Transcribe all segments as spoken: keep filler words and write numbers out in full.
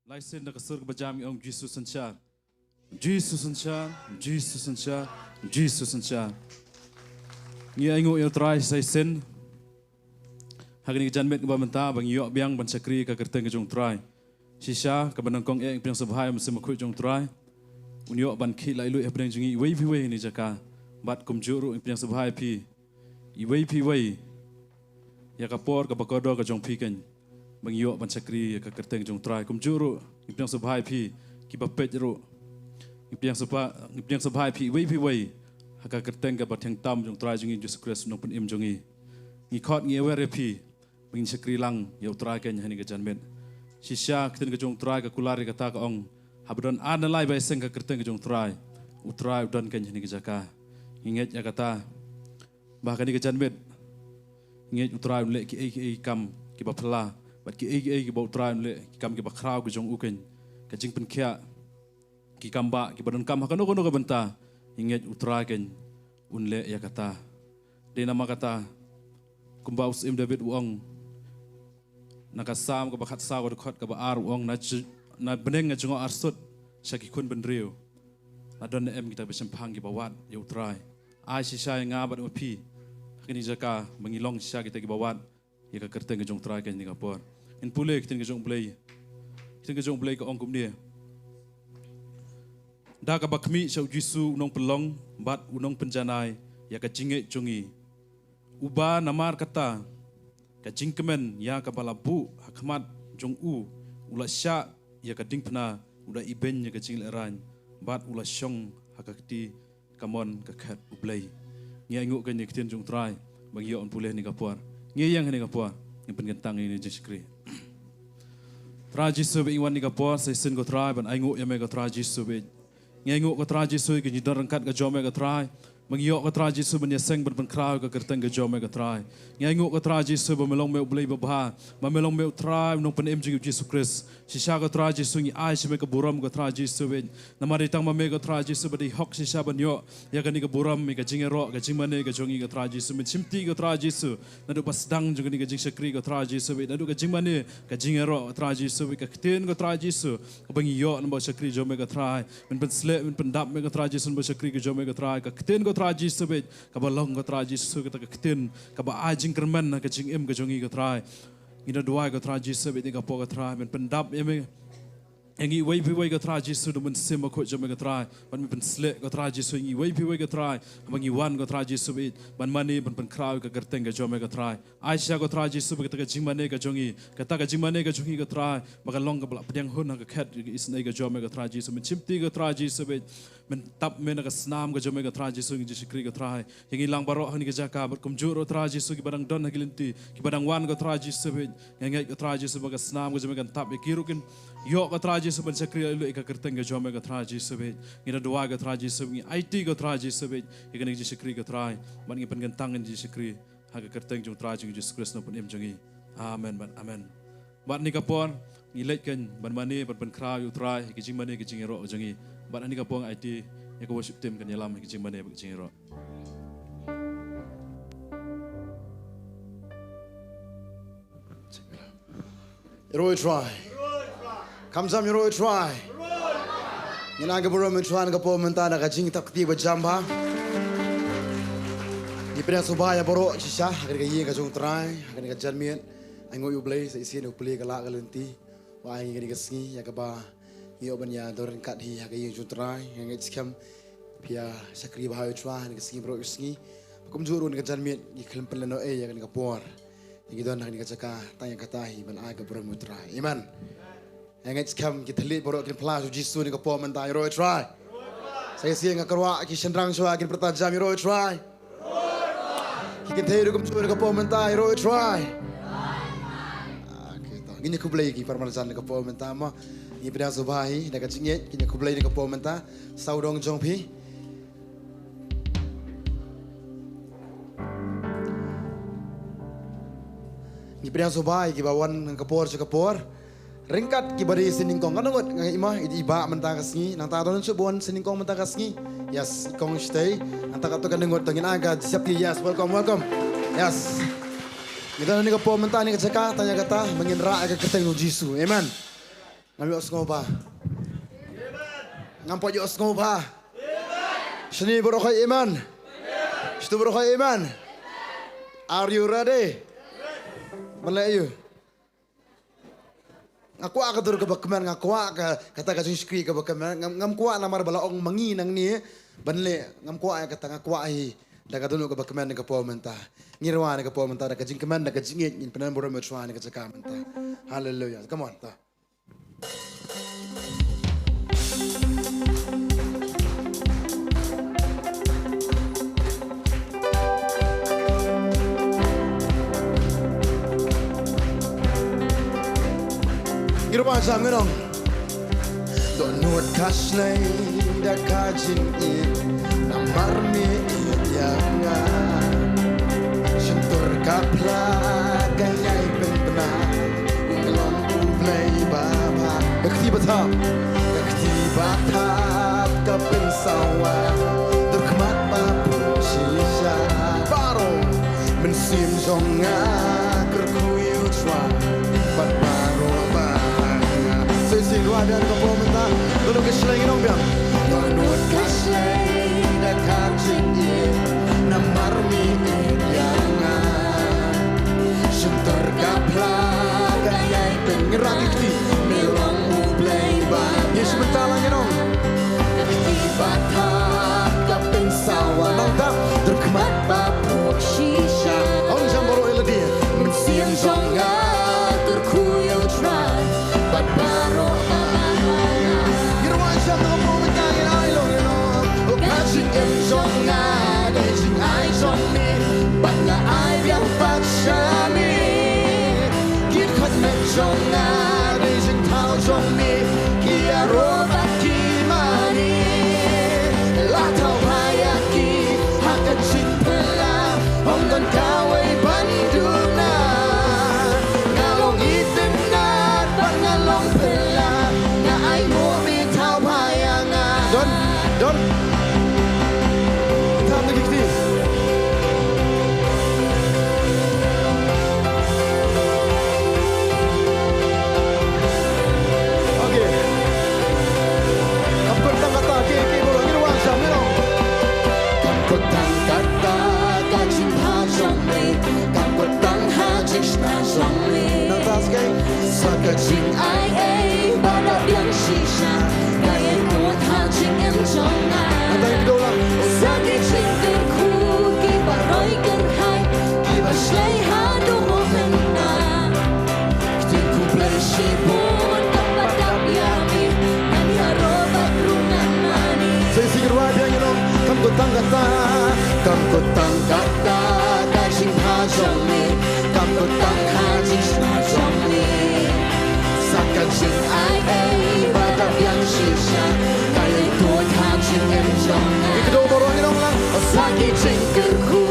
Lai sien da ka sur kaba jam ngi ong Jisu synshar. Jisu synshar, Jisu synshar, Jisu synshar. Ngi ainguh ïa u Trai sa shisien ha kane ka janmiet kaba mynta ba ngi ïoh biang ban shakri ka kyrteng ka jong u Trai. Shisha kaba nyngkong eh ngi pdiang sngewbha ïa u Mynsiem Bakhuid jong u Trai. Un ïoh ban khih laitluid hapdeng jong ngi iwei pa iwei ha kane ka jaka. Bad kumjuh ruh ngi pdiang sngewbha ïa phi iwei pa iwei ïa ka por kaba kordor ka jong phi keiñ ba ngi ïoh ban shakri ïa ka kyrteng jong u Trai. Kumjuh ruh ngi pdiang sngewbha ïa phi kiba peit ruh. Ngi pdiang sngewbha, ngi pdiang sngewbha ïa phi iwei pa iwei ha ka kyrteng kaba thiang tam jong u Trai jong ngi Jisu Khrist, u Nongpynim jong ngi. Ngi khot, ngi aware ïa phi ba ngin shakri lang ïa u Trai keiñ ha kane ka janmiet. Shisha ka ktien ka jong u Trai ka kular ïa kata, ka ong, haba don ar ne lai ba ïaseng ha ka kyrteng ka jong u Trai, u Trai u don keiñ ha kane ka jaka. Ngi ngeit ïa kata ba ha kane ka janmiet ngi ngeit u Trai un leh kiei kiei ki kam kiba phylla, bad kiei kiei kiba u Trai un leh ki kam kiba khraw ka jong u keiñ. Ka jingpynkhiah, ki kam ba kiba donkam ha kano kano ka bynta, ngi ngeit u Trai keiñ un leh ïa kata. Dei namar kata, kumba u Syiem David u ong na ka Salm kaba khatsaw, ka dkhot kaba ar, u ong, na j-, na bneng nga jngoh arsut sha ki khun bynriew. Na don ne em kita kiba shemphang kiba wad ïa u Trai? Ai shisha ïa nga bad ïa phi ha kane ka jaka ba ngin long shisha kita kiba wad ïa ka kyrteng ka jong u Trai ha kane ka por. Ngin pule ka ktien ka jong u Blei. Ka ktien ka jong u Blei ka ong kumne: Da kaba khmih sha u Jisu u Nongpynlong bad u Nongpynjanai ïa ka jingngeit jong ngi, uba namar kata ka jingkmen ïa kaba la buh ha khmat jong u, u la shah ïa ka diengphna, u la ibeiñ ïa ka jinglehraiñ, bad u la shong ha ka kti kamon ka khet U Blei. Ngi ainguh ïa kane ka ktien jong u Trai ba ngi ïoh ban pule ha kane ka por. Ngi ïeng ha kane ka por, ngin pynkyntang ïa kane ka jingshakri. Trai Jisu, ba ngi wan ha kane ka por sa shisien ko Trai ban ainguh ïa me ko Trai Jisu, ba ngi ainguh ko Trai Jisu ïa ka jingdon ryngkat ka jong me ko Trai. Ba ngi ïoh ko Trai Jisu ban ïaseng ban pynkhraw ïa ka kyrteng ka jong me ko Trai. Ngi ainguh ko Trai Jisu ba me long me U Blei babha, ba me long me U Trai u Nongpynim jong ngi U Jisu Khrist. Shisha ko Trai Jisu ngi ai sha me ka burom ko Trai Jisu, ba namar dei tang ma me ko Trai Jisu ba dei hok shisha ban ïoh ïa kane ka burom, ïa ka jingïaroh, ka jingmane ka jong ngi ko Trai Jisu. Men shimti ko Trai Jisu naduh ba sdang jong kane ka jingshakri ko Trai Jisu, ba naduh ka jingmane, ka jingïaroh ko Trai Jisu, ba ka ktien ko Trai Jisu kaba ngi ïoh na ba shakri jong me ko Trai. Men pynsleh, men pyndap me ko Trai Jisu na ba shakri ka jong me ko Trai. Ka ktien ko Trai Jisu, ba kaba long ko Trai Jisu kata ka ktien kaba ai jingkyrmen ha ka jingim ka jong ngi ko Trai. Ngi da duwai ko Trai Jisu, ba ha kane ka por ko Trai men pyndap ïa me, ïa ngi iwei pa iwei ko Trai Jisu da u Mynsiem Bakhuid jong me ko Trai. Bad men pynsleh ko Trai Jisu ïa ngi iwei pa iwei ko Trai, ba ngi wan ko Trai Jisu, ba ban mane ban pynkhraw ïa ka kyrteng ka jong me ko Trai. Ai shisha ko Trai Jisu ba kata ka jingmane ka jong ngi, kata ka jingmane ka jong ngi ko Trai, ba kan long kaba la pdiang hun ha ka khet ka isynei ka jong me ko Trai Jisu. Men shimti ko Trai Jisu, ba men tap me na ka snam ka jong me ko Trai Jisu, ngi jingshakri ko Trai ïa ngi lang baroh ha kane ka jaka, bad kumjuh ruh Trai Jisu kiba dang don ha ki lynti, kiba dang wan ko Trai Jisu, ba ngi ngeit ko Trai Jisu ba ka snam ka jong me kan tap ïa ki ruh, kin ïoh ko Trai Jisu ban shakri ïa ka kyrteng ka jong me ko Trai Jisu, ba ngi da duwai ko Trai Jisu, ngi aiti ko Trai Jisu, ba ïa kane ka jingshakri ko Trai, bad ngi pynkyntang ïa kane ka jingshakri ha ka kyrteng jong u Trai jong ngi Jisu Khrist u Nongpynim jong ngi. Amen bad amen. Bad ha kane ka por ngi leit keiñ ban mane ban pynkhraw ïa u Trai ha ka jingmane ka jingïaroh jong ngi. Bad ha kane ka por nga aiti ïa ka worship team kan ïalam ha ka jingmane bad ka jingïaroh. Ïaroh ïa u Trai. Kham jam ïaroh ïa u Trai. Ngin ai ka burom ïa u Trai ha kane ka por mynta na ka jingtap kti ba jam bha. Ngi pdiang sngewbha ïa baroh shisha ha kane ka ïing ka jong u Trai ha kane ka janmiet. Ainguh ïa u Blei sa shisien ïa u plie ka lah ka lynti, u ai ngi kane ka sngi ïa kaba ngi ïoh ban ïadon ryngkat hi ha ka ïing jong u Trai. Nga ngeit skhem phi ïa shakri bha ïa u Trai ha kane ka sngi baroh ka sngi. Kumjuh ruh ha kane ka janmiet ngi khlem pynlehnohei ïa kane ka por. Ngi don ha kane ka jaka tang ïa kata hi, ban ai ka burom ïa u Trai. Amen. Nga ngeit skhem ki thylliej baroh kin phla sha u Jisu ha kane ka por mynta, ïaroh ïa u Trai. Sa shisien nga kyrpad ki shynrang shuwa kin pyrta jam, ïaroh ïa u Trai. Ki kynthei ruh kumjuh ha kane ka por mynta, ïaroh ïa u Trai. Okay, to ngin ïa khublei ki para marjan ha kane ka por mynta mo. Ngi pdiang sngewbha hi da ka jingngeit, kin ïa khublei ha kane ka por mynta. Sawdong jong phi. Ngi pdiang sngewbha ïa kiba wan ha kane ka por sha ka por. Ryngkat kiba dei sien nyngkong, katno ngut nga ngeit ma i dei i bah mynta ka sngi, nangta don shuh ba wan sien nyngkong mynta ka sngi. Yes, i kong shatei. Nangta katto katne ngut, to ngin ai ka jingshapti, yes, welcome, welcome. Yes. Ngi don ha kane ka por mynta ha kane ka jaka tang ïa kata ba ngin rah ïa ka kyrteng u Jisu. Amen. Ngam ïohsngew bha. Ngam pat ïohsngew bha. Shini baroh khoi amen. Shitu baroh khoi amen. Are you ready? Ban leh aïu? Nga kwah ka dur kaba kmen, nga kwah ka, kata ka jingshakri kaba kmen. Ngam, ngam kwah namar ba la ong ma ngi nangne ban leh, ngam kwah ïa kata, nga kwah hi da ka dohnud kaba kmen ha ka por mynta. Ngi rwai ha ka por mynta da ka jingkmen, da ka jingïeit, ngin pyndonkam burom ïa U Trai ha ka jaka mynta. Haleluia. Come on, ta. Ngi ruh ba jam ngi ong. Dohnud ka shlei da ka jingïeit, namar me ïeit ïa nga. Shyntur ka phla ka ïai pynbna, u long U Blei ba bha. Ka kti ba thap, ka kti ba thap ka pynsawa, dur khmat ba phuh shisha. Baroh mynsiem jong nga kyrkhu ïa U Trai bad baroh ba ha nga. Sa shisien ruh ha ka por mynta, dohnud ka shlei ngi ong biang. Dohnud ka shlei da ka jingïeit, namar me ïeit ïa nga. Shyntur ka phla ka ïai pynbna, ngi rah ki kti, me long U Blei ba. Ngi shu mynta lang ngi ong. Ka kti ba thap ka pynsawa, nangta dur khmat ba phuh shisha. Ong jam baroh ïa lade. Mynsiem jong nga kyrkhu ïa U Trai bad baroh ba ha nga. Ngi ruh ba jam ngi ong, mynta ngi ai long ngi ong. Oh ka jingim jong nga dei jingai jong me, bad nga ai biang pat sha me. Ki dkhot met jong nga dei jingthaw jong me, ki ïaroh bad ki mane. La thaw bha ïa ki ha ka jingphylla, ym don kawei ban duna. Nga long itynnad bad nga long phylla, nga ainguh me thaw bha ïa nga. Don, don. Thap na ki kti. Okay. Kam kut tang kata, ki, ki, bro, ngi ruh ba jam ngi ong. Kam kut tang kata ka jingbha jong me, kam kut tang ha jingshna jong me. Nangta sa kaei? Sa ka jingai ei ba da biang shisha, ka ïai mut ha jingim jong nga. Nangta ngi kdew lang. Sa ki jingkyrkhu kiba roi kyrhai, kiba shlei haduh mynta. Ktien khublei shibun kaba dap ïa me, ngan ïaroh bad ruh ngan mane. Sa shisien ruh biang ngi ong. Kam kut tang kata, kam kut tang kata ka jingbha jong me, kam kut tang ha jingshna jong me. Sa ka jingai ei ba da biang shisha, ka ïai tuid ha jingim jong nga. Ngi kdew baroh ngi ong lang. Sa ki jingkyrkhu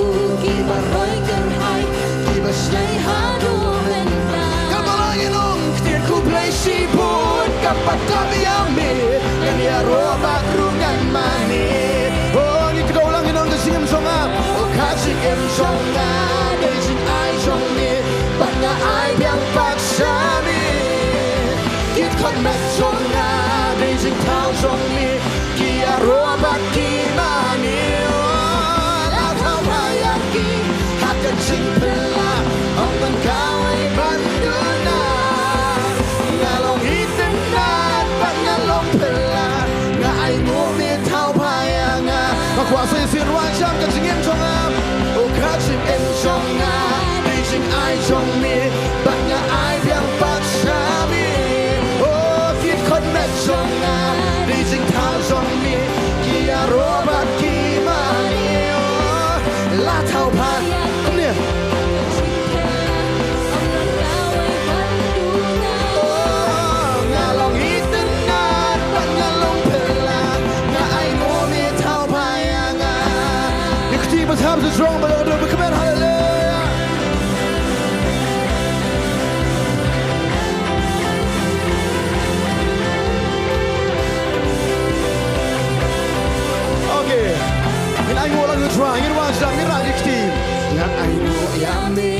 kiba roi kyrhai, kiba shlei haduh mynta. Kaba la ngi ong. Ktien khublei shibun kaba dap ïa me, ngan ïaroh bad ruh ngan mane. Oh, ngi kdew lang ngi ong. Ka jingim jong nga, oh ka jingim jong nga dei jingai jong me, bad nga ai biang pat sha me. Ki dkhot met jong nga dei jingthaw jong me, ki ïaroh bad ki mane. Oh, la thaw bha ïa ki ha ka jingphylla, ym don kawei ban duna. Nga long itynnad bad nga long phylla, nga ainguh me thaw bha ïa nga. Nga kwah sa shisien ruh ba jam. Ka jingim jong nga, oh ka jingim jong nga dei jingai jong me, bad nga ai biang pat sha me. Oh, ki dkhot met jong nga dei jingthaw jong me, ki ïaroh bad ki mane. Oh, la thaw bha. Kumne. Oh, nga long itynnad bad nga long phylla, nga ainguh me thaw bha ïa nga. Ïa ka kti ba thap, sa strong ba long, ba kmen, haleluia. Okay. Ngin ainguh lang ïa U Trai, ngin wan sha, ngin rah ïa ka kti. Nga ainguh ïa me,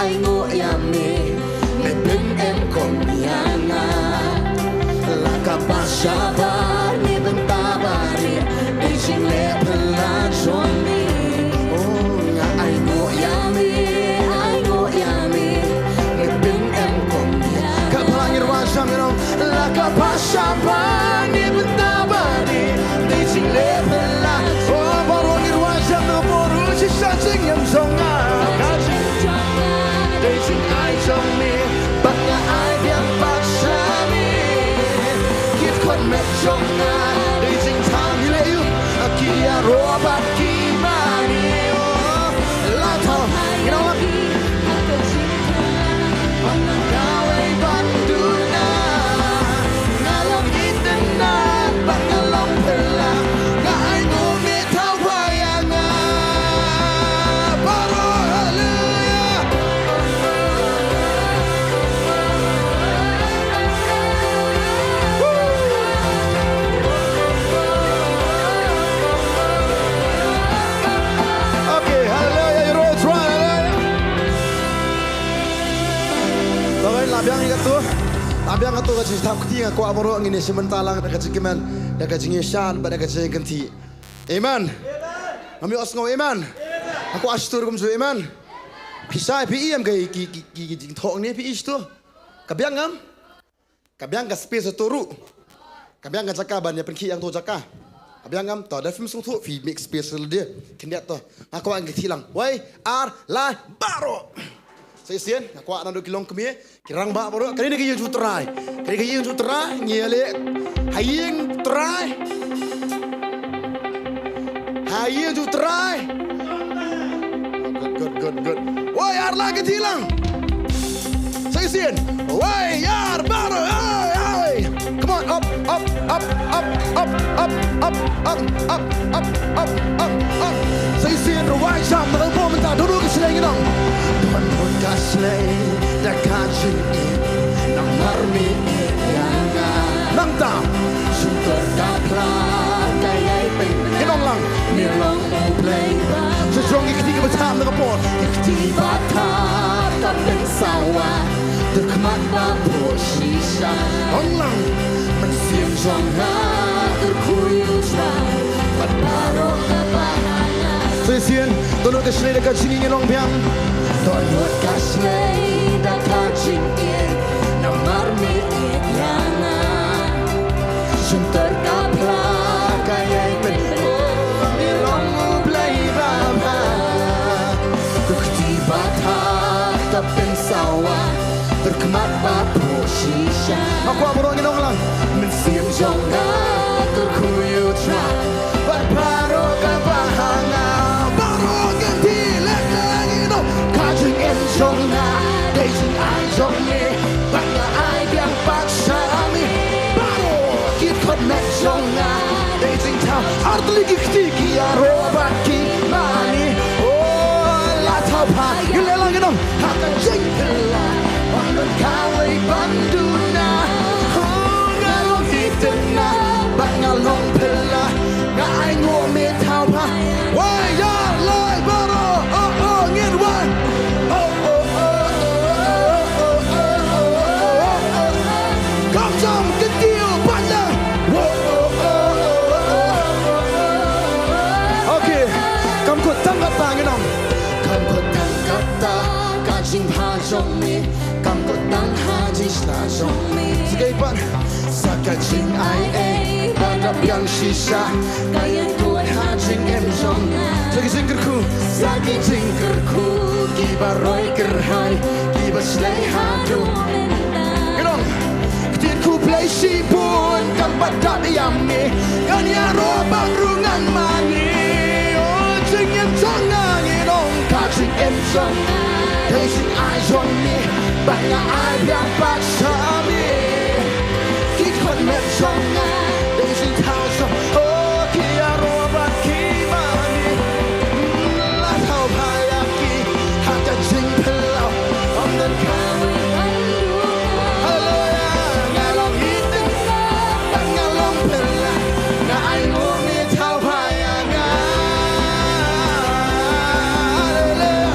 ainguh ïa me. Me pynim kham ïa nga. Shabar ne bynta barit, dei jingleh phylla jong me. Oh, nga ainguh ïa me, ainguh ïa me. Me pyn-em kumne. Ka phylla ngin wan sham ïa nong. La ka ba shabar ne bynta barit, dei jingleh phylla. Oh, baroh ngin wan sham na baroh shisha jingim jong nga. Ka jing Dei jingai jong me, bad nga ai biang pat sha me. Ki khun met jong nga, dei jingthaw ïa u, ki ïaroh bad ki mane. Oh, la thaw, you know what? Kawei ban duna, nga long itynnad, bad nga long phylla, nga ainguh me thaw pha ïa nga. Baroh, haleluya. Okay, haleluya, you know it's right, haleluya. Tang la biang ïa kato. La biang kato ka jingthap kti, nga kwah baroh ngin ïa shim bynta lang da ka jingkmen, da ka jingïashan, bad da ka jingkynti. Amen. Ngam ïohsngew amen. Nga kwah stur kumjuh amen. Phi shai phi ïam ka ki ki ki ki jingthok ne phi i stur. Ka biang ngam. Ka biang ka space to ruh. Ka biang ka jaka ban ïa pynkhih ïa kato jaka. Ka biang ngam to da phim sngewthuh phi make space lade. Khyndiat to. Nga kwah ngi kti lang. Wei, ar, lai, baroh. Sa shisien, nga kwah naduh ki longkmie, ki rangbah baroh, kane ka ïing jong U Trai. Kane ka ïing jong U Trai, ngi ïaleh ha ïing U Trai. Ha ïing jong U Trai. Good, good, good, good. Wei, ar, lai, kti lang. Sa shisien. Wei, ar, baroh, hey, hey. Come on, up, up, up, up, up, up, up, up, up, up, up, up, up, up. Sa shisien rwai jam na ka bor mynta, don ka shlei ngi nong. Don ka shlei da ka jingïeit, namar me ïeit ïa nga. Nangta. Shyntur ka phla ka ïai pynbna. Ngi nong lang. Me long U Blei ba. Sa jrong ki kti kiba thap na ka bor. Ki kti ba thap ka pynsawa. Dur khmat ba buh shisha. Ong lang. Mynsiem jong nga kyrkhu ïa U Trai bad baroh kaba ha nga. Sa shisien, dohnud ka shlei da ka jingïeit ngi long biang. Dohnud ka shlei da ka jingïeit namar me ïeit ïa nga. Shyntur ka phla ka ïai pynbna, me long U Blei ba bha. Ki kti ba thap ka pynsawa. Dur khmat ba buh shisha. Nga kwah baroh ngin ong lang. Mynsiem jong nga kyrkhu ïa U Trai bad baroh kaba ha nga. Baroh ngin kti leh leh ngin ong. Ka jingim jong nga dei jingai jong me, bad nga ai biang pat sha me. Baroh ki khun met jong nga dei jingthaw. Artylli ki kti ki ïaroh bad ki mane. Oh, la thaw pha. Ngin leh lang ngin ong. Ha ka jingphylla, ym don kawei ban duna. Oh, nga long itynnad, bad nga long phylla. Nga ainguh me thaw pha. Wei, ar, lai, baroh, oh, oh, ngin wan. Oh, oh, oh, oh, oh. Kam jam, kyntiew, bad la. Oh, oh, oh, oh, oh. Okay, kam kut tang kata ngi nong. Kam kut tang kata ka jingbha jong me. Kam kut tang ha jingshna jong me. Sa kaei pat. Sa ka jingaiei ba da biang shisha. Ka ïeng kut ha jingim jong nga. Sa ki jingkyrkhu. Sa ki jingkyrkhu kiba roi kyrhai, kiba shlei haduh mynta. Ngi nong. Ktien khublei shibun kam pat dap ïa me. Ngan ïaroh bad ruh ngan mane. Oh, jingim jong nga ngi nong. Ka jingim jong nga dei jingai jong me, bad nga ai biang pat sha me. Ki khun met jong nga dei jingthaw jong, oh, ki ïaroh bad ki mane. La thaw pha ïa ki ha ka jingphylla. Ym don kawei. Haleluya. Nga long itynnad, nga long phylla. Nga ainguh me thaw pha ïa nga. Haleluya.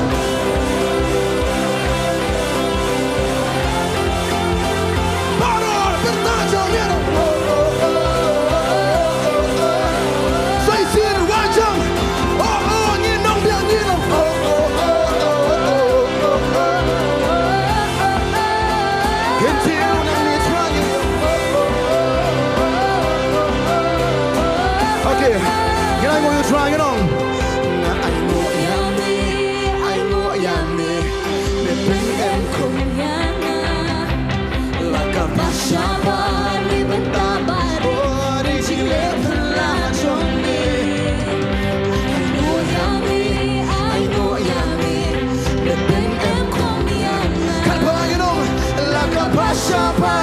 Baroh, pyrta jong me. Ngin ainguh ïa u Trai, ngin ong. Nga ainguh ïa me, ainguh ïa me, me pyn-em khun ïa nga. La ka bashaba ne bynta ba dei, oh, dei jingleh phylla jong me. Ainguh ïa me, ainguh ïa me, me pyn-em khun ïa nga. Katba ngi ong, la ka bashaba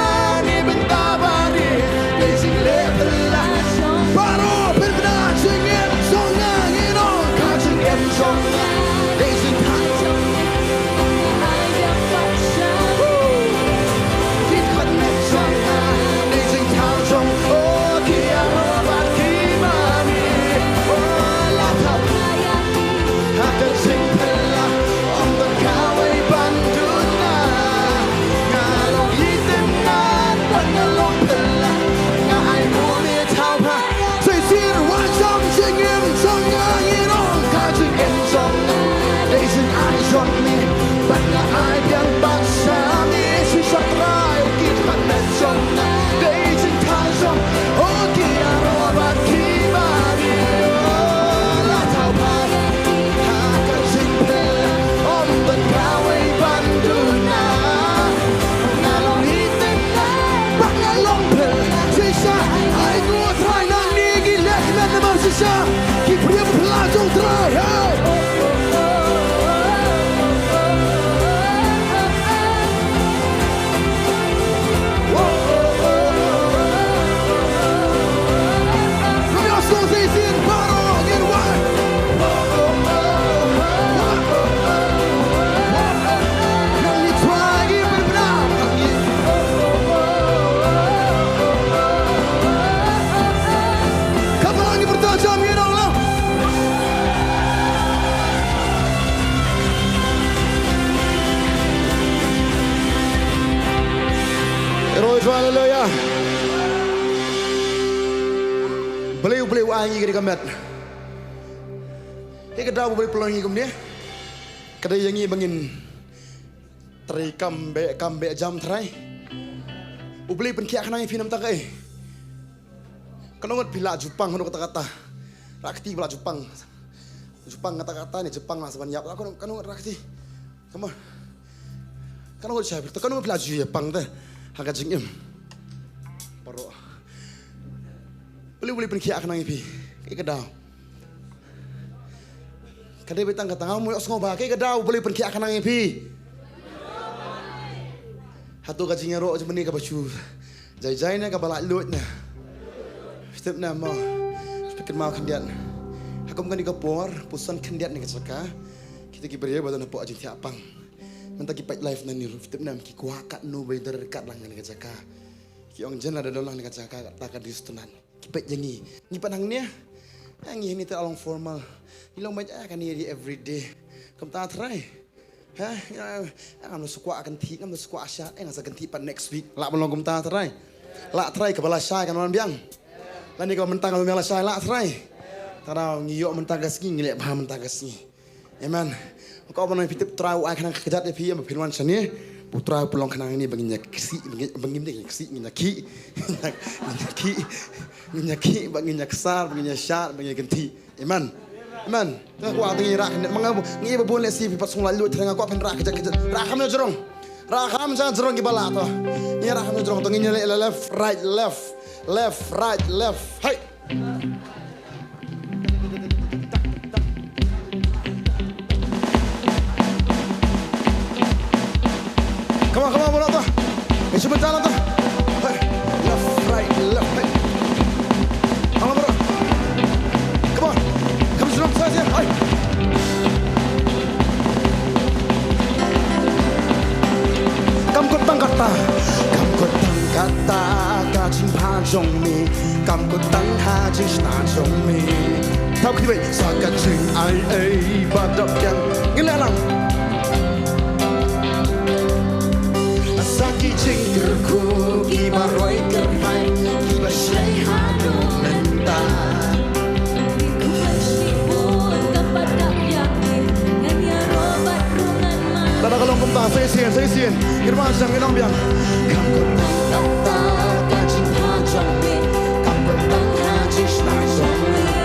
ne bynta ba dei, dei jingleh phylla. Baroh pynbna jingim jong nga, ngi ong ka jingim jong nga, dei jingthaw jong nga. Ki khmat met jong nga, dei jingthaw jong, oh, ki ïaroh bad ki mane. Oh, la thaw ha ka jingphylla, ym don kawei ban duna. Nga long itynnad bad nga long phylla, nga ainguh me thaw bha. Sa shisien, wat jam jingim jong nga, ngi ong ka jingim jong nga, dei jingai jong me, bad nga ai biang bad sha me. Shisha Trai, ki khmat met jong nga, dei jingthaw jong, oh, ki ïaroh bad ki mane. Oh, la thaw bha ha ka jingphylla, ym don kawei ban duna. Nga long itynnad bad nga long phylla. Shisha, ainguh Trai, nangne ngi leh khmat namar shisha ki briew phylla jong u Trai. Hey! Haleluya. Balei, balei u ai ngi kane ka met? Kaei ka daw ba U Blei u pynlong ïa ngi kumne? Ka dei ïa ngi ba ngin trei kam beh, kam beh jam Trai. U Blei u pynkhiah khnang ïa phi namar kaei? Katno ngut phi lah ju pang haduh katta katta? Rah kti ba lah ju pang. Ju pang katta katta ne, ju pang lah sa ban ïap. Katno, katno ngut rah kti? Come on. Katno ngut shai phi, katno ngut phi lah ju ïa pang te ha ka jingim? Baroh. Balei, balei u pynkhiah khnang ïa phi? Kaei ka daw? Ka dei beit tang kata, nga mo ïohsngew ba kaei ka daw U Blei u pynkhiah khnang ïa phi. Hato ka jingïaroh jong mane kaba shu jai jai ne kaba laitluid ne? Phi tip ne mo? Phi kynmaw khyndiat, ha kum kane ka por, pyrshang khyndiat ne ka jaka, kita ki briew ba don hapoh jingthiah pang, mynta ki peit live nangne ruh, phi tip ne em, ki kwah katno ba ïadon ryngkat lang kane ka jaka. Ki ong jan lada don lang kane ka jaka, kata ka dei sngewtynnat. Ki peit ïa ngi. Ngi pat hangne, eh, ngi hangne te long formal. Ngi long beit, eh, kane ïa everyday. Kumta Trai. Ha? Eh, eh, ngam da shu kwah kynthih, ngam da shu kwah shad, eh, nga sa kynthih pat next week. Lah ban long kumta Trai? Lah Trai? Kaba lashai kan wan biang. Lane kaba mynta kan wan biang lashai, lah Trai? Tang ngi ïoh mynta ka sngi, ngi leh bha mynta ka sngi. Amen. Ko ba nang phi tip Trai u ai khnang ka kjat ïa phi, ïa ba phin wan shane. Ba Trai u pynlong khnang ïa ngi ba ngin ïa ksih, ba ngin, ba ngin ïa ksih, ngin ïa khih. Ngin ïa khih. Ngin ïa khih, ba ngin ïa ksar, ba ngin ïa shad, ba ngin ïa kynthih. Amen. Amen. Te kwah te ngi rah khyndiat, ma nga ba, ngi ba bun lehse phi pat sngewlait lut, te nga kwah phin rah kjat kjat. Rah kham jrong. Rah kham jrong kiba lah to. Ngi rah kham jrong to, ngin ïa leh left, right, left. Left, right, left. Hai. Come on, come on, bro, to. Instrumental lang to. Hey, left, right, left, hey. Come on, bro. Come on. Come on, side here. Hey. Kam kut tang kata, kam kut tang kata ka jingpang jong me. Kam kut tang ha jingshna jong me. Thaw kti beit sa ka jingai ei ba dap biang. Ngin leh lang. Sa ki jingkyrkhu kiba roi kyrhai kiba shai haduh mynta. Lada ka long kumta, sa shisien, sa shisien. Ngin wan shang, ngin ong biang. Kam kut tang kata ka jingpang jong me. Kam kut tang ha jingshna jong me.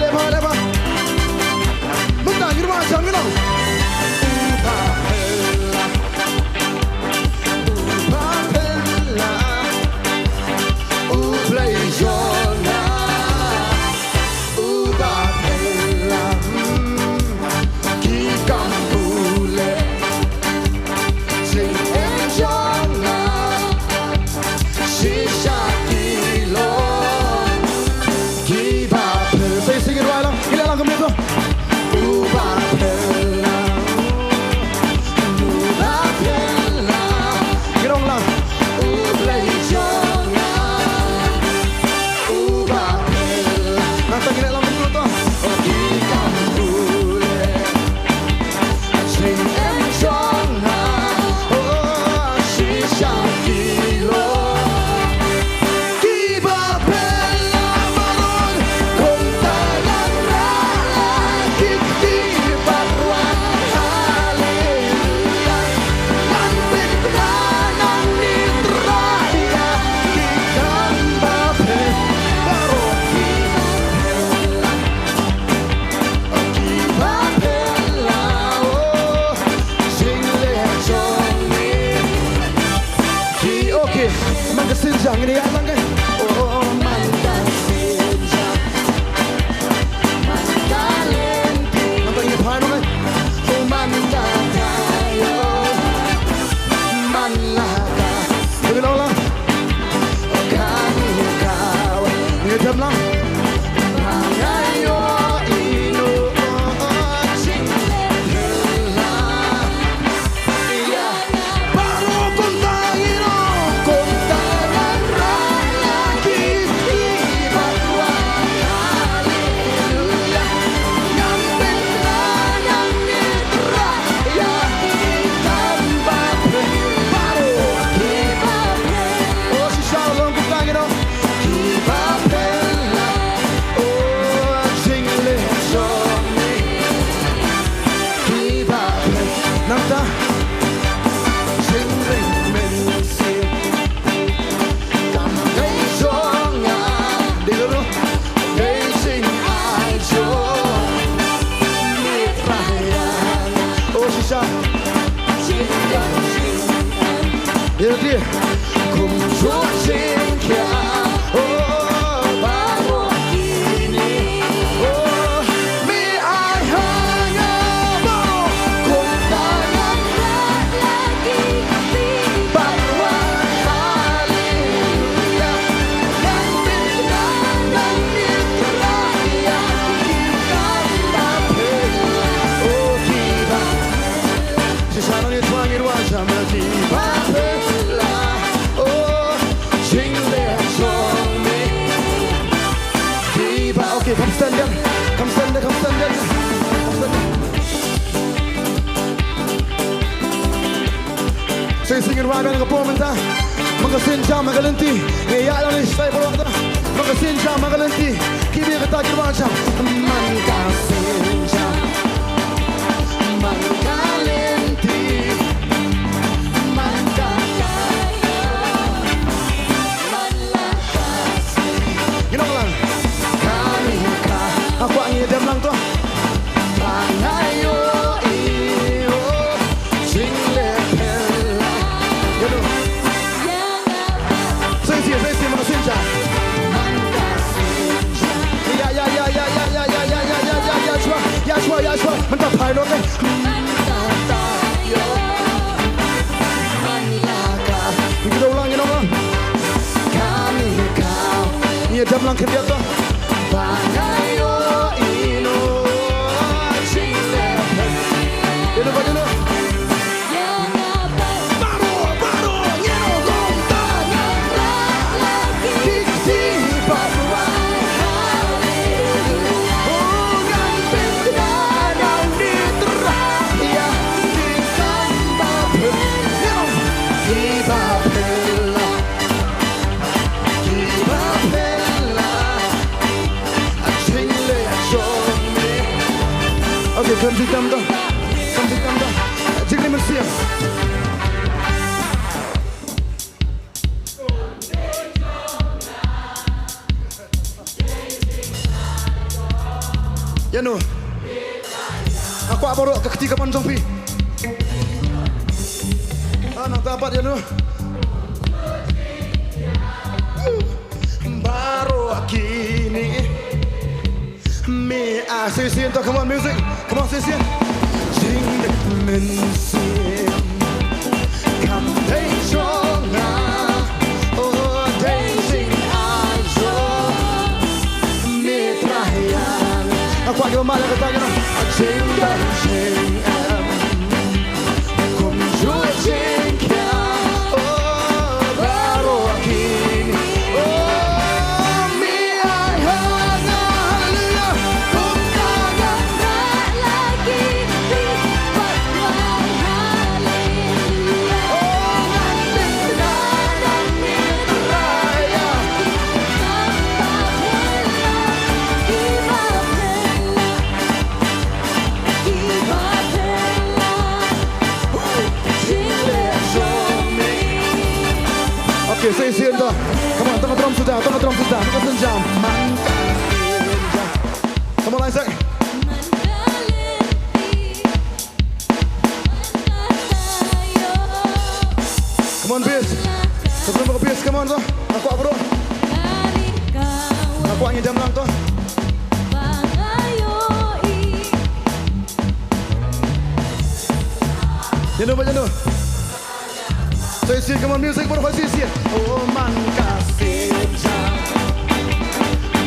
Leh bha, leh bha. Mynta ngin wan shong ngi long. U Bah Bella, U Bah Bella, U Blei jong nga. U Bah Bella, hmm, ki kam u leh. Ïa, kumjuh jingkhia, oh, baroh kine, oh, me ai ha nga baroh, kumta ngan rat la ki kti bad wai haleluya. Ngan pynbna nangne Trai ïa ki kam ba phylla, oh, kiba Shisha ngi twa ngi rwai jam ki ba phylla. Oh, jingleh jong me. Ki ba, okay, come stand up. Come stand up, come stand up. Come stand up. Sa shisien ngi rwai biang ka por mynta. Man ka sienjam man ka lynti. Ngi ïaid lane shatai baroh ta. Man ka sienjam man ka lynti. Ki ba kata ki rwai jam. Man ka sienjam. Man ka lynti, man ka taïew, man la ka sngi. Ngi ong lang. Kane ka, ha kwah ngi dem lang to. Ba nga ïohi, oh, jingleh phylla. Ïa no. Sa shisien, sa shisien, man ka sienjam. Ïa, ïa, ïa, shuwa, ïa, shuwa, ïa, shuwa. Mynta phai noh, eh. Ngi kdew lang, ngi ong lang. Ïa, jam lang khyndiat to. Ïa, no, ïa, no. Baroh, baroh, ngi ong kumta ngan rat la ki kti bad wai haleluya. Oh, ngan pynbna nangne Trai ïa ki kam ba phylla. Ngi ong ki ba phylla, ki ba phylla. Jingleh jong me. Okay, kham jingtam da. Kham jingtam da. Jingim mynsiem. Ïa no. Nga kwah baroh ka kti kaban jong phi. Ah, nangta pat ïa no. Baroh kine. Me, ah, sa shisien to, come on, music. Come on, sa shisien. Jingim mynsiem. Kam dei jong nga. Oh, dei jingainguh me Trai ïa nga. Nga kwah kiba mad ïa kata, you know. Jingdon jingem. Kumjuh jingkhia, oh, baroh kine. Oh, me ai ha nga, haleluya. Kumta ngan rat la ki kti bad wai haleluya. Oh, ngan pynbna nangne Trai ïa ki kam ba phylla, ki ba phylla. Okay, sa shisien to. Come on, tang ka drum suda, tang ka drum suda, tang ka sienjam. Come on, Isaac. Come on, bass. Sa drum ka bass, come on, to. Nga kwah baroh. Nga kwah ngi dem lang to. Ïa no, ba ïa no. Sa shisien, come on, music, baroh sa shisien. Oh, man ka sienjam.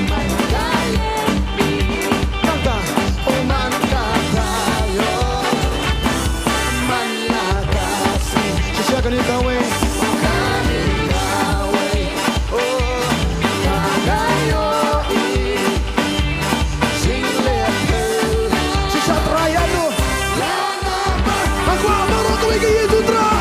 Man ka ïa. Nangta. Oh, man ka taïew. Man la ka sngi. Shisha kane kawei. Kane kawei. Oh, ka ïohi. Shisha Trai ïa no. Nga kwah baroh kawei ka ïa u Trai.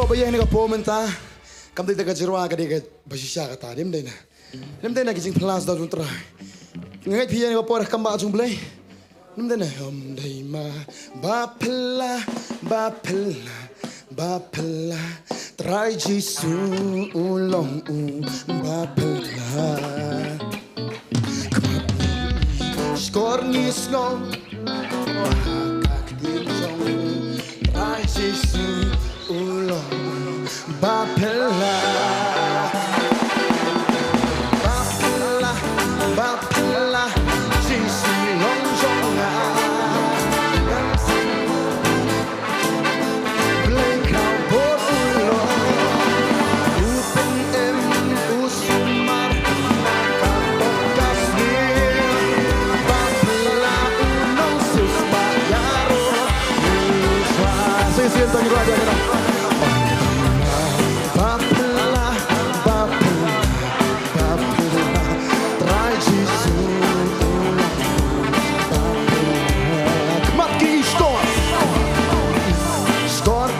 Ba ïa kane ka por mynta kam dei da ka jingrwai, ka dei kaba shisha kata, ym dei ne? Ym dei ne ki jingphylla sha u Trai? Nga ngeit phi ïa kane ka por ha khmat jong U Blei. Ym dei ne? Ym dei ma ba phylla, ba phylla, ba phylla. Trai Jisu u long uba phylla. Khmat ngi shkor ngi sngew ha ka ktien jong u. Trai Jisu u long uba phylla. Ba phylla, ba phylla, Jisu long jong nga. Blei khraw bor u long, u pynim u sumar na ka pop ka sniew. Ba phylla u nongsiewspah ïaroh ïa u Trai. Shisien to ngi ruh ïa kane. Ba phylla, ba phylla, ba phylla, Trai Jisu. Ba phylla. Khmat ki shkor. Shkor.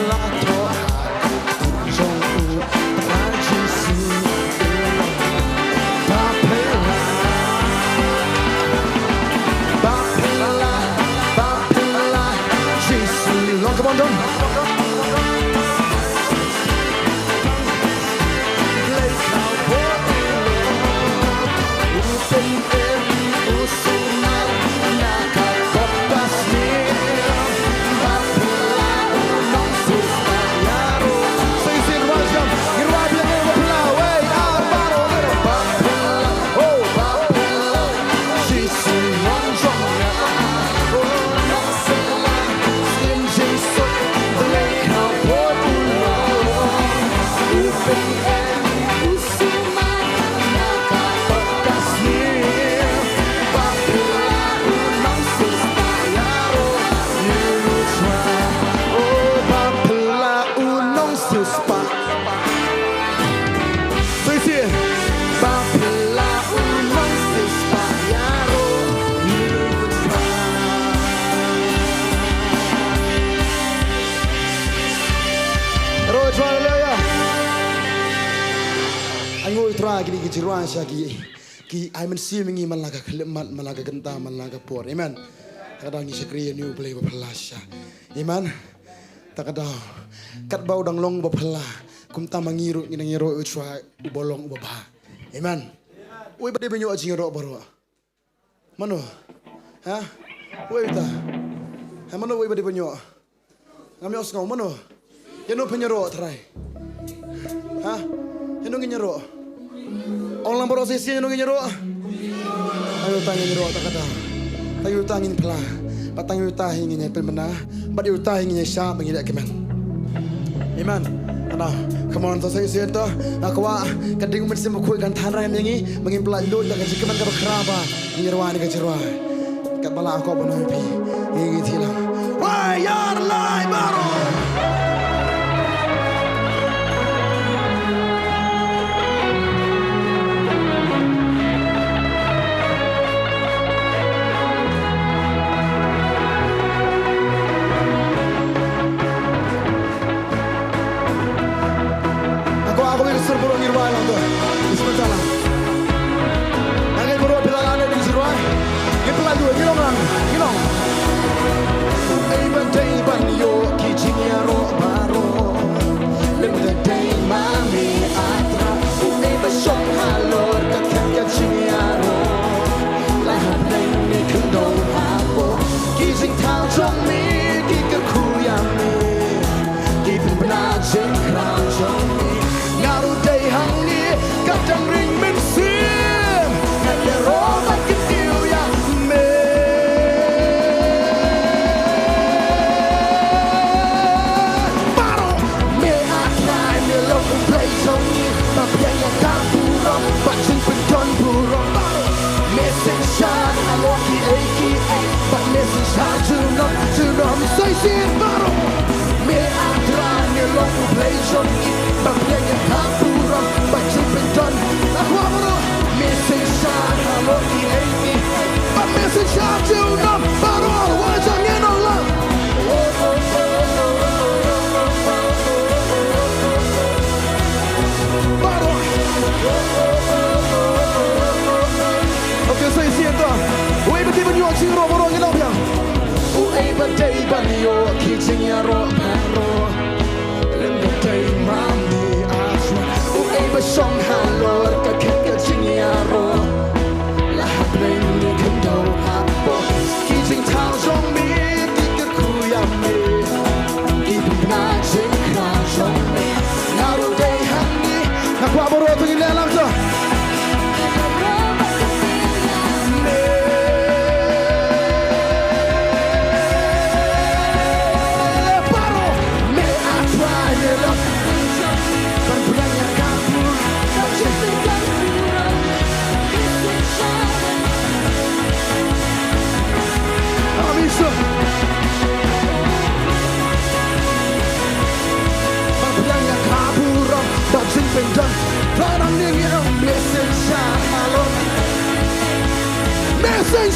La thoh ha jong u Trai Jisu. Ba phylla. Ba phylla. Ba phylla. Jisu long, come on, dong. Shisien. Ba phylla u nongsiewspah ïaroh ïa u Trai. Ïaroh ïa u Trai, haleluya. Ai nguh ïa u Trai, kine ki jingrwai shisha ki, ki ai mynsiem ïa ngi man la ka khyllipmat, man la ka kynta, man la ka por. Amen. Te ka daw ngi shakri ïa une U Blei ba phylla shisha. Amen. Te ka daw, katba u dang long uba phylla, kumta ma ngi ruh ngin ïaroh ïa u Trai uba long uba bha. Amen. Uei ba dei ban ïoh jingïaroh baroh? Mano? Ha? Uei uta? Ha, mano uei ba dei ban ïoh? Ngam ïohsngew, mano? Ïano phin ïaroh trai? Ha? Ïano ngin ïaroh? Ong lang baroh shisien, ïano ngin ïaroh? Tang ïa uta ngin ïaroh, ta ka daw. Tang ïa uta ngin pla. Bad tang ïa uta hi ngin ïa pynbna. Bad ïa uta hi ngin ïa shah ba ngin ïa kmen. Amen. Ano, come on, to sa shisien to. Nga kwah ka ding U Mynsiem Bakhuid kan than rangem ïa ngi ba ngin pynlait lut da ka jingkmen kaba khraw ba ngin ïa rwai ïa ka jingrwai. Katba la akor ban ong ïa phi, ngi ngi thie lang. Wai ïar lai baroh. Ako, ako, ngi sur baroh ngi rwai lang to. Ngi sngewthuh lang. Nga ngeit baroh phi la leh ngi rwai. Ngi pynlait lut, ngi long lang, ngi long. Uei ba dei ban ïoh ki jingïaroh baroh. Lym da dei ma me, A Trai. Uei ba shong halor ka khet ka jingïaroh. Lai hapdeng ne khyndew hapoh ki jingthaw jong me, ki kyrkhu ïa me. Ki pynbna jingkhraw jong me. Nga ruh dei hangne, ka dang ring mynsiem. Ngan ïaroh bad kyntiew ïa me. Baroh, me A Trai, me long U Blei jong ngi. Ba pdiang ïa ka burom bad jingpyndonkam burom. Baroh, me synshar halor kiei kiei. Bad me synshar junom junom.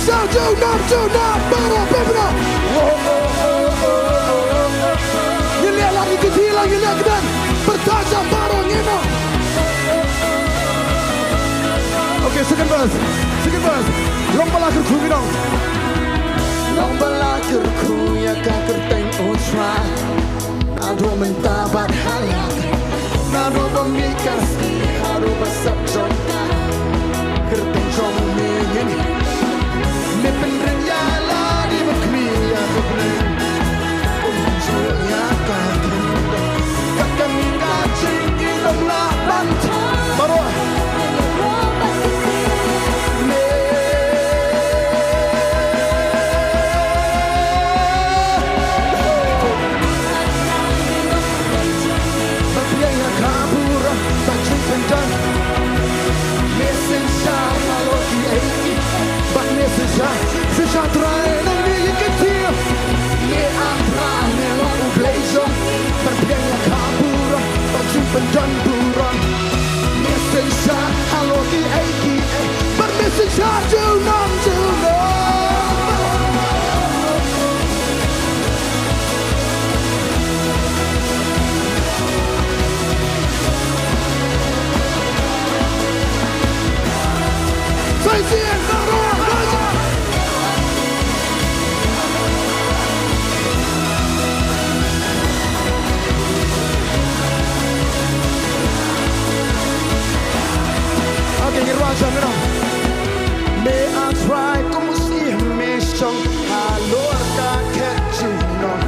Sa ju nam ju nam baroh pepna. Ngi leh la ngi kiti la ngi leh kdang. Pyrta jam baroh ngi nam. Okay, second verse. Second verse. Long ba la kyrkhu ngi nong. Long ba la kyrkhu ïa ka kyrteng U Trai. Naduh mynta bad halang, naduh ba mih ka sngi haduh ba sep jong ka. Kyrteng jong me ngin, me pynrit ïa lade bad khmih ïa ka bneng. Kumjuh ïa ka kyrteng, kat kane ka jingim ym lah ban baroh. Bad biang ïa ka burom bad jingpynjah. Me synshar halor kiei kiei. Bad me synshar, synshar Trai nangne ïa ka ktien. Me A Trai me long U Blei jong. Bad biang ïa ka burom bad jingpynjah burom. Me synshar halor kiei kiei. Bad me synshar junom junom. Sa shisien baroh. Okay, ngin rwai sa ngi nong. Me A Trai kum u syiem me shong halor ka khet junom.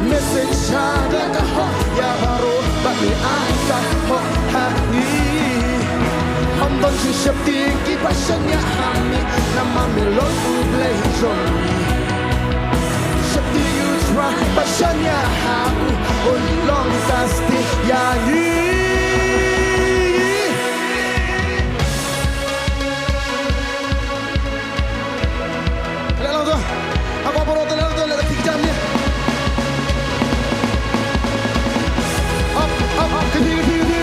Me synshar da ka hok ïa baroh bad me ai ka hok ha ngi. Ym don jingsheptieng kiba shaniah ha me namar me long U Blei jong ngi. Sheptieng U Trai ba shaniah ha u, u long ka stieh ïa ngi. Leh lang to. Haba baroh to leh lang to, leh ka tik jam ne. Up, up, up, kati, kati, kati, kati.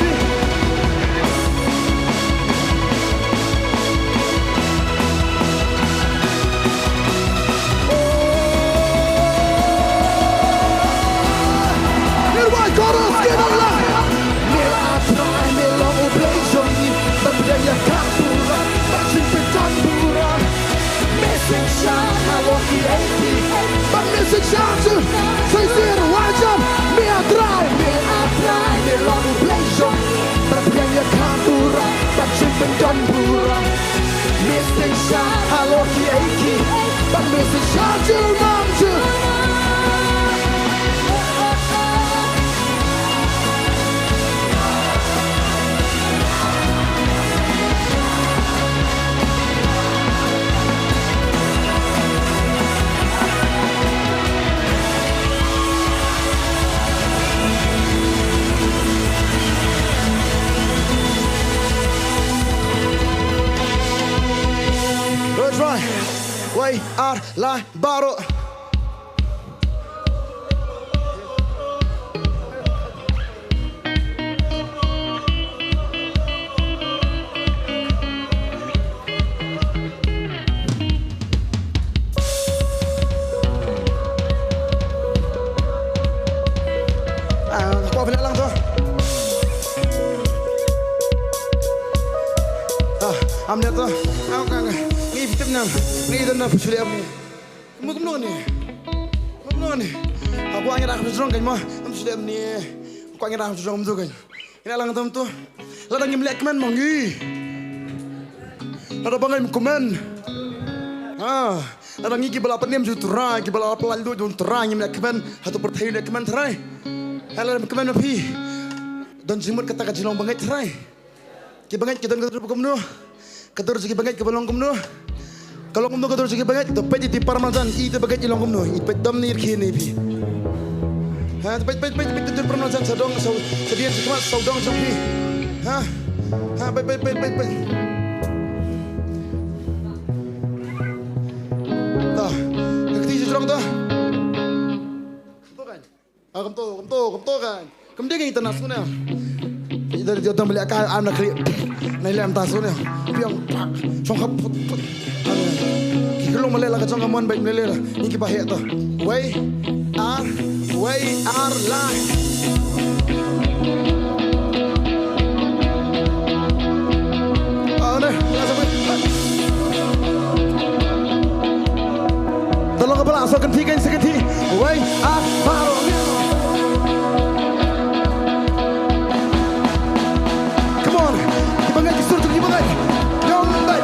Oh. Nirwai chorus, get up, lah. Me A Trai me long U Blei jong ngi, ba pdiang ïa ka burom bad jingpynjah burom. Me synshar halor kiei kiei. Bad me synshar ju. Sa shisien rwai jam. Me A Trai. Me A Trai me long U Blei jong. Bad pdiang ïa ka burom bad jingpynjah burom. Me synshar halor kiei kiei. Bad me synshar junom junom. Let's ride. Wei, ar, lai, baroh. Ah, kwah pynleh lang to. Ah, am leh to. Ah, ka, ka. Ngi bitim nam. Ngi don na phusleh am. Mo kumno ne? Mo kumno ne? Aku angin aku jrong kan mo. Am slem ne. Aku angin aku jrong tu kan. Ina lang tam tu. Lada ngim leh kmen mo ngi. Lada ba ngim kmen. Ha. Lada ngi kiba la pynim jong u Trai, kiba la pyllait lut jong u Trai ngim leh kmen. Hato pyrthei leh kmen Trai. Lada kmen ma phi. Don jingmut kata ka jinglong bangeit Trai. Ki bangeit ki don ka dur ba kumno? Ka dur jong ki bangeit kiba long kumno? Ka long kumno ka dur jong ki bangeit? To peit ïa i Parmaljan, i te bangeit i long kumno? I peit dom ne i rkhie ne phi? Ha, to peit, peit, peit, peit ka dur Parmaljan, sawdong, saw, sawdien, sawdong jong phi. Ha? Ha, peit, peit, peit, peit, peit. To. Ka kti jrong to. To kan. Ah, kumto, kumto, kumto kan. Kumdei kan international. Dari dia dam balik akal, am na klik. Na ilem ta sune. Piang pak. Song hap put put. Ki klong male la ka jong ka mon bai male la. Ni ki ba hek to. Wei. Ar. Wei. Ar. La. Ah, ne. La sa. Tolong ka bala, so kan thi kan, so kan thi. Wei, ah, baru. Come on. Kiba ngai ki sur tu, kiba ngai. Jom dai.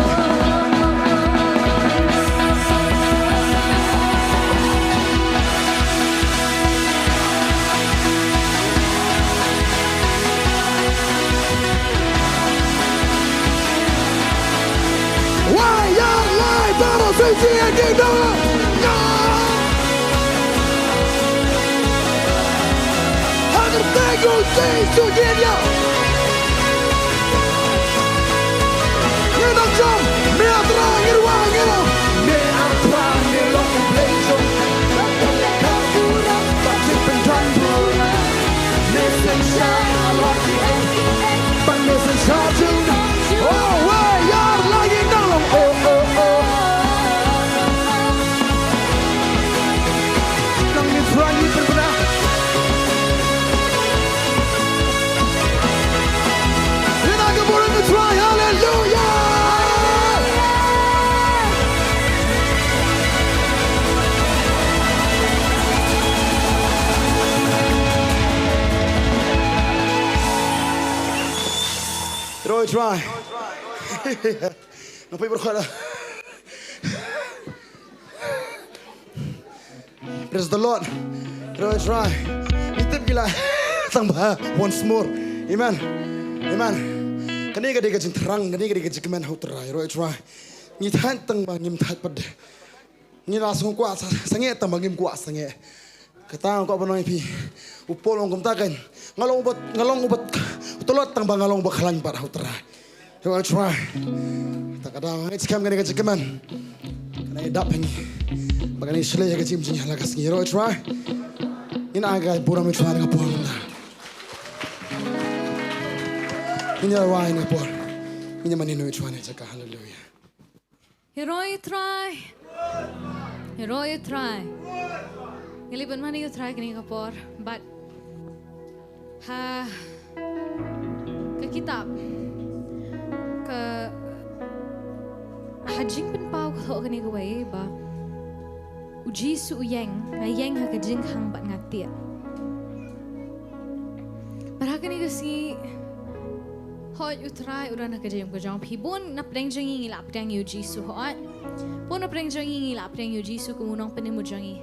Wei ar lai baroh shisha ïa ki dong. Haduh thank you Jisu, ïa. Ngin ym jam, me A Trai ngin wah, ngin ym. Me A Trai ngin long u Blei jong. Ka burom, ka jingpyndonkam burom. Missing shine, I love you. But missing shine tonight. Oh, wei ar lai ngin dang long. Oh, oh, oh. Nang ni Trai ni pynbna. Ngin ai ka burom ni Trai. Hallelujah. Roi Trai. Nga poi berkhot lah. Praise the Lord. Roi Trai. Ngi tip ki la tang ba once more. Amen. Amen. Kane ka dei ka jingthrang, kane ka dei ka jingkmen ha U Trai. Roi Trai. Ngi thait tang ba ngim thait pat de. Ngi la sngewkwah sa, sangeh tang ba ngim kwah sangeh. Kata nga kwah ban ong ïa phi. U Paul u ong kumta kan. Nga long uba, nga long uba tlot tang ba nga long uba khlaiñ bad ha U Trai. Roi Trai. Kata ka daw nga ngeit skhem kane ka jingkmen. Kane ka dap ha ngi. Ba kane ka shlei ïa ka jingim jong ngi ha la ka sngi. Roi Trai. Ngin ai ka burom ïa U Trai na ka por mynta. Ngin ïa rwai na ka por. Ngin ïa mane na U Trai na ka jaka. Hallelujah. Hero U Trai. Hero U Trai. Ngi leh ban mane U Trai kane ka por. Bad ha ka kitab ka, ha Jingpynpaw ka thoh kane kawei ba U Jisu u ïeng, nga ïeng ha ka jingkhang bad nga tied. Bad ha kane ka sngi, hooid U Trai u don ha ka jingim ka jong phi. Bun na pdeng jong ngi ngi la pdiang ïa U Jisu, hooid. Bun na pdeng jong ngi ngi la pdiang ïa U Jisu kum u nongpynim u jong ngi.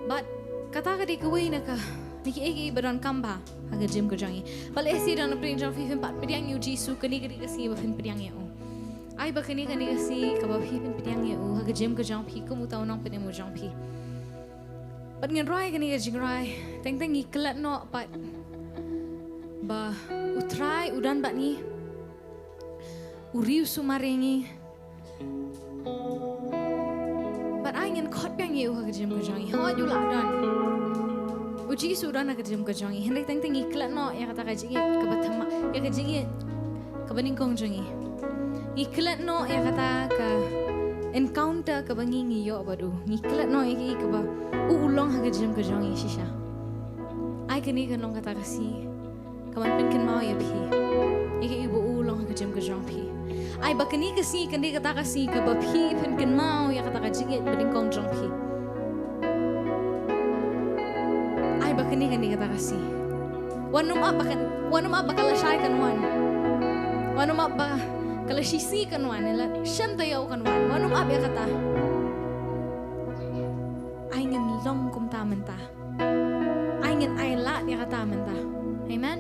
Bad kata ka dei kawei na ka, na kiei kiei ba donkam bha ha ka jingim ka jong ngi. Balei shi don na pdeng jong phi phim pat pdiang ïa U Jisu, kane ka dei ka sngi ba phin pdiang ïa u. Ai ba kane, kane ka sngi kaba phi phin pdiang ïa u ha ka jingim ka jong phi kum uta u nongpynim u jong phi. Bad ngin rwai kane ka jingrwai, teng teng ngi klet noh pat ba U Trai u don bad ngi, u riewsumar ïa ngi. Bad ai ngin khot biang ïa u ha ka jingim ka jong ngi. Hooid u la don, U Jisu u don ha ka jingim ka jong ngi. Hynrei teng teng ngi klet noh ïa kata ka jingïeit kaba thymmai, ïa ka jingïeit kaba nyngkong jong ngi. Ngi klet noh ïa kata ka encounter kaba ngi, ngi ïoh bad u. Ngi klet noh ïa kaei kaba u, u long ha ka jingim ka jong ngi shisha. Ai kane kan long kata ka sngi kaban pynkynmaw ïa phi ïa kaei ba u long ha ka jingim ka jong phi. Ai ba kane ka sngi kan dei kata ka sngi kaba phi pynkynmaw ïa kata ka jingïeit ba nyngkong jong phi. Ai ba kane kan dei kata ka sngi. Wat nym ap ba kan, wat nym ap ba ka lashai kan wan. Wat nym ap ba ka lashisngi kan wan, la shen taïew kan wan. Wat nym ap ïa kata. Ai ngin long kumta mynta. Ai ngin ai lad ïa kata mynta. Amen.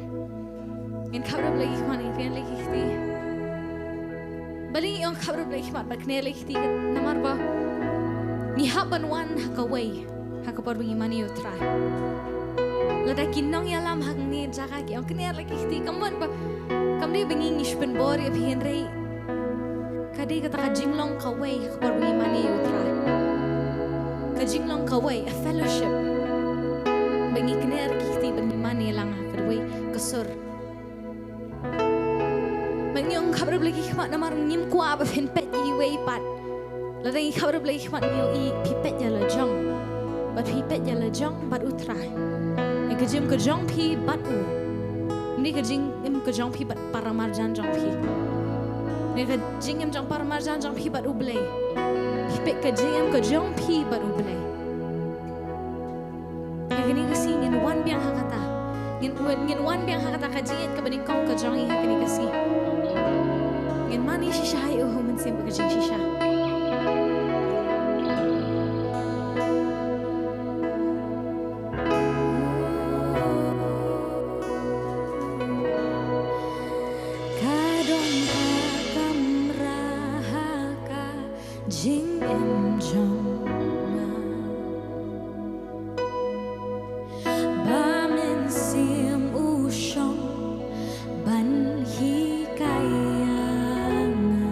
Ngin khaprup la ki khmat, ngin kner la ki kti. Balei ngi ong khaprup la ki khmat bad kner la ki kti? Namar ba ngi hap ban wan ha kawei ha ka por ba ngi mane ïa U Trai. Lada ki nongïalam hangne jaka ki ong kner la ki kti, kam mut ba, kam dei ba ngi ngi shu pynbor ïa phi, hynrei ka dei kata ka jinglong kawei ha ka por ba ngi mane ïa U Trai. Ka jinglong kawei, a fellowship, ba ngi kner ki kti bad ngi mane lang ha kawei ka sur. Khap ruh bla ki khmat namar ngim kwah ba phin peit iwei pat. Lada ngi khap ruh bla ki khmat ngi ïohi phi peit ïa la jong. Bad phi peit ïa la jong bad u Trai. Ïa ka jingim ka jong phi bad u. Ym dei ka jingim ka jong phi bad para marjan jong phi. Ïa ka jingim jong para marjan jong phi bad u Blei. Phi peit ka jingim ka jong phi bad u Blei. Ïa kane ka sngi ngin wan biang ha kata. Ngin, ngin wan biang ha kata ka jingïeit kaba nyngkong ka jong ngi ha kane ka sngi. Ngin mane shisha ïa u ha u Mynsiem ba ka jingshisha. Ka don ka kamra ha ka jingim jong nga. Ba Mynsiem u shong ban hikai ïa nga.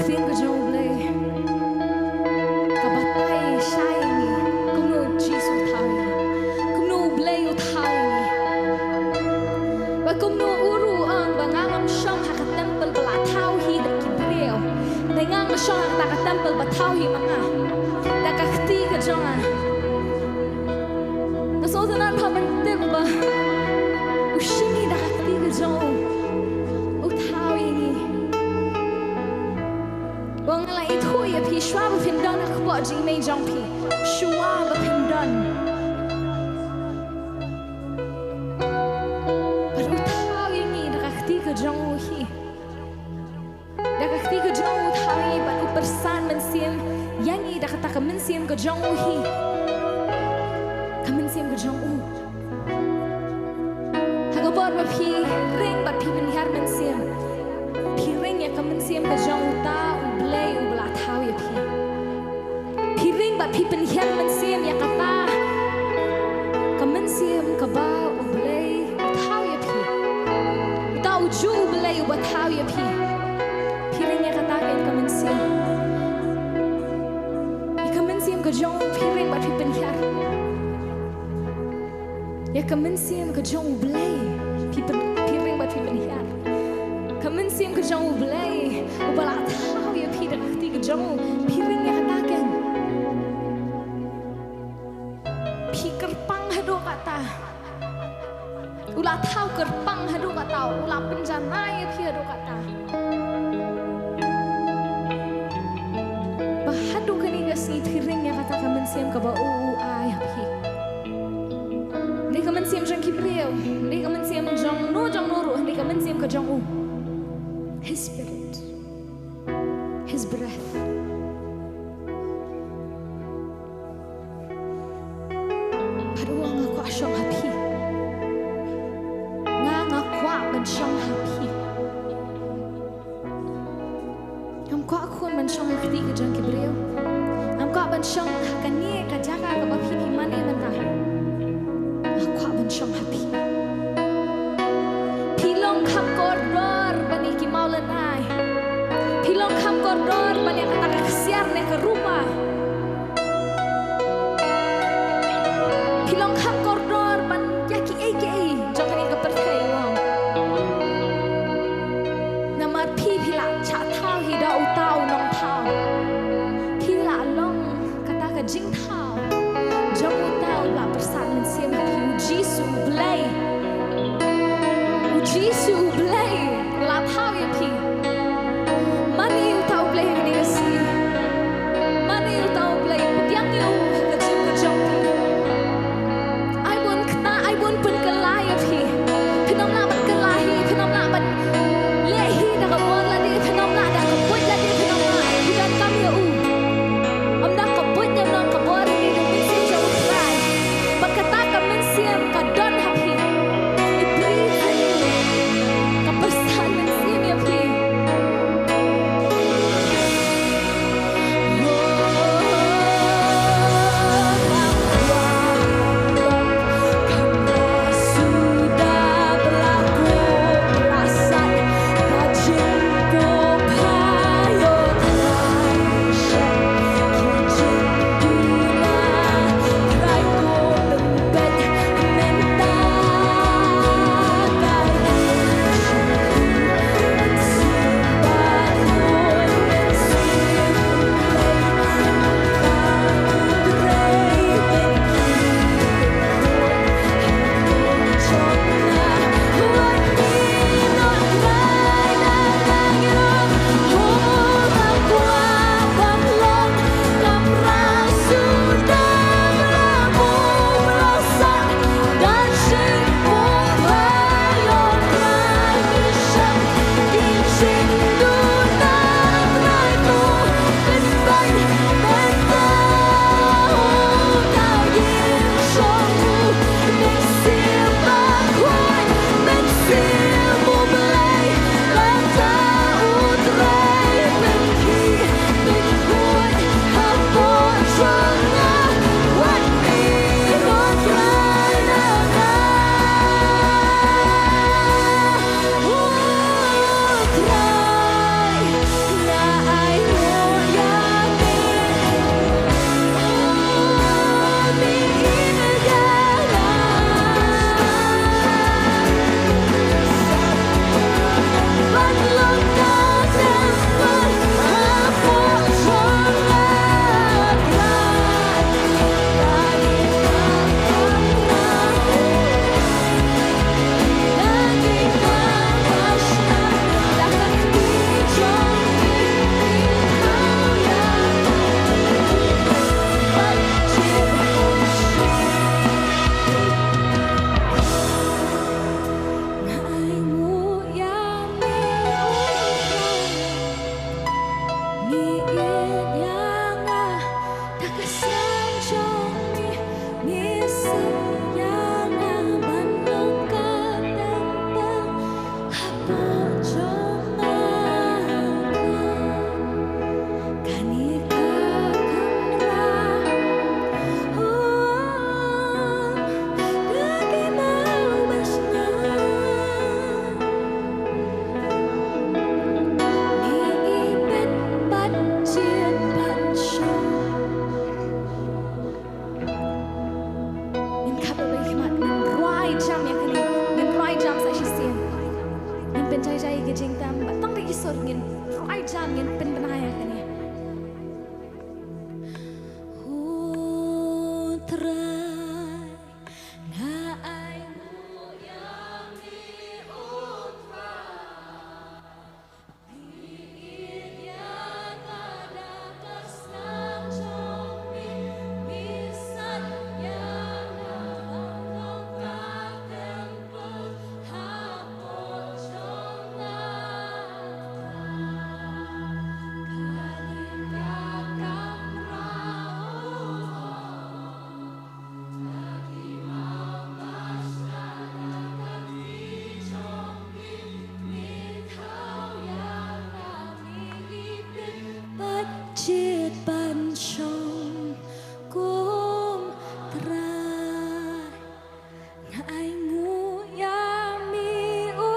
Ktien ka jong U Blei ka batai shai ïa ngi kumno U Jisu u thaw ïa ngi, kumno U Blei u thaw ïa ngi. Bad kumno u ruh u ong ba nga ngam shong ha ka templ ba la thaw hi da ki briew, hynrei nga nga shong ha kata ka templ ba thaw hi ma nga da ka kti ka jong nga. Nga sngewtynnat bha ban tip ba u shim ngi da ka kti ka jong u, u thaw ïa ngi. Ba nga la ithuh ïa phi shuwa ba phin don ha ka kpoh jingmei jong phi, shuwa ba phin don. Bad u thaw ïa ngi da ka kti ka jong u hi. Da ka kti ka jong u thaw ïa ngi bad u pyrsan mynsiem ïa ngi da kata ka mynsiem ka jong u hi. Ka mynsiem ka jong u. Ha ka por ba phi ring bad phi pynhiar mynsiem, phi ring ïa ka mynsiem ka jong uta U Blei uba la thaw ïa phi. Phi ring bad phi pynhiar mynsiem ïa kata ka mynsiem kaba U Blei u thaw ïa phi. Uta u juh U Blei uba thaw ïa phi. Phi ring ïa kata ka, ïa ka mynsiem. Ïa ka mynsiem ka jong u phi ring bad phi pynhiar. Ïa ka mynsiem ka jong U Blei phi pyn-, phi ring bad phi pynhiar. Ka mynsiem ka jong U Blei uba la thaw ïa phi da ka kti ka jong u, phi ring ïa kata ka. Phi kyrpang haduh katta. U la thaw kyrpang haduh katta, u la pynjanai ïa phi haduh katta. Ba haduh kane ka sngi phi ring ïa kata ka mynsiem kaba u, u ai ha phi. Hynrei ka mynsiem jong ki briew, hynrei ka mynsiem jong no jong no ruh, hynrei ka mynsiem ka jong u. His spirit. His breath. Bad u ong nga kwah shong ha phi. Nga, nga kwah ban shong ha phi. Ngam kwah khun ban shong ha kti ka jong ki briew. Ngam kwah ban shong ha kane ka jaka kaba phi, phi mane mynta. Nga kwah ban shong ha phi. Phi long kham kordor ban ïa ki mawlynnai. Phi long kham kordor ban ïa kata ka ksiar ne ka rumah. Phi long kham kordor ban ïa kiei kiei jong kane ka pyrthei, u ong. Namar phi, phi la shah thaw hi da uta u nongthaw. Phi la long kata ka jingthaw jong uta uba la pyrshang mynsiem ha phi, U Jisu U Blei. U Jisu U Blei u la thaw ïa phi. Mane uta U Blei ha kane ka sngi? Mane uta Ïa nga da ka snam jong me, me sait ïa nga ban long ka templ hapoh jong nga. Kane ka kamra, oh, da ki maw ba shna. Me i peit bad jied ban shong. Ngin khap ïa ka khmat, ngin rwai jam ïa kane, ngin rwai jam sa shisien. Ngin pynjai jai ïa ka jingtem, bad tang da ki sur ngin rwai jam, ngin pynbna ïa kane. U Trai, nga ai nguh ïa me, u Trai. Bad jied ban shong kum Trai. Nga ai nguh ïa me, u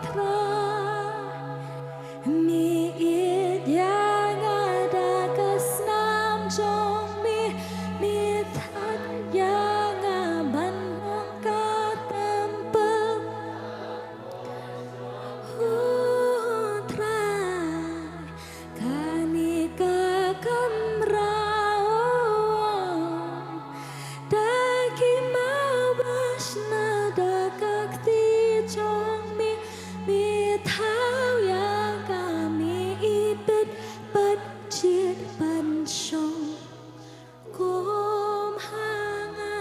Trai. Me ïeit ïa nga da ka snam jong me, me thait ïa nga ban long ka templ. U Trai, kane ka kamra, oh, da ki maw ba shna da ka kti jong me, me thaw ïa ka, me i peit bad jied ban shong kum ha nga.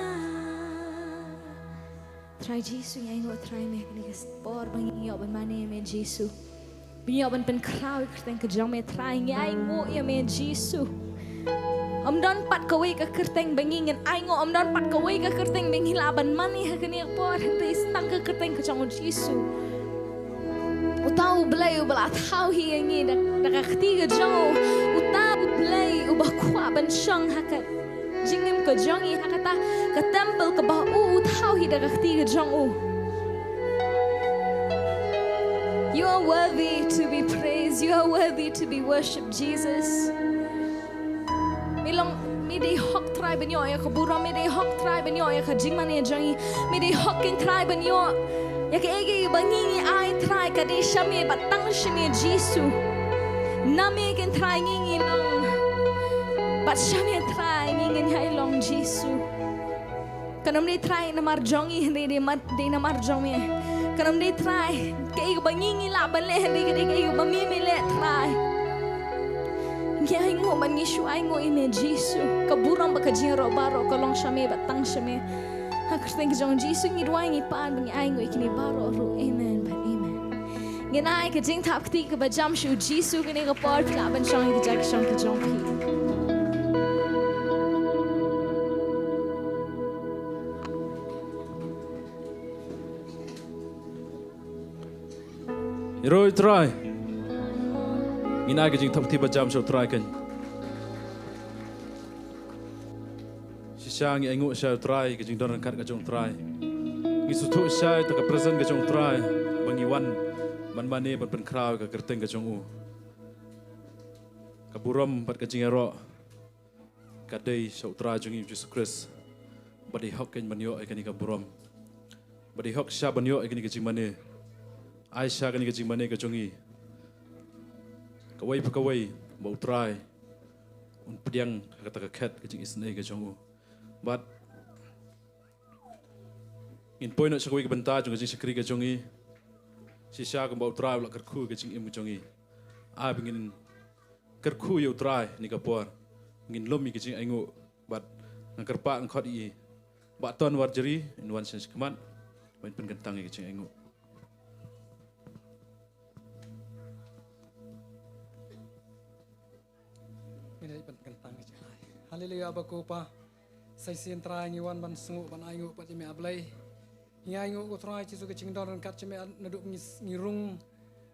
Trai Jisu, ngi ainguh Trai me, kane ka por ba ngi ïoh ban mane ïa me Jisu. Ba ngi ïoh ban pynkhraw ïa ka kyrteng ka jong me Trai, ngi ainguh ïa me Jisu. Ym don pat kawei ka kyrteng ba ngi ngin ainguh, ym don pat kawei ka kyrteng ba ngi lah ban mane ha kane ka por, hynrei tang ka kyrteng ka jong u Jisu. Uta u Blei uba la thaw hi ïa ngi da, da ka kti ka jong u. Uta u Blei uba kwah ban shong ha ka jingim ka jong ngi, ha kata ka templ kaba u, u thaw hi da ka kti ka jong u. You are worthy to be praised. You are worthy to be worshipped, Jesus. Me long, me dei hok Trai ban ïoh ïa ka burom, me dei hok Trai ban ïoh ïa ka jingmane jong ngi, me dei hok kein Trai ban ïoh ïa kaei kaei ba ngi ngi ai Trai, ka dei sha me bad tang sha me Jisu. Na me kein Trai ngi ngi long, bad sha me Trai ngi ngin ïai long Jisu. Kan ym dei Trai namar jong ngi, hynrei dei ma-, dei namar jong me. Kan ym dei Trai kaei kaba ngi ngi lah ban leh, hynrei ka dei kaei kaba me me leh Trai. Ngi ainguh bad ngi shu ainguh ïa me Jisu. Ka burom bad ka jingïaroh baroh ka long sha me bad tang sha me. Ha ka kyrteng ka jong u Jisu ngi duwai, ngi pan bad ngi ainguh ïa kine baroh ruh. Amen bad amen. Ngin ai ka jingthap kti kaba jam sha u Jisu kane ka por, phi lah ban shong ïa ka jaka shong ka jong phi. Ïaroh ïa u Trai. Ngin ai ka jingthap kti ba jam sha u Trai kein. Shisha ngi ainguh sha u Trai, ka jingdon ryngkat ka jong u Trai. Ngi sngewthuh shisha ïa ka presence ka jong u Trai ba ngi wan ban mane ban pynkhraw ïa ka kyrteng ka jong u. Ka burom bad ka jingïaroh ka dei sha u Trai jong ngi Jisu Khrist. Ba dei hok kein ban ïoh ïa kane ka burom. Ba dei hok shisha ban ïoh ïa kane ka jingmane. Ai shisha kane ka jingmane ka jong ngi. Kawei pa kawei ba u Trai un pdiang ha kata ka khet ka jingisynei ka jong u. Bad ngin poi noh sha kawei ka bynta jong ka jingshakri ka jong ngi. Shisha kumba u Trai u la kyrkhu ka jingim ka jong ngi. Ai ba ngin kyrkhu ïa u Trai ha kane ka por. Ngin lum ïa ka jingainguh bad nga kyrpad nga khot ïa i Bah Ton Warjri, in wan sha khmat ban pynkyntang ïa ka jingainguh. Ngin ïa ban kyntang ka jingïaid. Haleluya, Baba ko Pa. Sa shisien Trai ngi wan ban sngewnguh ban ainguh pat ïa me A Blei. Ngi ainguh ko Trai Jisu ka jingdon ryngkat jong me naduh ngi, ngi rung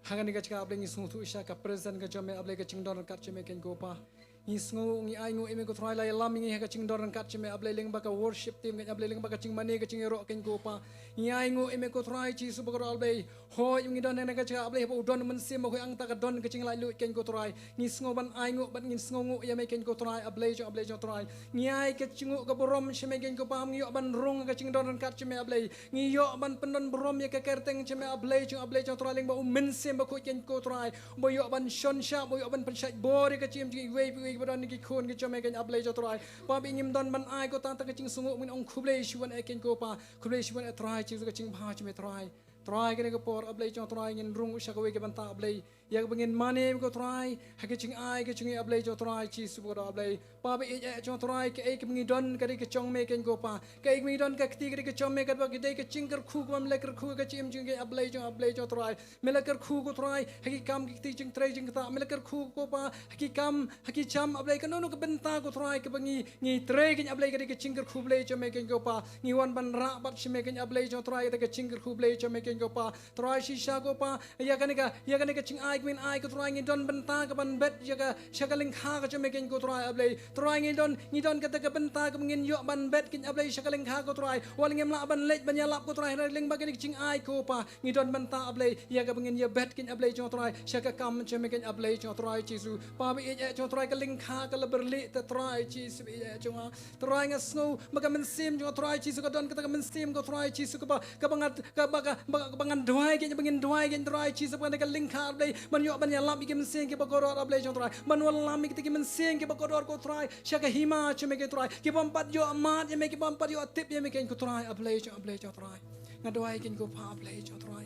ha kane ka jaka A Blei, ngi sngewthuh sha ka presence ka jong me A Blei, ka jingdon ryngkat jong me keiñ ko Pa. Ngi sngew, ngi ainguh ïa me ko Trai, la ïalam ïa ngi ha ka jingdon ryngkat jong me A Blei, lyngba ka worship team keiñ A Blei, lyngba ka jingmane ka jingïaroh keiñ ko Pa. Ngi ainguh ïa me ko Trai Jisu bakordor A Blei. Hooid, ngi don ha kane ka jaka A Blei, haba u don u Mynsiem Bakhuid hangta ka don ka jinglaitluid keiñ ko Trai. Ngi sngew ban ainguh bad ngi sngewnguh ïa me keiñ ko Trai, A Blei jong, A Blei jong Trai. Ngi ai ka jingnguh ka burom sha me keiñ ko Pa, ngi ïoh ban rung ha ka jingdon ryngkat jong me A Blei. Ngi ïoh ban pyndon burom ïa ka kyrteng jong me A Blei jong, A Blei jong Trai, lyngba u Mynsiem Bakhuid keiñ ko Trai. Ba ïoh ban shon shah, ba ïoh ban pynshait bor ïa ka jingim jong iwei pa iwei ba don ki khun ki jong me keiñ A Blei jong Trai. Pa, ba ngim don ban ai ko tang tang ka jingsngewnguh, ngin ong khublei shibun eh keiñ ko Pa, khublei shibun eh Trai Jisu ka jingbha jong me Trai. Trai kane ka por A Blei jong Trai ngin rung sha kawei ka bynta A Blei. Ïa kaba ngin mane ko Trai, ha ka jingai ka jong ngi A Blei jong Trai Jisu bakordor A Blei. Pa ba ïeit eh jong Trai, kaei kaba ngi don ka dei ka jong me keiñ ko Pa. Kaei kaba ngi don ka kti ka dei ka jong me, kaba ka dei ka jingkyrkhu kaba me la kyrkhu ka jingim jong ngi A Blei jong, A Blei jong Trai. Me la kyrkhu ko Trai ha ki kam ki kti jingtrei jingktah. Me la kyrkhu ko Pa ha ki kam ha ki jam A Blei, kano kano ka bynta ko Trai kaba ngi, ngi trei keiñ A Blei, ka dei ka jingkyrkhu Blei jong me keiñ ko Pa. Ngi wan ban rah bad sha me keiñ A Blei jong Trai, ka dei ka jingkyrkhu Blei jong me keiñ ko Pa. Trai shisha ko Pa, ïa kane ka, ïa kane ka jingai kaba ngin ai ko Trai, ngi don bynta ka ban bet ïa ka sha ka lyngkha ka jong me keiñ ko Trai A Blei. Trai ngi don, ngi don kata ka bynta kaba ngin ïoh ban bet keiñ A Blei sha ka lyngkha ko Trai. Wat la ngim lah ban leit ban ïalap ko Trai, lyngba kane ka jingai ko Pa. Ngi don bynta A Blei, ïa kaba ngin ïa bet keiñ A Blei jong Trai sha ka kam jong me keiñ A Blei jong Trai Jisu. Pa ba ïeit eh jong Trai, ka lyngkha ka la byrlih te Trai Jisu ba ïeit eh jong nga. Trai nga sngew ba ka mynsiem jong Trai Jisu ka don kata ka mynsiem ko Trai Jisu kaba, kaba ngan, kaba, kaba, kaba ngan duwai keiñ, ba ngin duwai keiñ Trai Jisu ba ka lyngkha A Blei, ban ïoh ban ïalap ïa ki mynsiem kiba kordor A Blei jong Trai. Ban wallam ïa kita ki mynsiem kiba kordor ko Trai sha ka hima jong me keiñ Trai. Ki bym pat ïoh mad ïa me, ki bym pat ïoh tip ïa me keiñ ko Trai A Blei jong, A Blei jong Trai. Nga duwai keiñ ko Pa A Blei jong Trai.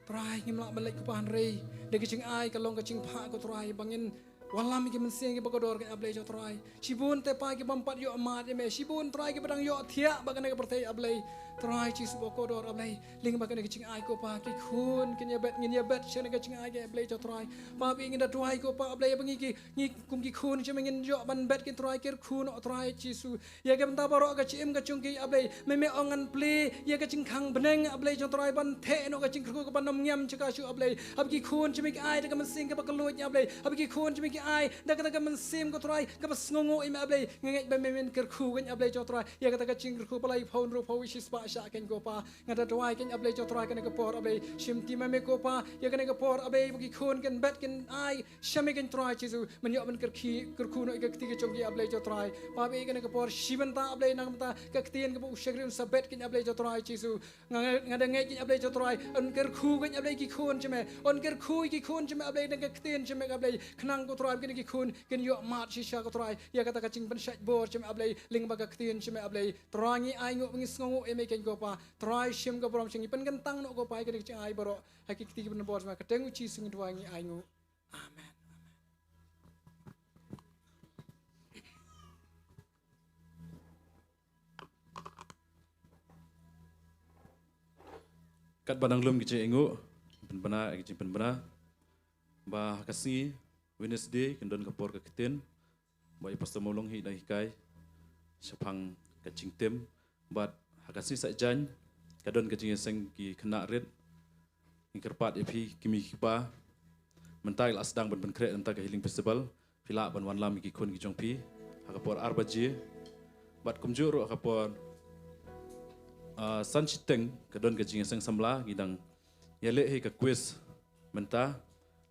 Trai ngim lah ban leit ko Pa hynrei da ka jingai ka long ka jingphah ko Trai ba ngin wallam ïa ki mynsiem kiba kordor keiñ A Blei jong Trai. Shibun te Pa ki bym pat ïoh mad ïa me, shibun Trai kiba dang ïoh thiah bad kane ka pyrthei A Blei. Trai Jisu bakordor A Blei, lyngba kane ka jingai ko Pa ki khun kin ïa bet, ngin ïa bet sha kane ka jingai keiñ A Blei jong Trai. Pa ba ngin da duwai ko Pa A Blei ba ngi ki, ngi kum ki khun jong me ngin ïoh ban bet keiñ Trai, kyrkhu noh Trai Jisu. Ïa ka bynta baroh ka jingim ka jong ki A Blei, me me ong ngan plie ïa ka jingkhang bneng A Blei jong Trai ban theh noh ka jingkyrkhu kaba nym ngiam jong ka shuh A Blei. Haba ki khun jong me ki ai da ka mynsiem kaba kylluid A Blei, haba ki khun jong me ki ai da kata ka mynsiem ko Trai kaba sngewnguh ïa me A Blei, nga ngeit ba me men kyrkhu keiñ A Blei jong Trai ïa kata ka jingkyrkhu ba laiphew hynriewphew shispah shah keiñ ko Pa. Nga da duwai keiñ A Blei jong Trai kane ka por A Blei, shim ti ma me ko Pa ïa kane ka por A Blei, ba ki khun kin bet kin ai sha me keiñ Trai Jisu, men ïoh ban kyrkhi, kyrkhu noh ïa ka kti ka jong ki A Blei jong Trai. Pa ba ïeit kane ka por shi bynta A Blei, na ka bynta ka ktien kaba u shakri un sa bet keiñ A Blei jong Trai Jisu. Nga, nga da ngeit keiñ A Blei jong Trai, un kyrkhu keiñ A Blei ki khun jong me, un kyrkhu ïa ki khun jong me A Blei da ka ktien jong me A Blei. Khnang ko Trai ba kine ki khun kin ïoh mad shisha ko Trai ïa kata ka jingpynshait bor jong me A Blei, lyngba ka ktien jong me A Blei. Trai ngi ainguh ba ngi sngewnguh ïa me keiñ ko Pa. Trai shim ka burom sha ngi, pynkyntang noh ko Pa ïa kane ka jingai baroh ha ki kti ki pynbor jong me, ha ka kyrteng u Jisu ngi duwai ngi ainguh. Amen. Katba dang lum ki jingaiñguh, pynbna, ki jingpynbna. Ba ha ka sngi Wednesday kan don ka por ka ktien. Ba i Pastor Mawlong hi dang hikai shaphang ka jingtim. Bad ha ka sngi Saitjaiñ ka don ka jingïaseng ki khynnah rit. Ngi kyrpad ïa phi ki kmie ki kpa, mynta ngi la sdang ban pynkhreh mynta ka Healing Festival, phi lah ban wanlam ïa ki khun ki jong phi ha ka por ar baje. Bad kumjuh ruh ha ka por, ah, san shiteng ka don ka jingïaseng samla, ngi dang ïaleh hi ka quiz mynta.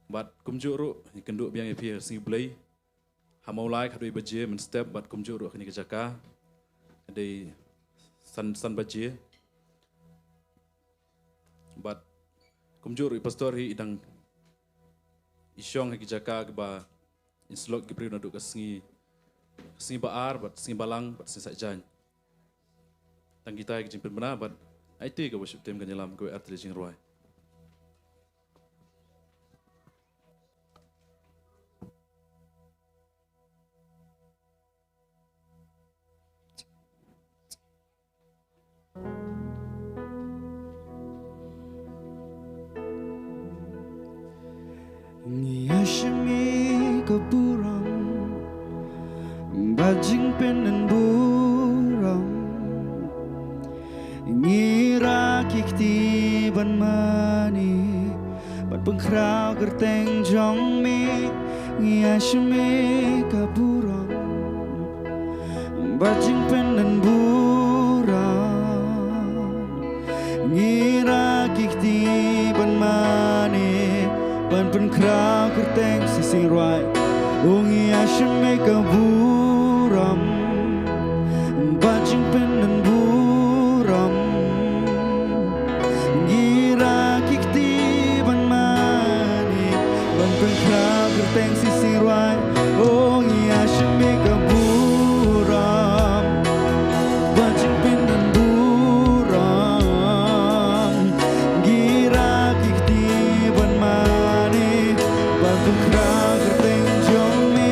Bad kumjuh ruh ngi kynduh biang ïa phi ha ka sngi Blei ha Mawlai, khatwei baje mynstep, bad kumjuh ruh kane ka jaka ka dei san, san baje. Bad kumjuh ruh i pastor hi i dang i shong ha ki jaka kiba in slok ki briew naduh ka sngi, ka sngi ba ar, bad sngi Balang, bad sngi Saitjaiñ. Tang kita ki jingpynbna, bad aiti ka worship team kan ïalam kawei ar tylli jingrwai. Ngi ïashim ïa ka burom Ka jingpynburom. Ngi rah ki kti ban mane, ban pynkhraw kyrteng jong me, ngi ai sha me ka burom. Ba jingpynburom. Ngi rah ki kti ban mane, ban pynkhraw kyrteng, shisien rwai. O ngi ai sha me ka burom. Ba jingpynburom. Ngi rah ki kti ban mane, ban pynkhraw kyrteng, shisien rwai. O ngi ai sha me ka burom. Ba jingpynburom. Ngi rah ki kti ban mane, ban pynkhraw kyrteng jong me.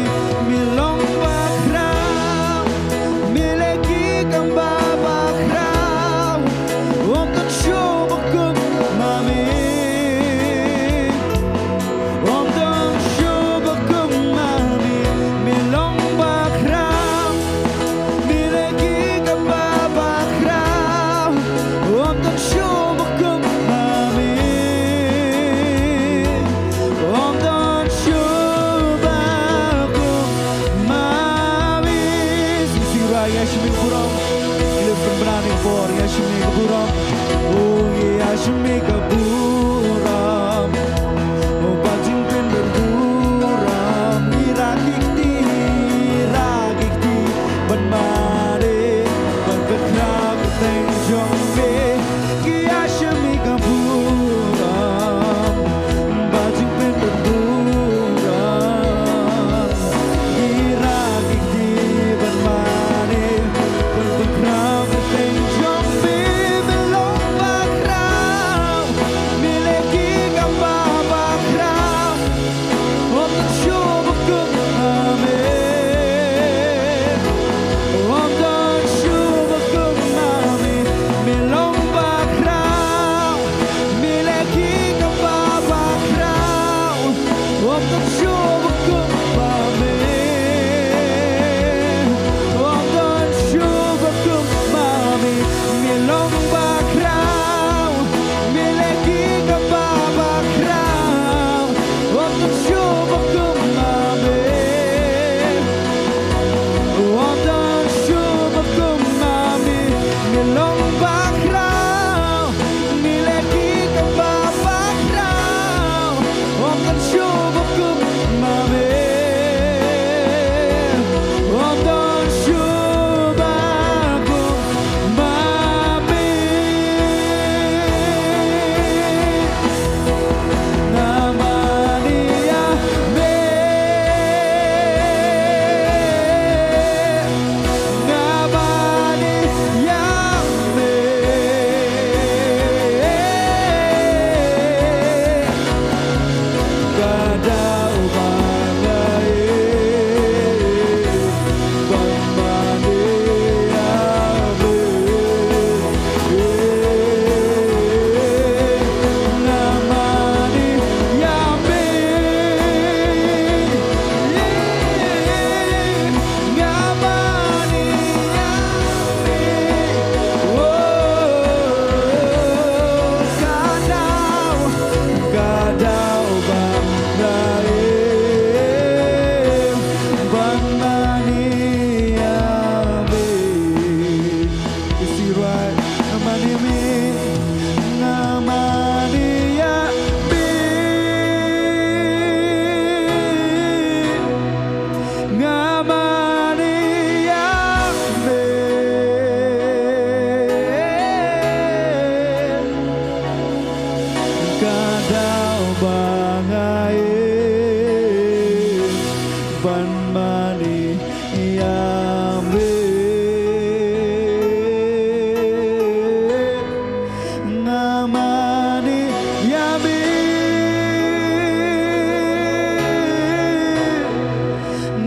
Me long bakhraw, me leh ki kam bakhraw. Ym don shuh ba kum ma me. Ym don shuh ba kum ma me. Me long bakhraw, me leh ki kam bakhraw. Ym don shuh ba kum ma me. Ym don shuh ba kum ma me. Shisien rwai, ai sha me ka burom. Khlem pynbna ïa ka por, ai sha me ka burom. O ai sha me ka burom. O ba jingpynburom. Ngi rah ki kti, ngi rah ki kti ban mane, ban pynkhraw kyrteng jong me. Ngi ai sha me ka burom. Ba jingpynburom. Ngi rah ki kti ban mane, ban pynkhraw kyrteng jong me. Me long bakhraw, me leh ki kam bakhraw. Ym don shuh ba kum ma me. Ym don shuh ba kum ma me. Me long bakhraw, me leh ki kam bakhraw. Ym don shuh ba kum ma me. Ym don shuh ba kum ma me. Me long bakhraw, me leh ki kam bakhraw. Ym don shuh ba kum ma me. Ym don shuh ba kum ma me. Me long bakhraw, me leh ki kam bakhraw. Ym don shuh ba kum ma me. Ym don shuh ba kum ma me. Nga mane ïa me. Nga mane ïa me. Ka dei ba nga ïeit ban mane ïa me. Nga mane ïa me. Nga mane ïa me. Oh, ka dei, ka dei ba nga ïeit ban mane ïa me. Shisien rwai, nga mane ïa me, nga mane ïa me. Nga mane ïa me. Ka dei ba nga ïeit ban mane ïa me. Nga mane ïa me.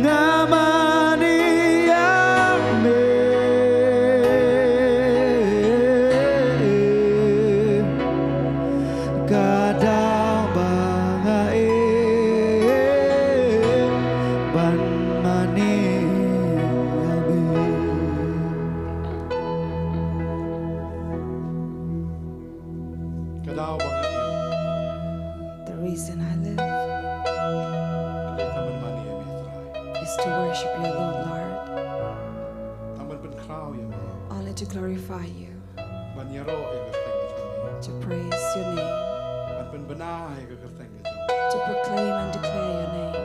Nga mane ïa me. Ka dei ba nga ïeit ban mane Just to worship you alone, Lord. Tang ban pynkhraw ïa me. Only to glorify you. Ban ïaroh ïa ka kyrteng ka jong me. To praise your name. Ban pynbna ïa ka kyrteng ka jong me. To proclaim and declare your name.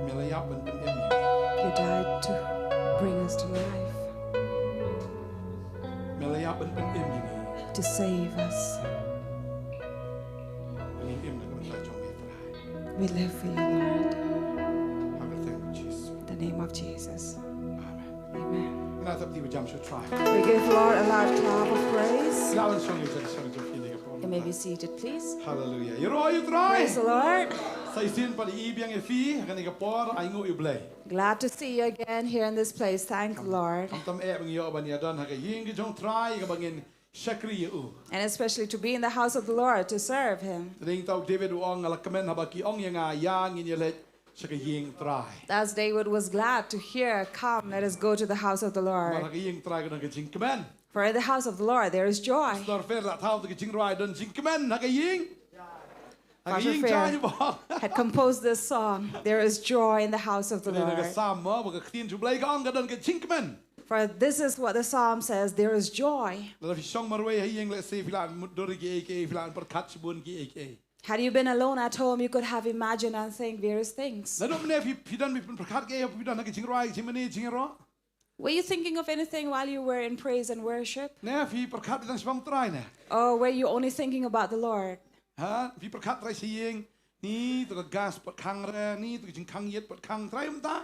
Me la ïap ban pynim ïa ngi. You died to bring us to life. Me la ïap ban pynim ïa ngi. To save us. Ba ngin im na ka bynta jong me Trai. We live for you, Lord. Ha ka kyrteng u Jisu. The name of Jesus. Amen. Amen. Ngin ïa tap kti ba jam sha u Trai. We give Lord a loud clap of praise. Ïa wan shong ïa jan shong ïa jan kine ka por. You may be seated, please. Hallelujah. Ïaroh ïa u Trai. Praise the Lord. Sa shisien pat i biang ïa phi ha kane ka por, ai nguh ïa u Blei. Glad to see you again here in this place. Thank the Lord. Khamtam eh ba ngi ïoh ban ïadon ha ka ïing ka jong u Trai kaba ngin shakri ïa u. And especially to be in the house of the Lord to serve Him. Te dei ta u David u ong, nga la kmen haba ki ong ïa nga, ïa ngin ïaleit sha ka ïing u Trai. As David was glad to hear, "Come, let us go to the house of the Namar Lord." ha ka ïing u Trai ka don ka jingkmen. For in the house of the Lord there is joy. Pastor Fer la thaw te ka jingrwai don jingkmen ha ka ïing. Ha ka Pastor ïing Fer Trai ba. had composed this song, "There is joy in the house of the Te dei na ka Lord." Salm mo, ba ka ktien jong u Blei ka ong ka don ka jingkmen. For this is what the psalm says, "There is joy." Lada phi shong marwei ha ïing, lehse phi lah ban mutdur ïa kiei kiei, phi lah ban pyrkhat shibun kiei kiei. Had you been alone at home, you could have imagined and think various things. Naduh mynne phi, phi don phi pyrkhat kiei, phi don ha ka jingrwai, jingmane, jingïaroh? Were you thinking of anything while you were in praise and worship? Ne phi pyrkhat tang shaphang u Trai ne? Or were you only thinking about the Lord? Ha, phi pyrkhat Trai sha ïing, ni to ka gas pat khang re, ni to ka jingkhang ïit pat khang, Trai um ta.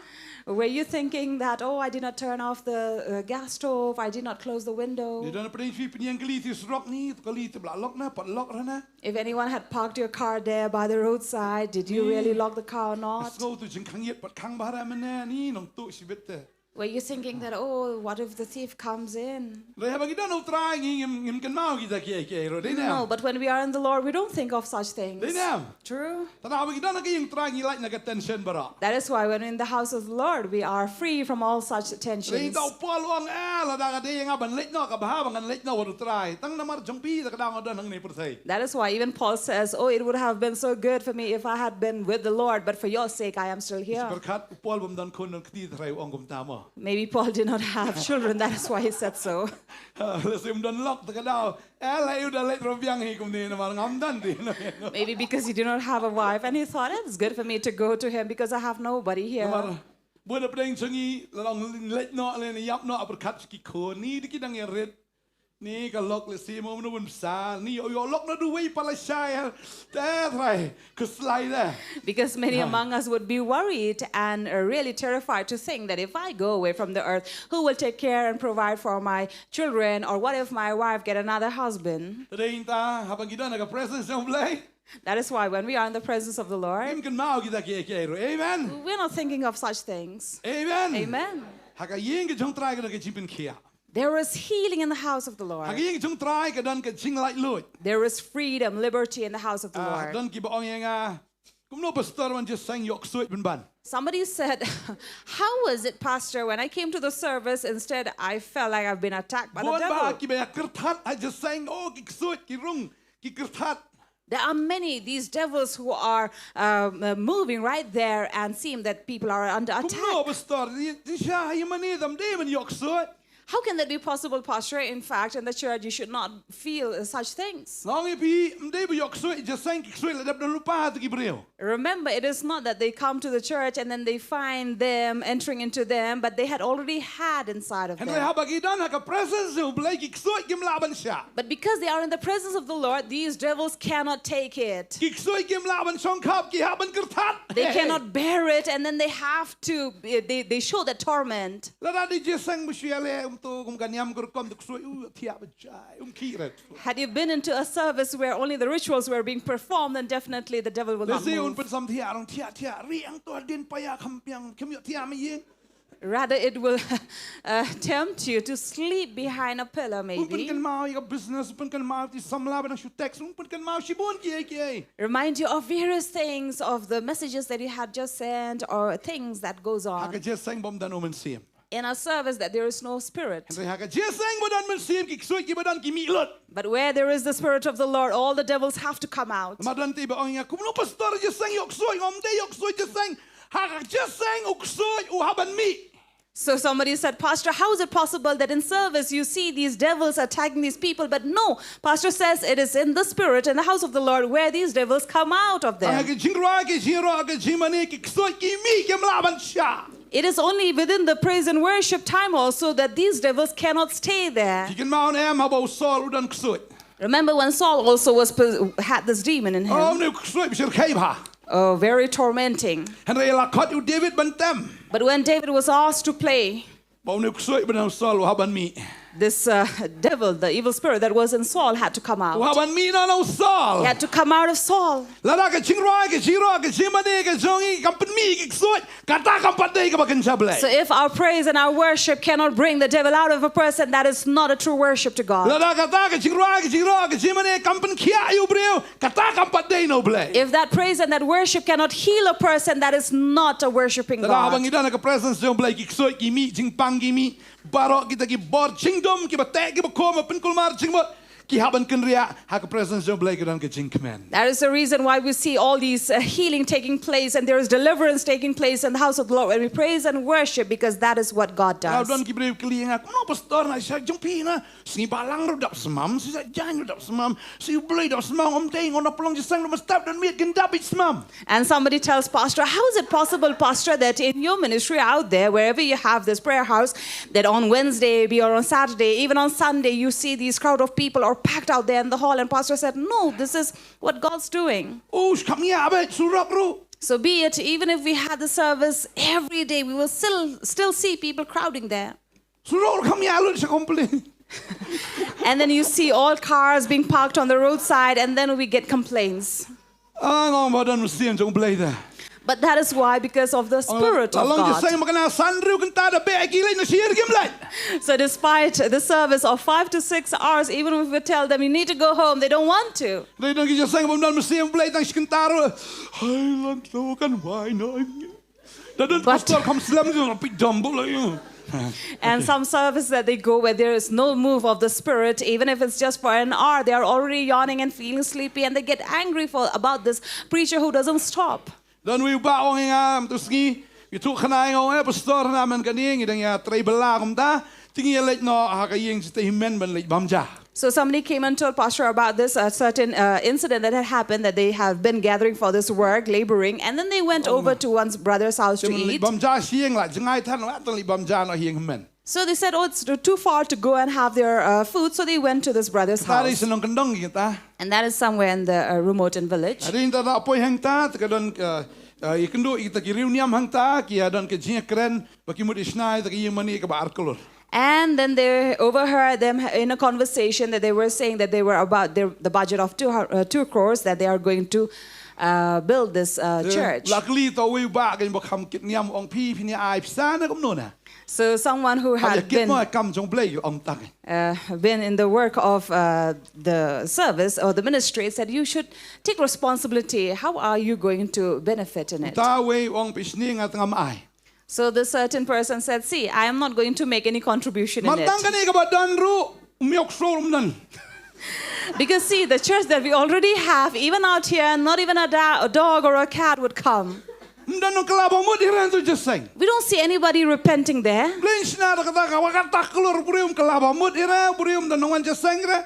Were you thinking that, "Oh, I did not turn off the uh, gas stove, I did not close the window"? Ni don pdeng phi pynïeng kali ti surok, ni to kali te ba la lok ne, pat lok re ne? If anyone had parked your car there by the roadside, did you Hmm. really lock the car or not? Sngew to jingkhang ïit pat khang bha re mynne, ni nongtuh shibit te. Were you thinking that, "Oh, what if the thief comes in?" Hynrei haba ngi don u Trai ngi ngim, ngim kynmaw kita kiei kiei ruh, dei ne? No, but when we are in the Lord, we don't think of such things. Dei ne? True. Tang haba ngi don ha ka ïing u Trai ngi lait na ka tension baroh. That is why when in the house of the Lord, we are free from all such Dei tensions. ta u Paul u ong, eh, lada ka dei ïa nga ban leit noh, ka bha ba ngan leit noh wat u Trai. Tang namar jong phi te ka daw nga don hangne pyrthei. That is why even Paul says, "Oh, it would have been so good for me if I had been with the Lord, but for your sake I am still here." Pyrkhat u Paul bym don khun, don kti, te hynrei u ong kumta mo. Maybe Paul did not have children, that is why he said so. Lehse um don lok te ka daw. Eh, la u da leit ruh biang hi kumne namar ngam don te. Maybe because he did not have a wife and he thought, "It's good for me to go to him because I have nobody here." Namar bun na pdeng jong ngi, la ong leit noh, la ïap noh, pyrkhat ki khun, ni de ki dang ïarit. Ni ka lok lehse mo mano bun bsa, ni ïoh lok na duwai pala shai. Te Trai, khuslai de. Because many Huh. among us would be worried and uh, really terrified to think that if I go away from the earth, who will take care and provide for my children? Or what if my wife get another husband? Te dei ta, haba ngi don ha ka presence jong u Blei, That is why when we are in the presence of the Lord, ngim kynmaw kita kiei kiei ruh. Amen. we're not thinking of such things. Amen. Amen. Ha ka ïing ka jong u Trai ka don ka jingpynkhiah. There is healing in the house of the Ha ka Lord. ïing ka jong u Trai ka don ka jinglaitluid. There is freedom, liberty in the house of the Ah, Lord. don kiba ong ïa nga, kumno pastor, wan jingïaseng ïoh ksuid pynban. Somebody said, "How was it, Pastor? When I came to the service, instead I felt like I've been attacked by the Bun ba devil." kiba ïa kyrthat ha jingïaseng, oh, ki ksuid, ki rung, ki kyrthat. There are many, these devils who are um, uh, moving right there and seem that people are under Kumno attack. pastor, di, di sha ha ïing mane tam de ban ïoh ksuid. How can that be possible, Pastor? In fact, in the church, you should not feel uh, such things. Nga ong ïa phi, ym dei ba ïoh ksuid jingïaseng, ki ksuid la dep don lypa ha ki briew. Remember, it is not that they come to the church and then they find them entering into them, but they had already had inside of Hynrei them. haba ki don ha ka presence jong u Blei, ki ksuid kim lah ban shah. But because they are in the presence of the Lord, these devils cannot take it. Ki ksuid kim lah ban shongkhap, ki hap ban kyrthat. They cannot bear it, and then they have to, they, they show the torment. Lada dei jingïaseng ba shu ïaleh, um to kum ka niam ka rukom, to ksuid u thiah ba jai, um khih ret. Had you been into a service where only the rituals were being performed, then definitely the devil will not Lehse un move. pynsam thiah, rong thiah thiah, ri ang to hadien paia kham biang, kham ïoh thiah ma ïing. Rather, it will uh, tempt you to sleep behind a pillar, Un maybe. pynkynmaw ïa ka business, un pynkynmaw ïa ki samla ba dang shu text, un pynkynmaw shibun kiei kiei. Remind you of various things, of the messages that you had just sent or things that goes Ha on ka jingïaseng bym don u Mynsiem. In a service that there is no spirit. Hynrei ha ka jingïaseng ba don Mynsiem, ki ksuid kiba don ki mih lut. But where there is the Spirit of the Lord, all the devils have to come out. Namar don te ba ong ïa nga, kumno pastor, jingïaseng ïoh ksuid, ngam dei ïoh ksuid jingïaseng. Ha ka jingïaseng u ksuid u hap ban mih. So somebody said, "Pastor, how is it possible that in service you see these devils attacking these people?" But no, Pastor says it is in the spirit, in the house of the Lord, where these devils come out of them. Ha ka jingrwai, ka jingrwai, ka jingmane, ki ksuid ki mih, kim lah ban shah. It is only within the praise and worship time also that these devils cannot stay there. Ki kynmaw ne em haba u Saul u don ksuid. Remember when Saul also was pos- had this demon in him? Oh, ne ksuid bishar khaiba. Oh, very tormenting. Hynrei la khot u David ban tem. But when David was asked to play, ba u ne ksuid ban u Saul u hap ban mih. This uh, devil, the evil spirit that was in Saul, had to come out. U hap ban mih na u Saul. He had to come out of Saul. Lada ka jingrwai, ka jingrwai, ka jingmane, ka jong ngi kam pynmih ki ksuid, kata kam pat dei kaba kynja Blei. So if our praise and our worship cannot bring the devil out of a person, that is not a true worship to God. Lada kata ka jingrwai, ka jingrwai, ka jingmane kam pynkhiah ïa u briew, kata kam pat dei na u Blei. If that praise and that worship cannot heal a person, that is not a worshiping God. Lada haba ngi don ha ka presence jong u Blei, ki ksuid ki mih, jingpang ki mih, baroh kita ki bor jingdum, kiba teh, kiba khum, ba pynkulmar jingmut, ki hap ban kynriah ha ka presence jong u Blei, ki don ka jingkmen. That is the reason why we see all these uh, healing taking place and there is deliverance taking place in the house of the Lord when we praise and worship, because that is what God does. Don ki briew kylli nga, kumno pastor, na sha jong phi na, sngi Balang ruh dap snem, sngi Saitjaiñ ruh dap snem, sngi U Blei dap snem, ym dei, nga na pynlong jingïaseng ruh mynstep don miet kin dap beit snem. And somebody tells, "Pastor, how is it possible, Pastor, that in your ministry out there, wherever you have this prayer house, that on Wednesday, be or on Saturday, even on Sunday, you see these crowd of people are packed out there in the hall?" And Pastor said, "No, this is what God's doing." Oh, kam ïa beit surok ruh. So be it, even if we had the service every day, we will still still see people crowding there. Surok ruh kam ïa lut sha complain. And then you see all cars being parked on the roadside, and then we get complaints. Ah, nga ong ba don mynsiem jong U Blei te. But that is why, because of the Spirit of God. Long jingïaseng ba kane san hynriew kynta da beh ha ki leit, na sha ïing kim leit. So despite the service of five to six hours, even if we tell them, "You need to go home," they don't want to. Dei don ki jingïaseng ba don mynsiem U Blei tang shi kynta ruh. Hai, lan to kan wai na. Da don pastor kham slem jong phi dom bula ïa. And some service that they go where there is no move of the Spirit, even if it's just for an hour, they are already yawning and feeling sleepy, and they get angry for about this preacher who doesn't stop. Don uwei u bah u ong ïa nga mynta ka sngi, u ïathuh khana ïa nga, u ong, "Eh, pastor, hynne mynta kane ngi dang ïatrei bylla kumta, te ngi ïaleit noh ha ka ïing jingtei hynmen ban leit bam ja." So somebody came and told Pastor about this uh, certain uh, incident that had happened, that they have been gathering for this work, laboring, and then they went over to one brother's house to eat. Bam ja sha ïing, la jngai than, la tang leit bam ja noh ha ïing hynmen. So they said, "Oh, it's too- too far to go and have their uh, food," so they went to this brother's house. Tari shnong kyndong kita. And that is somewhere in the uh, remote in village. Hadien ta da poi hangta, te ka don ka, uh, ïakynduh ïa kita ki riewniam hangta, ki ïa don ka jingïakren ba ki mut ïa shna ïa ka ïing mane kaba ar klur. And then they overheard them in a conversation that they were saying that they were about their, the budget of two, uh, two crores, that they are going to uh, build this uh, church. Luckily, to uwei u bah, kan ba kham kit niam, u ong, "Phi, phin ïa ai pisa ne kumno ne?" So someone who had been, uh, been in the work of uh, the service or the ministry said, "You should take responsibility. How are you going to benefit in it?" Ta uwei u ong, "Phi shne, nga tang ngam ai." So this certain person said, "See, I am not going to make any contribution in it." Mynta kane kaba don ruh, um ïoh shuh um don. Because see, the church that we already have, even out here, not even a, da- a dog or a cat would come. Ym don u kylla ba mut ïa u jingïaseng. We don't see anybody repenting there. Lei shna da kata ka, wa kata klur, u briew um kylla ba mut ïa u, u briew um don nongwan jingïaseng re.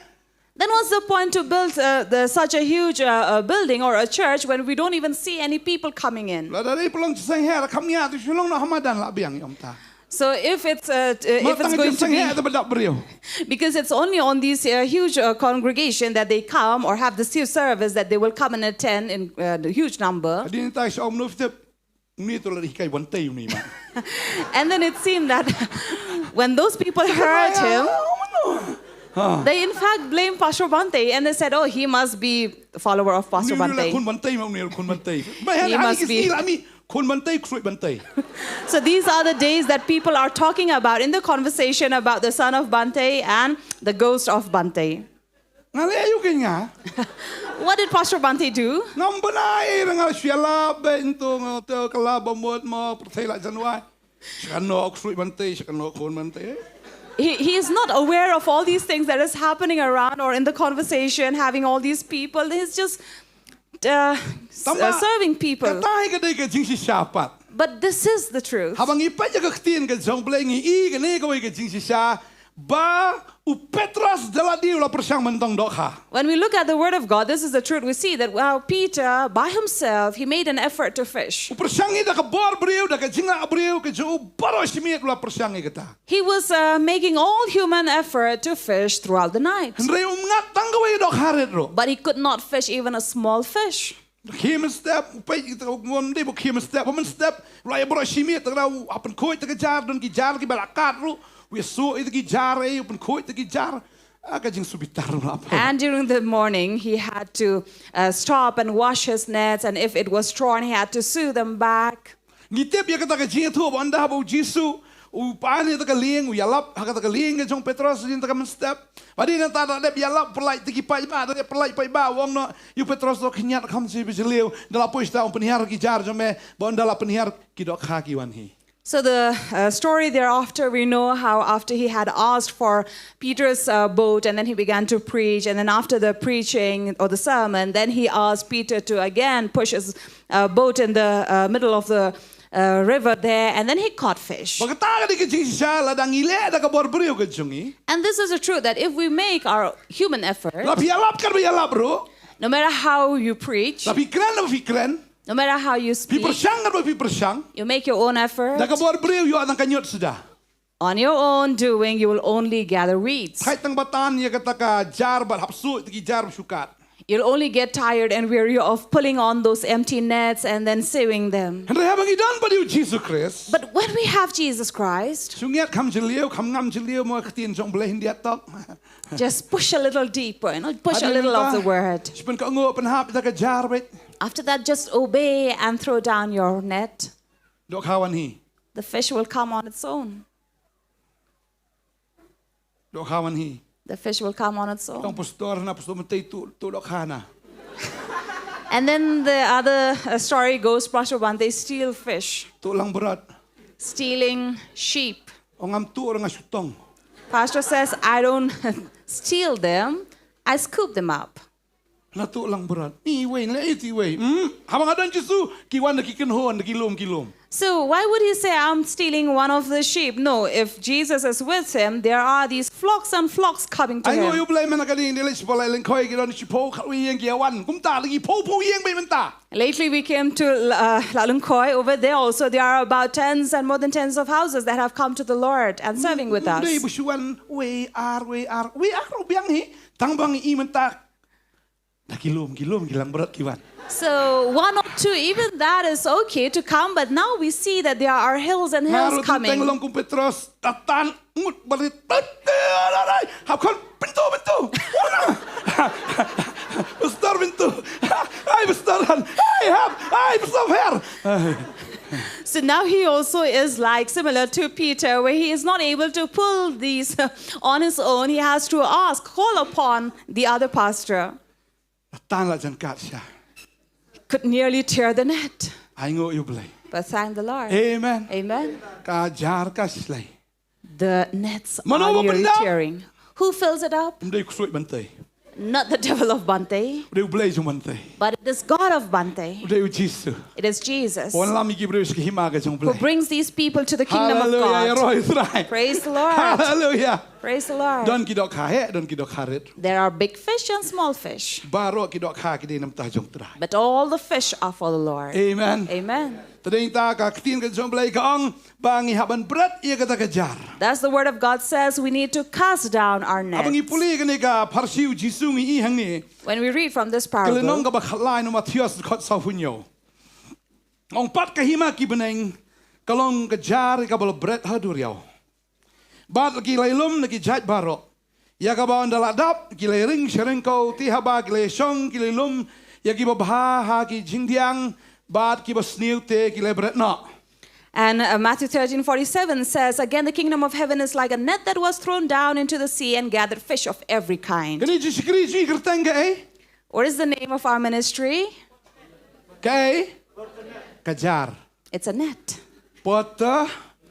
Then what's the point to build uh, the, such a huge uh, uh, building or a church when we don't even see any people coming in? Lada dei pynlong jingïaseng hi, da kham ïa, te shu long noh ha madan la biang ïa um ta. So if it's uh, t- uh, if it's going to be, because it's only on these uh, huge uh, congregation that they come or have this huge service that they will come and attend in uh, the huge number. Hadien ta sha um nuf tip. Ni to la hikai ban tei ni ma. And then it seemed that when those people heard him, they in fact blamed Pastor Bhante and they said, "Oh, he must be a follower of Pastor Bhante." Khun Bhante ma, khun Bhante. He must be. Khun Bhante, khun Bhante. So these are the days that people are talking about in the conversation about the son of Bhante and the ghost of Bhante. Nga leh aïu kein nga? What did Pastor Bhante do? Ngam bnai, nga shu ïalap beit, to nga te kylla ba mut mo pyrthei la jan wai. Sha kano u ksuid Bhante, sha kano u khun Bhante. He, he is not aware of all these things that is happening around or in the conversation, having all these people. He's just uh, s- uh, serving people. Kata hi ka dei ka jingshisha pat. But this is the truth. Haba ngi peit ïa ka ktien ka jong U Blei ngi i kane kawei ka jingshisha ba u Petros da lade u la pyrshang ban tong dohkha. When we look at the word of God, this is the truth. We see that, wow, Peter by himself, he made an effort to fish. U pyrshang ïa da ka bor briew, da ka jinglah briew, ka jong u baroh shi miet u la pyrshang ïa kata. He was uh, making all human effort to fish throughout the night. Hynrei um ngat tang kawei dohkha rit ruh. But he could not fish even a small fish. Khie mynstep, u peit kita, um dei ba khie mynstep, ba mynstep, la ïa baroh shi miet, tang da u hap pynkhuid ïa ka jar, don ki jar kiba la kat ruh, u ïa suh ïa ki jar, eh, u pynkhuid ïa ki jar. Ah, ka jingsubitar ruh la pha. And during the morning, he had to uh, stop and wash his nets, and if it was torn, he had to sew them back. Ngi tip ïa kata ka jingïathuh ba ynda haba u Jisu u pan ïa kata ka lieng, u ïalap ha kata ka lieng ka jong Petros ïa kata ka mynstep. Ba dei nangta da dep ïalap, pyllait ïa ki paidbah, da dep pyllait paidbah, u ong noh ïa u Petros, to khynñiat kham shi ba jylliew, ynda la poi shata un pynhiar ki jar jong me, ba ynda la pynhiar ki dohkha ki wan hi. So the uh, story thereafter, we know how after he had asked for Peter's uh, boat, and then he began to preach, and then after the preaching or the sermon, then he asked Peter to again push his uh, boat in the uh, middle of the uh, river there, and then he caught fish. Ba kata ka dei ka jingshisha lada ngi leh da ka bor briew ka jong ngi. And this is the truth, that if we make our human effort, la phi ïalap kaba ïalap ruh, no matter how you preach, la phi kren kaba phi kren, no matter how you speak, phi pyrshang kaba phi pyrshang, you make your own effort, da ka bor briew ïoh tang ka ñiut suda. On your own doing, you will only gather weeds. Thait tang ba tan ïa kata ka jar bad hap suh ïa ki jar ba shu kat. You'll only get tired and weary of pulling on those empty nets and then sewing them. Hynrei haba ngi don bad ïa u Jisu Khrist, but when we have Jesus Christ, shu ngiat kham jylliew, kham ngam jylliew, mo ka ktien jong U Blei hyndiat tok. Just push a little deeper, you know, push a little of the word. Shu pynkohnguh pynhap ïa ka jar beit. After that, just obey and throw down your net. Dohkha wan hi. The fish will come on its own. Dohkha wan hi. The fish will come on its own. Tang pastor na, pastor mynta tuh, tuh dohkha na. And then the other uh, story goes, Pastor Bhante steal fish. Tuh langbrot. Stealing sheep. Ong ngam tuh, ong nga shu tong. Pastor says, I don't steal them, I scoop them up. Na tuh langbrot. Iwei, na itu iwei. Hmm? Haba nga don Jisu, ki wan da ki kynhun, da ki lum, ki lum. So why would he say, I'm stealing one of the sheep? No, if Jesus is with him, there are these flocks and flocks coming to him. Ai ngo ïa U Blei mynta ka ding, dei leit shiphew lai lyngkhoi ki don shiphew khatwei ïing ki wan. Kumta da ki phew phew ïing beit mynta. Lately we came to uh, Laitumkhrah. Over there also there are about tens and more than tens of houses that have come to the Lord and serving with us. Dei ba shu wan wei ar, wei ar, wei ar ruh biang hi. Tang ba ngi i mynta da ki lum, ki lum, ki langbrot ki wan. So one or two, even that is okay to come, but now we see that there are hills and hills coming. Nga ruh teng long kum Petros, da tan ngut barit. Hap khot, pynto, pynto. Pastor, pynto. Ai pastor, ai hap, ai pastor her. So now he also is like similar to Peter, where he is not able to pull these on his own. He has to ask, call upon the other pastor. Tan la jan kat sha. Could nearly tear the net. Ai nguh ïa U Blei. But thank the Lord. Amen. Amen. Ka jar ka shlei. The nets are nearly tearing. Mano ba pyndap? Who fills it up? Ym dei u ksuid Bante. Not the devil of Bante. U dei U Blei jong Bante. But it is God of Bante. U dei U Jisu. It is Jesus. Wan lam ïa ki briew sha ka hima ka jong U Blei. Who brings these people to the kingdom of God. Hallelujah, ïaroh ïa U Trai. Praise the Lord. Hallelujah. Praise the Lord. Don ki dohkha heh, don ki dohkha rit. There are big fish and small fish. Baroh ki dohkha ki dei na bynta jong U Trai. But all the fish are for the Lord. Amen. Amen. Te dei kata ka ktien ka jong U Blei ka ong ba ngi hap ban bret ïa kata ka jar. Thus the word of God says we need to cast down our nets. Haba ngi pule kane ka pharshi U Jisu ngi i hangne. When we read from this parable, ka lynnong kaba khatlai na u Mathaios dkhot sawphew hynñiew. Ong pat ka hima ki bneng ka long ka jar kaba la bret ha duriaw. Bad ki lailum na ki jait baroh. Ïa kaba ynda la dap ki la ring sha ryngkew, te haba ki la shong ki lailum ïa kiba bha ha ki jingdiang, bad kiba sniew te ki la bret noh. And uh, Matthew thirteen forty-seven says, again, the kingdom of heaven is like a net that was thrown down into the sea and gathered fish of every kind. Kane jingshakri jong ngi kyrteng kaei? What is the name of our ministry? Kaei? Ka jar. It's a net. Potter.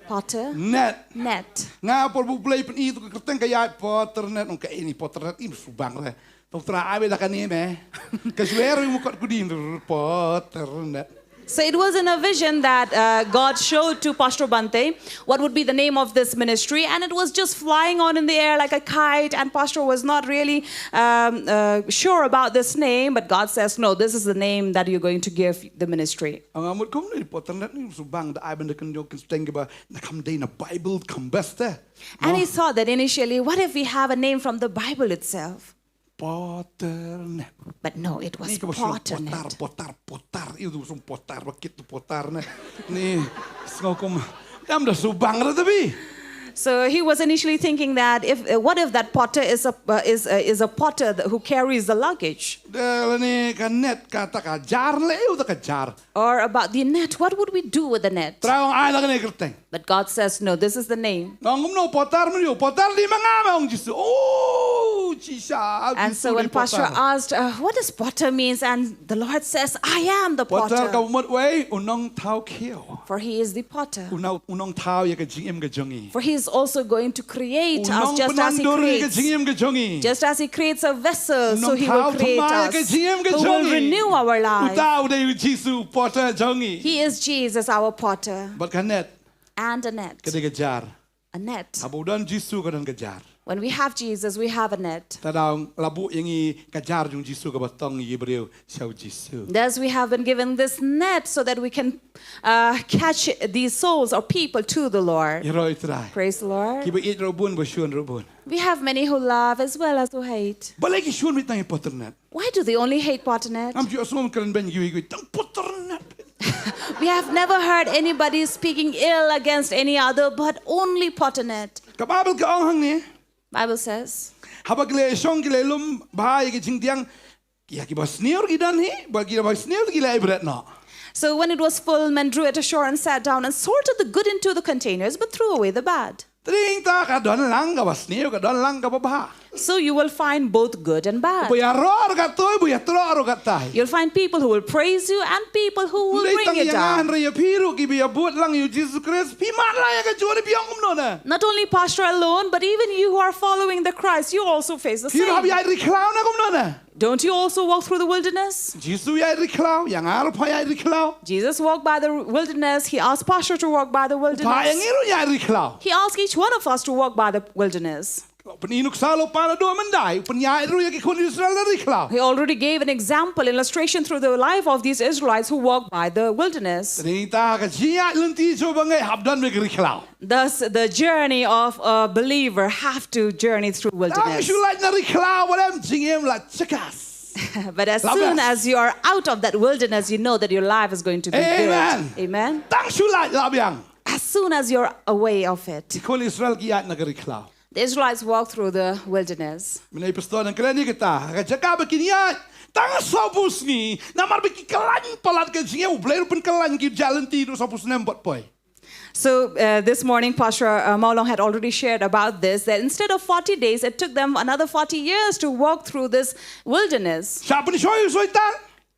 Potter. Net. Net. Nga por ba U Blei pyni ïa ka kyrteng ka ïaid Potter net, ong kaei ne Potter net, im subang re. Tang Trai ai beit da kane me. Ka swer ïa u mukot kudi Potter net. So it was in a vision that uh, God showed to Pastor Bhante what would be the name of this ministry, and it was just flying on in the air like a kite. And Pastor was not really um, uh, sure about this name, but God says, "No, this is the name that you're going to give the ministry." Ong amut kum ni poternet ni subang da ai benda ken jong ken steng ba na kam dei na Bible kam beste. And he thought that initially, what if we have a name from the Bible itself? Poternet. But no, it was ni ka ba song poternet. Potar, potar, potar. Iu tu song potar, bakit tu potar ne. Ni sngokum. Dam da subang ra tabi. So he was initially thinking that if uh, what if that potter is a uh, is uh, is a potter th- who carries the luggage? Da la ni ka net ka ta ka jar le iu ta ka jar. Or about the net, what would we do with the net? Trai ong ai la ka ne kerteng. But God says, "No, this is the name." Ngong kumno potar menu, potar di manga ma ong Jisu. Oh, Jisa. And so when Pastor asked, uh, "What does potter means?" And the Lord says, "I am the potter." Potar ka umot wei, unong thau kio. For he is the potter. Unong unong thau ya ka jingim ka jongi. For he is also going to create us just as he creates. Unong penandur ya ka jingim ka jongi. Just as he creates a vessel, so he will create us. Unong thau thema ya ka jingim ka jongi. Who will renew our life. Utau dei Jisu potter jongi. He is Jesus, our potter. But ka net. And a net. Ka dei ka jar. A net. Haba u don Jisu ka don ka jar. When we have Jesus, we have a net. Ta dang labu yang i ka jar jong Jisu ka ba tong i briew sha u Jisu. Thus, we have been given this net so that we can uh, catch these souls or people to the Lord. Ïaroh i Trai. Praise the Lord. Ki ba ïeit ruh bun ba shun ruh bun. We have many who love as well as who hate. Balei ki shun beit tang i poternet? Why do they only hate poternet? Am ju asum kren ben yui yui tang poternet. We have never heard anybody speaking ill against any other, but only poternet. Ka Bible ka ong hangne. Bible says. Haba ki la shong ki la lum bha ïa ki jingdiang, ïa ki ba sniew ki don hi, ba ki ba sniew ki la ibret noh. So when it was full, men drew it ashore and sat down and sorted the good into the containers, but threw away the bad. Tring ta ka don lang ka ba sniew, ka don lang ka ba bha. So you will find both good and bad. Ba ïaroh ka toi, ba ïatroh ka tai. You'll find people who will praise you and people who will bring you down. Hynrei ïa phi ruh ki ba ïabud lang ïa u Jisu Khrist, phi mad la ïa ka jong phi ong kumno na. Not only pastor alone, but even you who are following the Christ, you also face the same. Phi ruh hap ïaid ri khlaw na kumno na. Don't you also walk through the wilderness? Jisu ïaid ri khlaw, ïa nga ruh pha ïaid ri khlaw. Jesus walked by the wilderness. He asked Pastor to walk by the wilderness. Pha ïa ngi ruh ïaid ri khlaw. He asked each one of us to walk by the wilderness. Pynïaid nuksa lo pa na do mandai, pynïaid ruh ïa ki khun Israel ri khlaw. He already gave an example, illustration through the life of these Israelites who walked by the wilderness. Tring ta ka jingïaid lynti jong ba ngi hap don bad ri khlaw. Thus, the journey of a believer have to journey through wilderness. Tang shu lait na ri khlaw, wat em jingim la chakas. But as soon as you are out of that wilderness, you know that your life is going to be good. Amen. Amen. Tang shu lait la biang. As soon as you're away of it. Ki khun Israel ki ïaid na ka ri khlaw. The Israelites walked through the wilderness. Mynne pastor nang kren ïa kata, ka jaka ba kin ïaid tang sawphew sngi, namar ba ki khlaiñ palat ka jingim, U Blei ruh u pynkylla ïa ki, jia lynti ruh sawphew snem bad poi. So uh, this morning, Pastor uh, Mawlong had already shared about this, that instead of forty days, it took them another forty years to walk through this wilderness. Shah pynshoi u Soitan.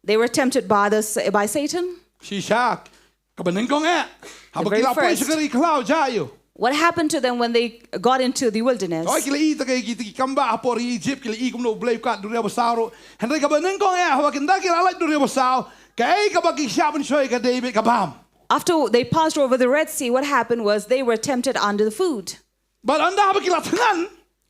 They were tempted by, the, by Satan. Shisha, ka ba nyngkong eh. Haba ki la poi sha ka ri khlaw jia ïa u. What happened to them when they got into the wilderness? Hooid, ki la i ta ki, ki kam ba ha por Egypt, ki la i kumno U Blei u kat duriaw basaw ruh. Hynrei ka ba nyngkong eh, haba ki ynda ki la lait duriaw basaw, kaei ka ba ki shah pynshoi ka dei beit ka bam. After they passed over the Red Sea, what happened was they were tempted under the food. Bad ynda haba ki la thngan.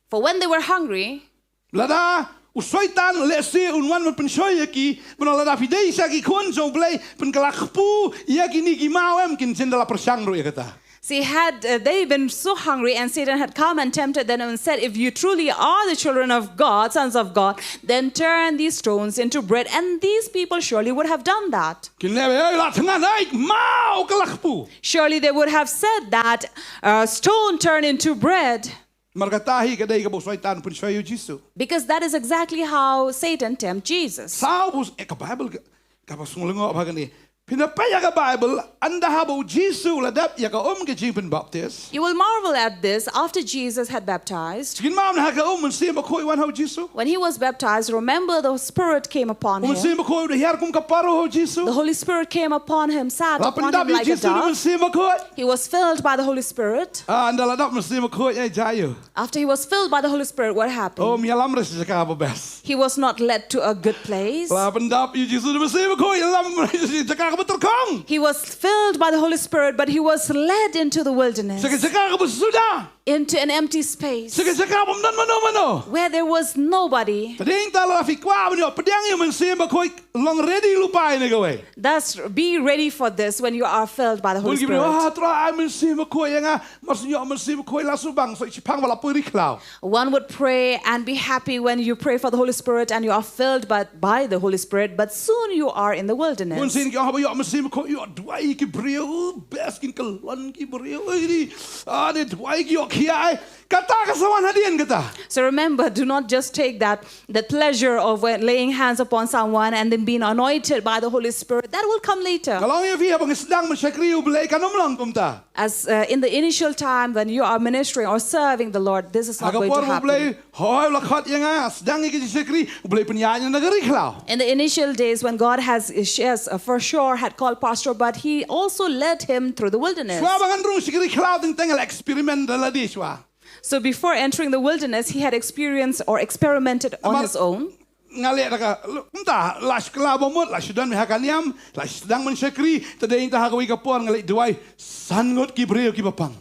For when they were hungry. Lada u Soitan lehse un wan ban pynshoi ïa ki, bad lada phi dei sa ki khun jong U Blei, pynkylla kpu ïa kine ki maw em, kin jin da la pyrshang ruh ïa kata. See, had uh, they been so hungry and Satan had come and tempted them and said, "If you truly are the children of God, sons of God, then turn these stones into bread." And these people surely would have done that. Kin leh, "Ei, la thngan, ei, maw kylla kpu." Surely they would have said that uh, stone turn into bread. Namar kata hi ka dei ka ba u Soitan u pynshoi ïa u Jisu. Because that is exactly how Satan tempt Jesus. Sawphew, eh, ka Bible ka, ka ba sngewlyngngoh bha kane. Phin da peit ïa ka Bible, ynda haba u Jisu u la dep ïa ka um ka jingpynbaptis. You will marvel at this. After Jesus had baptized, Sngewbha na ka um, Mynsiem Bakhuid wan ha u Jisu. When he was baptized, remember the Spirit came upon him. Mynsiem Bakhuid u da hiar kum ka paru ha u Jisu. The Holy Spirit came upon him, sat upon him like a dove. La pyndap ïa u Jisu da Mynsiem Bakhuid. He was filled by the Holy Spirit. Ah, ynda la dap Mynsiem Bakhuid, eh, jia ïa u. After he was filled by the Holy Spirit, what happened? Um ïalam re sha jaka ba best. He was not led to a good place. La pyndap ïa u Jisu da Mynsiem Bakhuid, ïalam re sha jaka Tyrkhong. He was filled by the Holy Spirit, but he was led into the wilderness, Sha ka jaka kaba suda. Into an empty space, Sha ka jaka bym don mano mano. Where there was nobody. Te dei hangta lada phi kwah ban ïoh pdiang ïa u Mynsiem Bakhuid, long ready lypa ïa kane kawei. Thus, be ready for this when you are filled by the Holy Bun ki briew, Spirit. ah, Trai, ai Mynsiem Bakhuid ïa nga, mar shu ïoh Mynsiem Bakhuid la shu bang, shu shipang ba la poi ri khlaw. One would pray and be happy when you pray for the Holy Spirit and you are filled by, by the Holy Spirit, but soon you are in the Bun wilderness. sien ki ong haba ïoh Mynsiem Bakhuid, ïoh duwai ki briew, best kin kyllon ki briew, oi di, ah, ne duwai ki ïoh khia, kata ka sa wan hadien kata. So remember, do not just take that, that pleasure of when laying hands upon someone and then being anointed by the Holy Spirit. That will come later. Ka long ïa phi haba ngi sdang ban shakri U Blei kan ym long kumta. As uh, in the initial time when you are ministering or serving the Lord, this is Ha not ka going por to ba U Blei happen. hoi la khot ïa nga, sdang ïa ka jingshakri, U Blei pynïaid ïa nga na ka ri khlaw. In the initial days when God has, yes, uh, for sure had called Pastor, but he also led him through the wilderness. Shuwa ba ngan rung sha ka ri khlaw teng teng la experiment da lade shuwa. So before entering the wilderness, he had experienced or experimented on Namar- his own. Nga leh da ka, kumta, la shu kylla ba mut, la shu don beit ha ka niam, la shu sdang ban shakri, te dei hangta ha kawei ka por nga leit duwai, san ngut ki briew kiba pang.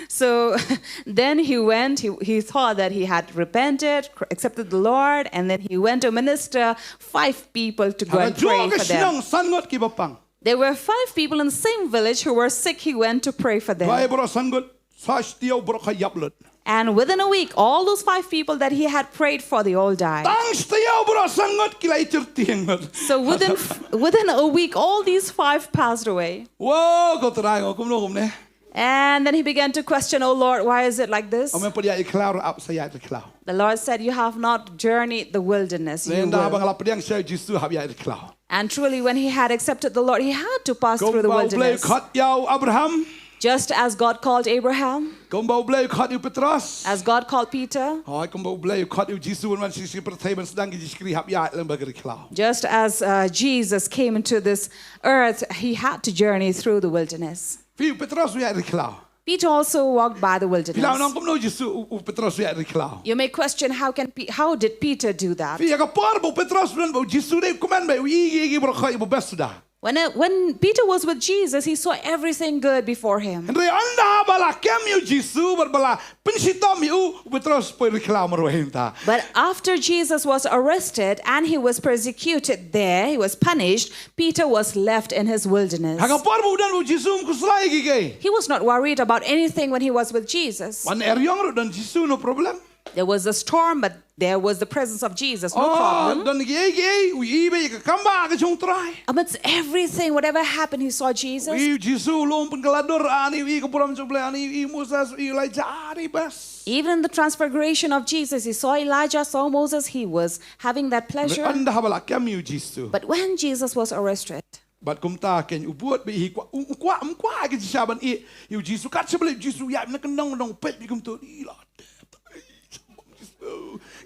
So then he went, he, he thought that he had repented, cr- accepted the Lord, and then he went to minister five people to go Ha and kajuh pray ka for them. shnong san ngut kiba pang. There were five people in the same village who were sick. He went to pray for Duwai them. baroh san ngut, sa shi taïew baroh khaïap lut. And within a week, all those five people that he had prayed for, they all died. Tang shi taïew baroh san ngut ki la ïatyr tieng lut. So within within a week, all these five passed away. Wow, ko Trai, ko kumno kumne. And then he began to question, "Oh Lord, why is it like this?" Ym pat ïaid ri khlaw, ruh ap sa ïaid ri khlaw. The Lord said, "You have not journeyed the wilderness. You Nda ba will." nga la pdiang sha Jisu, hap ïaid ri khlaw. And truly, when he had accepted the Lord, he had to pass through the Kumba U Blei u wilderness. khot ïa u Abraham. Just as God called Abraham, Kumba U Blei u khot ïa u Petros. As God called Peter, Hooid, kumba U Blei u khot ïa u Jisu, wan wan sha ka pyrthei ban sdang ka jingshakri, hap ïaid lang bad ka ri khlaw. Just as uh, Jesus came into this earth, he had to journey through the wilderness. Phi, u Petros u ïaid ri khlaw. Peter also walked by the Phi la nang wilderness. kumno u Jisu, u, u Petros u ïaid ri khlaw. You may question, how can Pe- how did Peter do that? Phi, ha ka por ba u Petros u don bad u Jisu, dei kumne ba u ïohi ïa ki briew khot ïa ba best suda. When, uh, when Peter was with Jesus, he saw everything good before him. Hynrei ynda ba la kem ïa u Jisu, bad ba la pynshitom ïa u, u Petros u poi ri khlaw marwei hangta. But after Jesus was arrested and he was persecuted there, he was punished, Peter was left in his wilderness. Ha ka por ba u don bad u Jisu, um khuslai ïa kiei kiei. He was not worried about anything when he was with Jesus. Wan er ïong ruh don Jisu, no problem. There was a storm, but there was the presence of Jesus, no Oh, problem. don kiei kiei, u ïohi beit ïa ka kambah ka jong u Trai. Amidst everything, whatever happened, he saw U Jesus. ïohi u Jisu u long pynkylla dur, ani u ïohi ka burom jong U Blei, ani u ïohi u Moses, u ïohi u Elijah, ani best. Even in the transfiguration of Jesus, he saw Elijah, saw Moses. He was having that pleasure. Ynda ba la kem ïa u Jisu. But when Jesus was arrested, Bad kumta kein u bud beit hi, kwah, u, u kwah, um kwah ki jingshisha ban ïeh ïa u Jisu, kat shaba leit u Jisu u ïaid na kyndong kyndong, peit beit kumto, i la dep.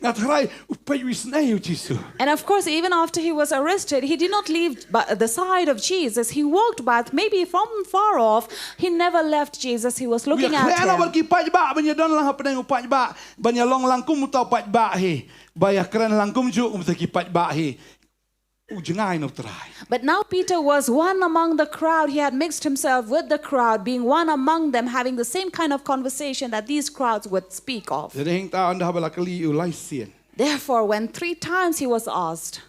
Nga tharai u peit u isynei ïa u Jisu. And of course, even after he was arrested, he did not leave bu- the side of Jesus. He walked by, maybe from far off. He never left Jesus. He was U looking ïakhleh noh at bad him. ki paidbah ban ïadon lang hapdeng u paidbah, ban ïalong lang kum uta u paidbah hi, ba ïakren lang kumjuh kum uta ki paidbah hi. U jngai na u Trai. But now Peter was one among the crowd. He had mixed himself with the crowd, being one among them, having the same kind of conversation that these crowds would speak of. Te dei hangta ynda ba la kylli ïa u lai sien, Therefore, when three times he was asked,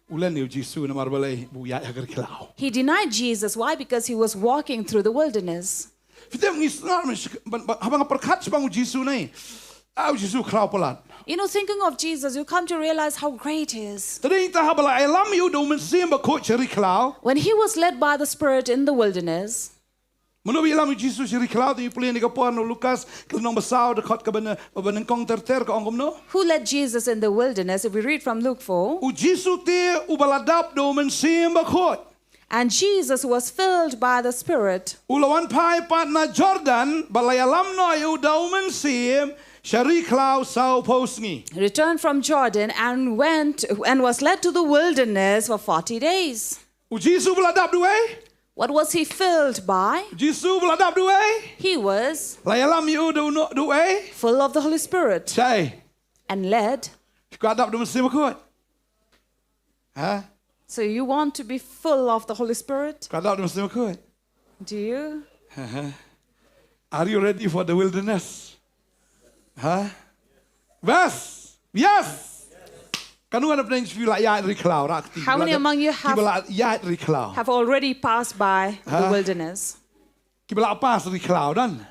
u len ïa u Jisu namar balei ba u ïaid ha ka ri khlaw. he denied Jesus. Why? Because he was walking through the wilderness. Phi tip, ngi sngap, ban, ban, haba nga pyrkhat shaphang u Jisu ne, ah, u Jisu u khraw palat. You know, thinking of Jesus, you come to realize how great he is. Te dei hangta haba la ïalam ïa u da u Mynsiem Bakhuid sha ri khlaw. When he was led by the Spirit in the wilderness, Mano ba ïalam ïa u Jisu sha ri khlaw? Te ngi pule na ka por na u Lukas, ka lynnong ba saw, dkhot kaba nyngkong ter ter, ka ong kumno? who led Jesus in the wilderness? If we read from Luke four, U Jisu te uba la dap da u Mynsiem Bakhuid. and Jesus was filled by the Spirit, U la wan phai pat na Jordan, bad la ïalam noh ïa u da u Mynsiem sha ri khlaw sawphew sngi. returned from Jordan and went and was led to the wilderness for forty days. U Jisu uba la dap da uei? What was he filled by? U Jisu uba la dap da uei? He was La ïalam ïa u da u no, da uei? full of the Holy Spirit Shaei? and led. Phi kwah dap da u Mynsiem Bakhuid? Ha? So you want to be full of the Holy Spirit? Ka dap da mynsiem khuid. Do you? Are you ready for the wilderness? Ha? Bas. Yes. Kano na pdeng jong phi ba la ïaid ri khlaw, rah kti. How many among you Kiba la ïaid ri khlaw? Have already passed by the Huh? Wilderness? Kiba la pass ri khlaw, don?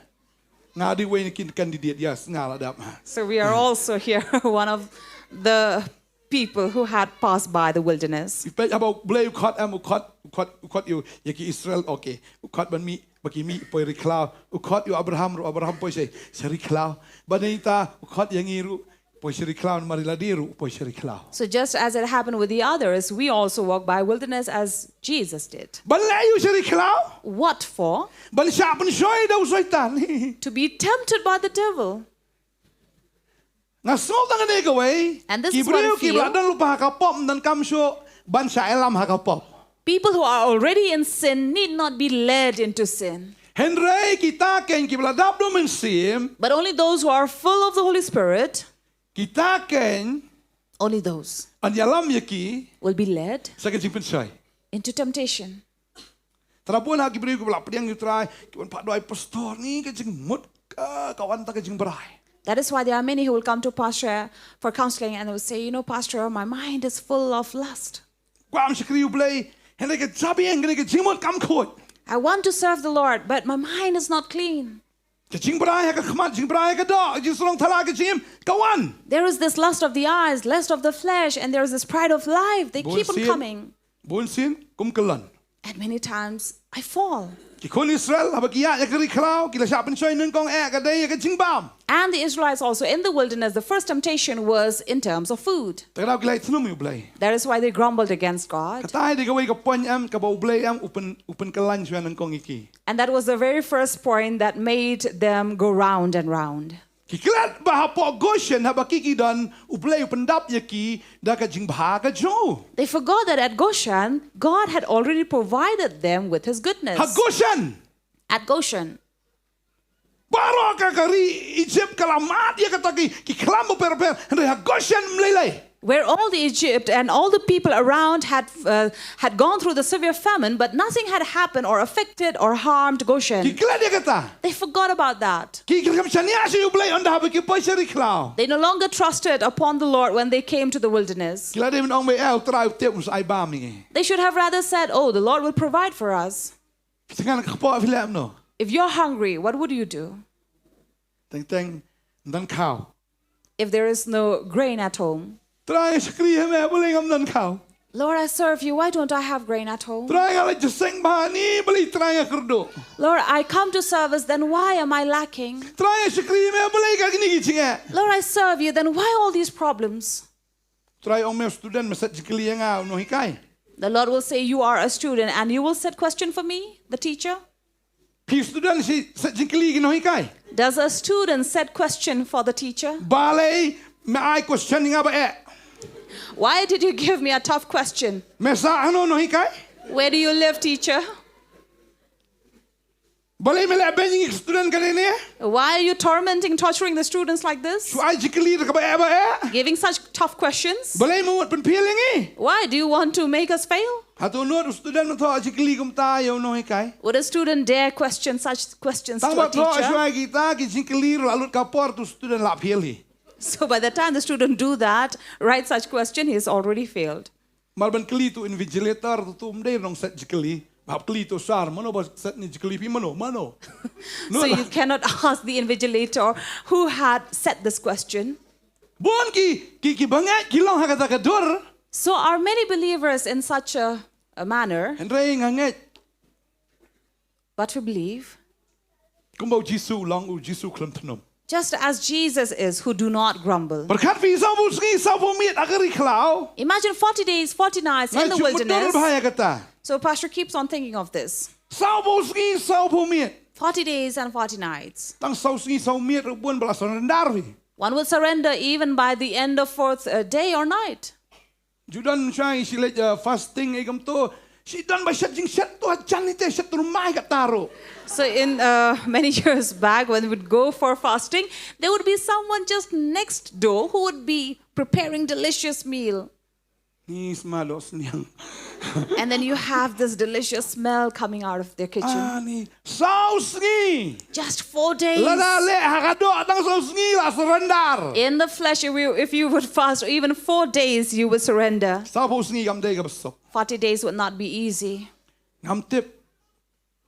Nga dei uwei na ki candidate, yes, nga la dap. So we are also here, one of the people who had passed by the wilderness. Peit haba U Blei u khot em, u khot, u khot, u khot ïa u, ïa ki Israel, okay. U khot ban mih, ba ki mih poi ri khlaw. U khot ïa u Abraham ruh, Abraham poi sha, sha ri khlaw. Bad nangta u khot ïa ngi ruh, poi sha ri khlaw, namar ri lade ruh poi sha ri khlaw. So just as it happened with the others, we also walk by wilderness as Jesus did. Ban leh aïu sha ri khlaw? What for? Ban shah pynshoi da u Soitan. To be tempted by the devil. Nga sngew tang kane kawei. And this Ki is what I briew kiba la feel. don lypa ha ka pop ym donkam shuh ban shah ïalam ha ka pop. People who are already in sin need not be led into sin. Hynrei kita kein kiba la dap da u Mynsiem, But only those who are full of the Holy Spirit, kita kein only those yn ïalam ïa ki will be led sha ka jingpynshoi. into temptation. Te la bun ha ki briew kiba la pdiang ïa U Trai, kiban phah duwai, pastor, ngi ka jingmut ka, ka wan tang ka jingbrai. That is why there are many who will come to Pastor for counseling and they will say, "You know, Pastor, my mind is full of lust." Kwah ban shakri U Blei, hynrei ka jabieng kane ka jingmut kam khuid. "I want to serve the Lord, but my mind is not clean." Ka jingbrai ha ka khmat, jingbrai ha ka doh, jingsngew thala ka jingim, ka wan. There is this lust of the eyes, lust of the flesh, and there is this pride of life. They keep on Bunsien, coming. Bunsien, kum kyllon. And many times I fall. Ki khun Israel, haba ki ïaid ïa ka ri khlaw, ki la shah pynshoi nyngkong eh ka dei ïa ka jingbam. And the Israelites also in the wilderness, the first temptation was in terms of food. Te ka daw ki la ïathnum ïa U Blei. That is why they grumbled against God. Kata hi dei kawei ka point em, kaba U Blei em, u pyn, u pynkylla shuwa nyngkong ïa ki. And that was the very first point that made them go round and round. Ki klet ba hapoh Goshen, haba ki ki don, U Blei u pyndap ïa ki da ka jingbha ka jong u. They forgot that at Goshen, God had already provided them with his goodness. Ha Goshen, At Goshen, baroh ka, ka ri Egypt ka la mad ïa kata, ki, ki khlam bapher bapher, hynrei ha Goshen ym lei lei. Where all the Egypt and all the people around had, uh, had gone through the severe famine, but nothing had happened or affected or harmed Ki Goshen. klet ïa kata. They forgot about that. Ki, ki kam shaniah sha U Blei ynda haba ki poi sha ri khlaw. They no longer trusted upon the Lord when they came to the wilderness. Ki la dei ban ong ba, eh, U Trai u tip, un sa ai bam ïa ngi. They should have rather said, "Oh, the Lord will provide for us." Phi thngan ka kpoh, phi leh kumno? If you're hungry, what would you do? Teng teng ym don khaw. If there is no grain at home, Trai, nga shakri ïa me, balei ngam don khaw? "Lord, I serve you. Why don't I have grain at home? Trai, nga leit jingïaseng bha ni, balei Trai nga kyrduh? Lord, I come to service, then why am I lacking? Trai, nga shakri ïa me, balei ka kine ki jingeh?" "Lord, I serve you, then why all these problems?" Trai ong, me student, me set jingkylli ïa nga u nonghikai? The Lord will say, "You are a student and you will set question for me, the teacher?" Phi student, phi set jingkylli ïa ki nonghikai? Does a student set question for the teacher? Balei me ai question ïa nga ba eh? "Why did you give me a tough question?" Me sah hano nonghikai? "Where do you live, teacher?" Balei me leh beiñ ïa ki student kane ne? "Why are you tormenting, torturing the students like this?" Shu ai jingkylli da kaba eh ba eh? Giving such tough questions? Balei me mut pynphiel ïa ngi? "Why do you want to make us fail?" Hato nud u student un thoh jingkylli kumta ïa u nonghikai? Would a student dare question such questions Tang to a ba thoh teacher? shuwa kita ki jingkylli ruh la lut ka por, tu student la fail hi. So by the time the student do that, write such question, he is already failed. Mar ban kylli tu invigilator, tu tu ym dei nongset jingkylli. Hap kylli tu sir, mano ba set ne jingkylli, phi mano, mano? So you cannot ask the invigilator who had set this question. Bun ki, ki, ki bangeit ki long ha kata ka dur. So are many believers in such a, a manner, Hynrei nga ngeit, but we believe, kumba u Jisu u long, u Jisu khlem thnum. just as Jesus is, who do not grumble. Pyrkhat phi, sawphew sngi sawphew miet ha ka ri khlaw. Imagine forty days, forty nights in the Nga shu mutdur wilderness. bha ïa kata. So Pastor keeps on thinking of this. Sawphew sngi sawphew miet. Forty days and forty nights. Tang saw sngi saw miet ruh bun ba la surrender hi. One will surrender even by the end of fourth, uh, day or night. Ju don shai shi leit, uh, fasting ei kumto. Shi don ba shet jingshet tu hajan hi te, shet tu mai kata ruh. So in, uh, many years back, when we would go for fasting, there would be someone just next door who would be preparing delicious meal. Ni sma doh sniang. And then you have this delicious smell coming out of their kitchen. Ani, saw sngi. Just four days. Lada leh ha ka doh tang saw sngi la surrender. In the flesh, if you, if you would fast even four days, you would surrender. Saw phew sngi kam dei kaba suk. Forty days would not be easy. Ngam tip.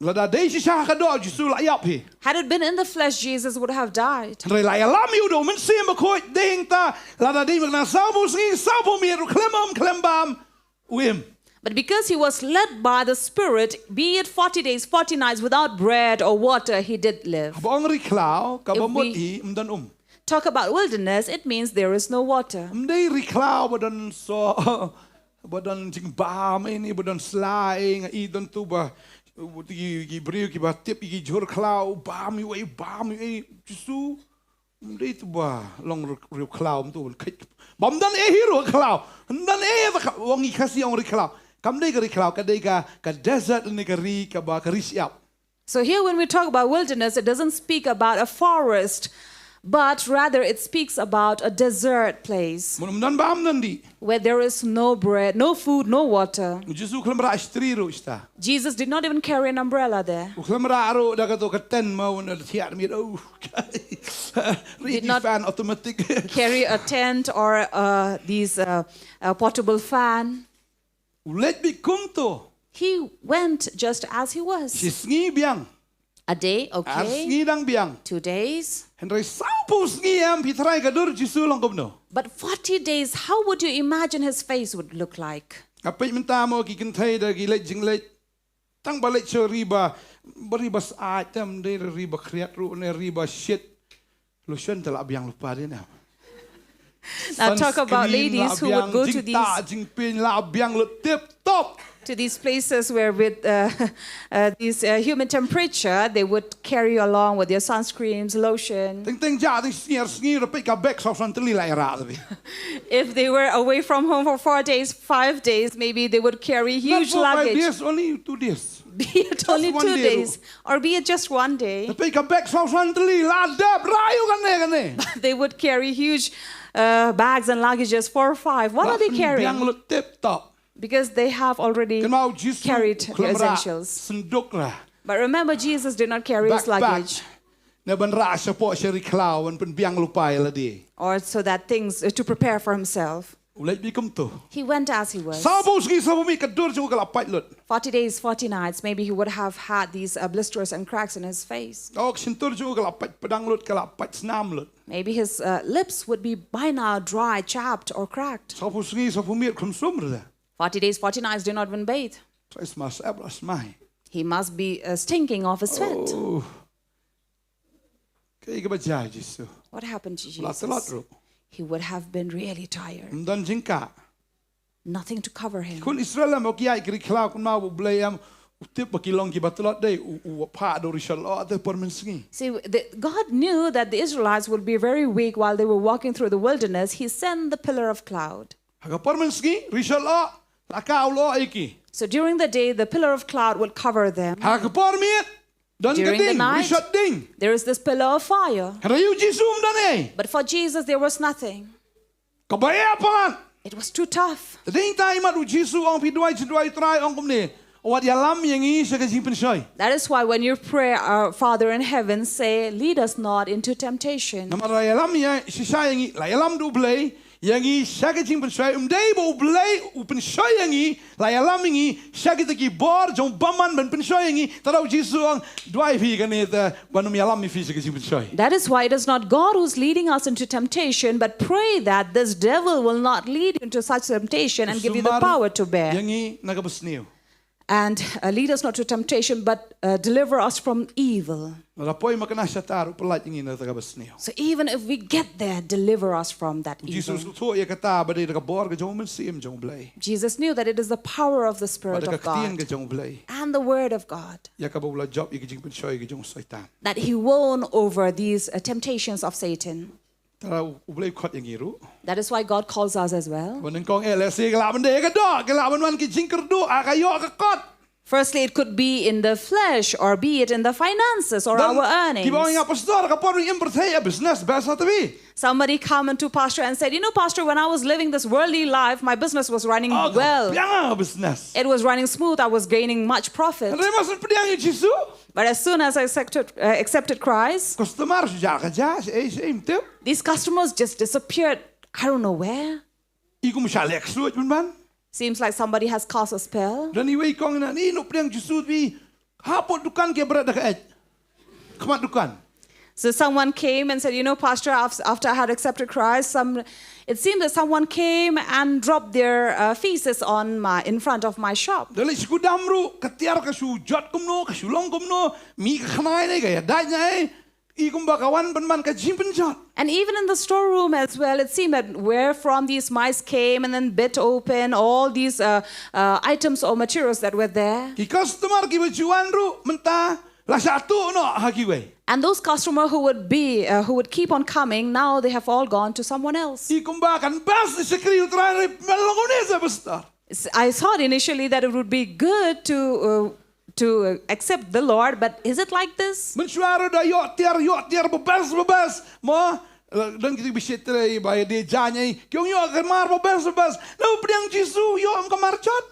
Lada dei shisha ha ka doh Jisu la ïap hi. Had it been in the flesh, Jesus would have died. Hynrei la ïalam ïa u da u Mynsiem Bakhuid, dei hangta, lada dei mynta saw phew sngi, saw phew miet, u khlem ym khlem bam, u im. But because he was led by the Spirit, be it forty days, forty nights without bread or water, he did live. Haba ong ri khlaw, kaba If mut we- hi, ym don um. Talk about wilderness, it means there is no water. Ym dei ri khlaw ba don so, ba don jingbam ini, ba don sla, nga i don tu ba, ki, ki briew kiba tip ki jhur khlaw, bam ïa u ei, bam ïa u ei, Jisu. Ym dei tu ba long ri, ri khlaw, ym tu ban khit. Bam don eh hi ri khlaw. Don eh ba ka, ong i Khasi ong ri khlaw. Kam dei ka ri khlaw, ka dei ka, ka desert ne ka ri, kaba ka ri shyiap. So here when we talk about wilderness, it doesn't speak about a forest, but rather it speaks about a desert place Mun ym don bam don dih. where there is no bread, no food, no water. U Jisu khlem rah shtri ruh shata. Jesus did not even carry an umbrella there. U khlem rah ruh da kato ka tent mo, un da thiah miet, oh. Ri Did not fan automatic. Carry a tent or uh, these uh, a portable fan. U leit beit kumto. He went just as he was. Shi sngi biang. A day, Ar okay. sngi dang biang. Two days. Hynrei saw phew sngi em phi tharai ka dur Jisu long kumno. But forty days, how would you imagine his face would look like? Nga peit mynta mo ki kynthei da ki leit jingleit. Tang ba leit sha ri ba, ba ri ba syaid, te ym dei ri ba khriat ruh ne ri ba shit. Lotion te la biang lypa dien em. Now talk about Sunscreen ladies la who would biang, go to jingtah, these jingpyni la biang lut tip top. to these places where with uh, uh, this uh, humid temperature, they would carry along with their sunscreens, lotion. Teng teng ja teng sngi ar sngi, da peit ka bag saw san tylli la ïarap tapi. If they were away from home for four days, five days, maybe they would carry Not huge for five luggage. Days, only two days. Be it only one two day, days, or be it just one day, Da peit ka bag saw san tylli, la dep, rayu kane kane. They would carry huge uh, bags and luggages, four or five. What are they Biang carrying? Lut tip top. Because they have already Kynmaw Jisu carried khlem their rah essentials. Synduk ra. But remember, Jesus did not carry his Backpack. Luggage. Ne ban rah shapoh sha ri khlaw, ban pynbiang lypa ïa lade. Or so that things uh, to prepare for himself. U leit beit kumto. He went as he was. Saw phew sngi saw phew miet ka dur jong u ka la pait lut. Forty days, forty nights, maybe he would have had these uh, blisters and cracks in his face. Ka shyntur jong u ka la pait pdang lut, ka la pait snam lut. Maybe his uh, lips would be by now dry, chapped, or cracked. Saw phew sngi saw phew miet khlem sum re. Forty days, forty nights, did not even bathe. Trai sma syep la smai. He must be uh, stinking of his sweat. Oh. Kaei kaba jia Jisu. What happened to La tlot Jesus? Ruh. He would have been really tired. Ym don jingkah. Nothing to cover him. Khun Israel em, u ki ïaid ki ri khlaw, kynmaw ba U Blei em, u tip ba ki long kiba tlot, dei u, u phah da u ri shalor te por mynsngi. See, the, God knew that the Israelites would be very weak while they were walking through the wilderness. He sent the pillar of cloud. Ha ka por mynsngi, ri shalor, la ka u lo ïa ki. So during the day, the pillar of cloud would cover them. Ha ka por miet, don ka During the ding, ri night, shot ding. There is this pillar of fire. Hynrei ïa u Jisu ym don ei. But for Jesus, there was nothing. Kaba ïa palat. It was too tough. Dei tang mat u Jisu ong phi duwai, duwai Trai, ong kumne. Wat ïalam ïa ngi sha ka jingpynshoi. That is why when you pray, Our Father in heaven, say, "Lead us not into temptation." Namar la ïalam ïa, shisha ïa ngi, la ïalam da U Blei ïa ngi sha ka jingpynshoi, ym dei ba U Blei u pynshoi ïa ngi, la ïalam ïa ngi sha kita ki bor jong u bymman ban pynshoi ïa ngi. Te u Jisu ong, duwai phi kane te ban ym ïalam ïa phi sha ka jingpynshoi. That is why it is not God who's leading us into temptation, but pray that this devil will not lead you into such temptation and give you the Sumar power to bear. Ïa ngi na kaba sniew. And uh, lead us not to temptation, but uh, deliver us from evil. Lada poi ma ka na shatar, u pyllait ïa ngi na kaba sniew. So even if we get there, deliver us from that Jisu evil. u tip ïa kata ba dei da ka bor ka jong u Mynsiem jong U Blei. Jesus knew that it is the power of the Ba Spirit da ka of ktien ka God jong U Blei. And the Word of God Ïa kaba u la jop ïa ka jingpynshoi ka jong u Soitan. That he won over these uh, temptations of Satan. Te u Blei u khot ïa ngi ruh. That is why God calls us as well. Ba nyngkong eh lehse ka lah ban dei ka doh, ka lah ban wan ki jingkyrduh, ah, ka ïoh ka kot. Firstly, it could be in the flesh, or be it in the finances or our earnings. Kiba ong ïa nga, pastor, ka por ba nga im pyrthei, business best ha twi. Somebody come into pastor and said, "You know, pastor, when I was living this worldly life, my business was running well. Biang business. It was running smooth. I was gaining much profit." Hynrei mas pdiang ïa Jisu. But as soon as I accepted, uh, accepted Christ, customer shu ja ka ja, ei ei im tip. These customers just disappeared. I don't know where. I kum sha lek suit man. Seems like somebody has cast a spell. Dan iwei kong na ni nuk pdiang Jisu bi. Hapot dukan ke berat da ka et. Khmat dukan. So someone came and said, "You know, pastor, af- after I had accepted Christ, some it seemed that someone came and dropped their uh, feces on my in front of my shop." Da leit shu dam ruh, ka tiar ka shu jot kumno, ka shu long kumno, mi ka khnai ne ka ïa dai ne. I kumba ka wan pynban ka jingpynjot. And even in the storeroom as well, it seemed that where from these mice came and then bit open all these uh, uh, items or materials that were there. Ki customer kiba ju wan ruh mynta la sha tuh noh ha kiwei. And those customer who would be uh, who would keep on coming, now they have all gone to someone else. I kumba kan best shakri u Trai, me long kumne, pastor. S- I thought initially that it would be good to uh, to uh, accept the Lord, but is it like this? Mynshuwa ruh da ïoh tiar, ïoh tiar ba best, ba best. Mo, eh, don kita bishit trei ba ïa dei jaiñ ei. Ki ong ïoh ka mar ba best, ba best. Na u pdiang Jisu ïoh em ka mar jot.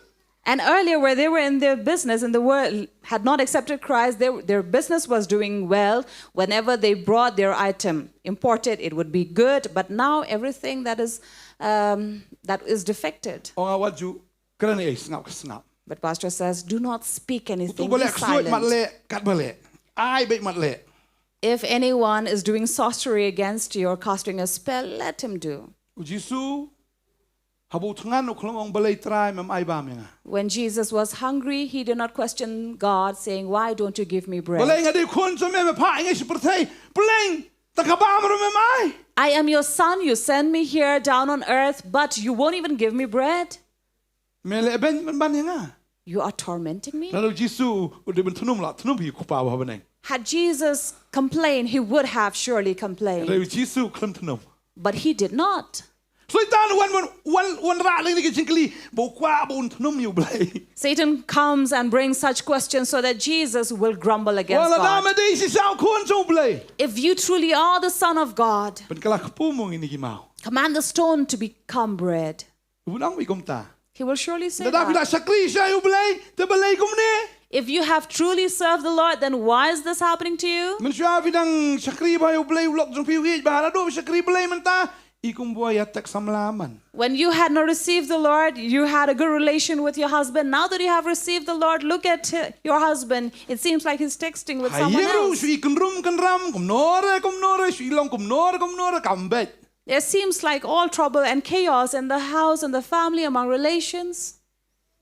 And earlier, where they were in their business, and the world had not accepted Christ, their, their business was doing well. Whenever they brought their item imported, it would be good. But now everything that is um, that is defected. Ong a wat ju kren ei, sngap ka sngap. But pastor says, "Do not speak anything. Be silent." Utu ba leh ksuid mat leh, kat ba leh. Ai beit mat leh. If anyone is doing sorcery against you or casting a spell, let him do. U Jisu, haba u thngan u khlem ong, "Balei Trai, mem ai bam ïa nga?" When Jesus was hungry, he did not question God, saying, "Why don't you give me bread?" Balei nga dei khun jong me, me phah ïa nga sha pyrthei, pyrshah tang ka bam ruh mem ai. "I am your son, you send me here down on earth, but you won't even give me bread." Me leh beiñ pynban ïa nga. "You are tormenting me." Lada u Jisu u dei ban thnum, la thnum ïa u Kpa uba ha bneng. Had Jesus complained, he would have surely complained. Hynrei u Jisu u khlem thnum. But he did not. Soitan u wan, wan, wan, wanrah lei na ki jingkylli ba u kwah ba un thnum ïa u Blei. Satan comes and brings such questions so that Jesus will grumble against God. Wat lada me dei shisha u Khun jong u Blei, if you truly are the Son of God, pynkylla kpu mo na ki maw. Command the stone to become bread. U nang wi kumta. He will surely say that. Lada phi la shakri shisha ïa u Blei, te balei kumne? If you have truly served the Lord, then why is this happening to you? Mynshuwa phi dang shakri bha ïa u Blei, u lok jong phi u ïeit bha, lada phi shakri Blei mynta, i kumba ïa text samla man. When you had not received the Lord, you had a good relation with your husband. Now that you have received the Lord, look at uh, your husband. It seems like he's texting with someone else. Ha ïing ruh shu i kynrum kynram, kumno re, kumno re, shu i long kumno re, kumno re, kam beit. There seems like all trouble and chaos in the house, in the family, among relations.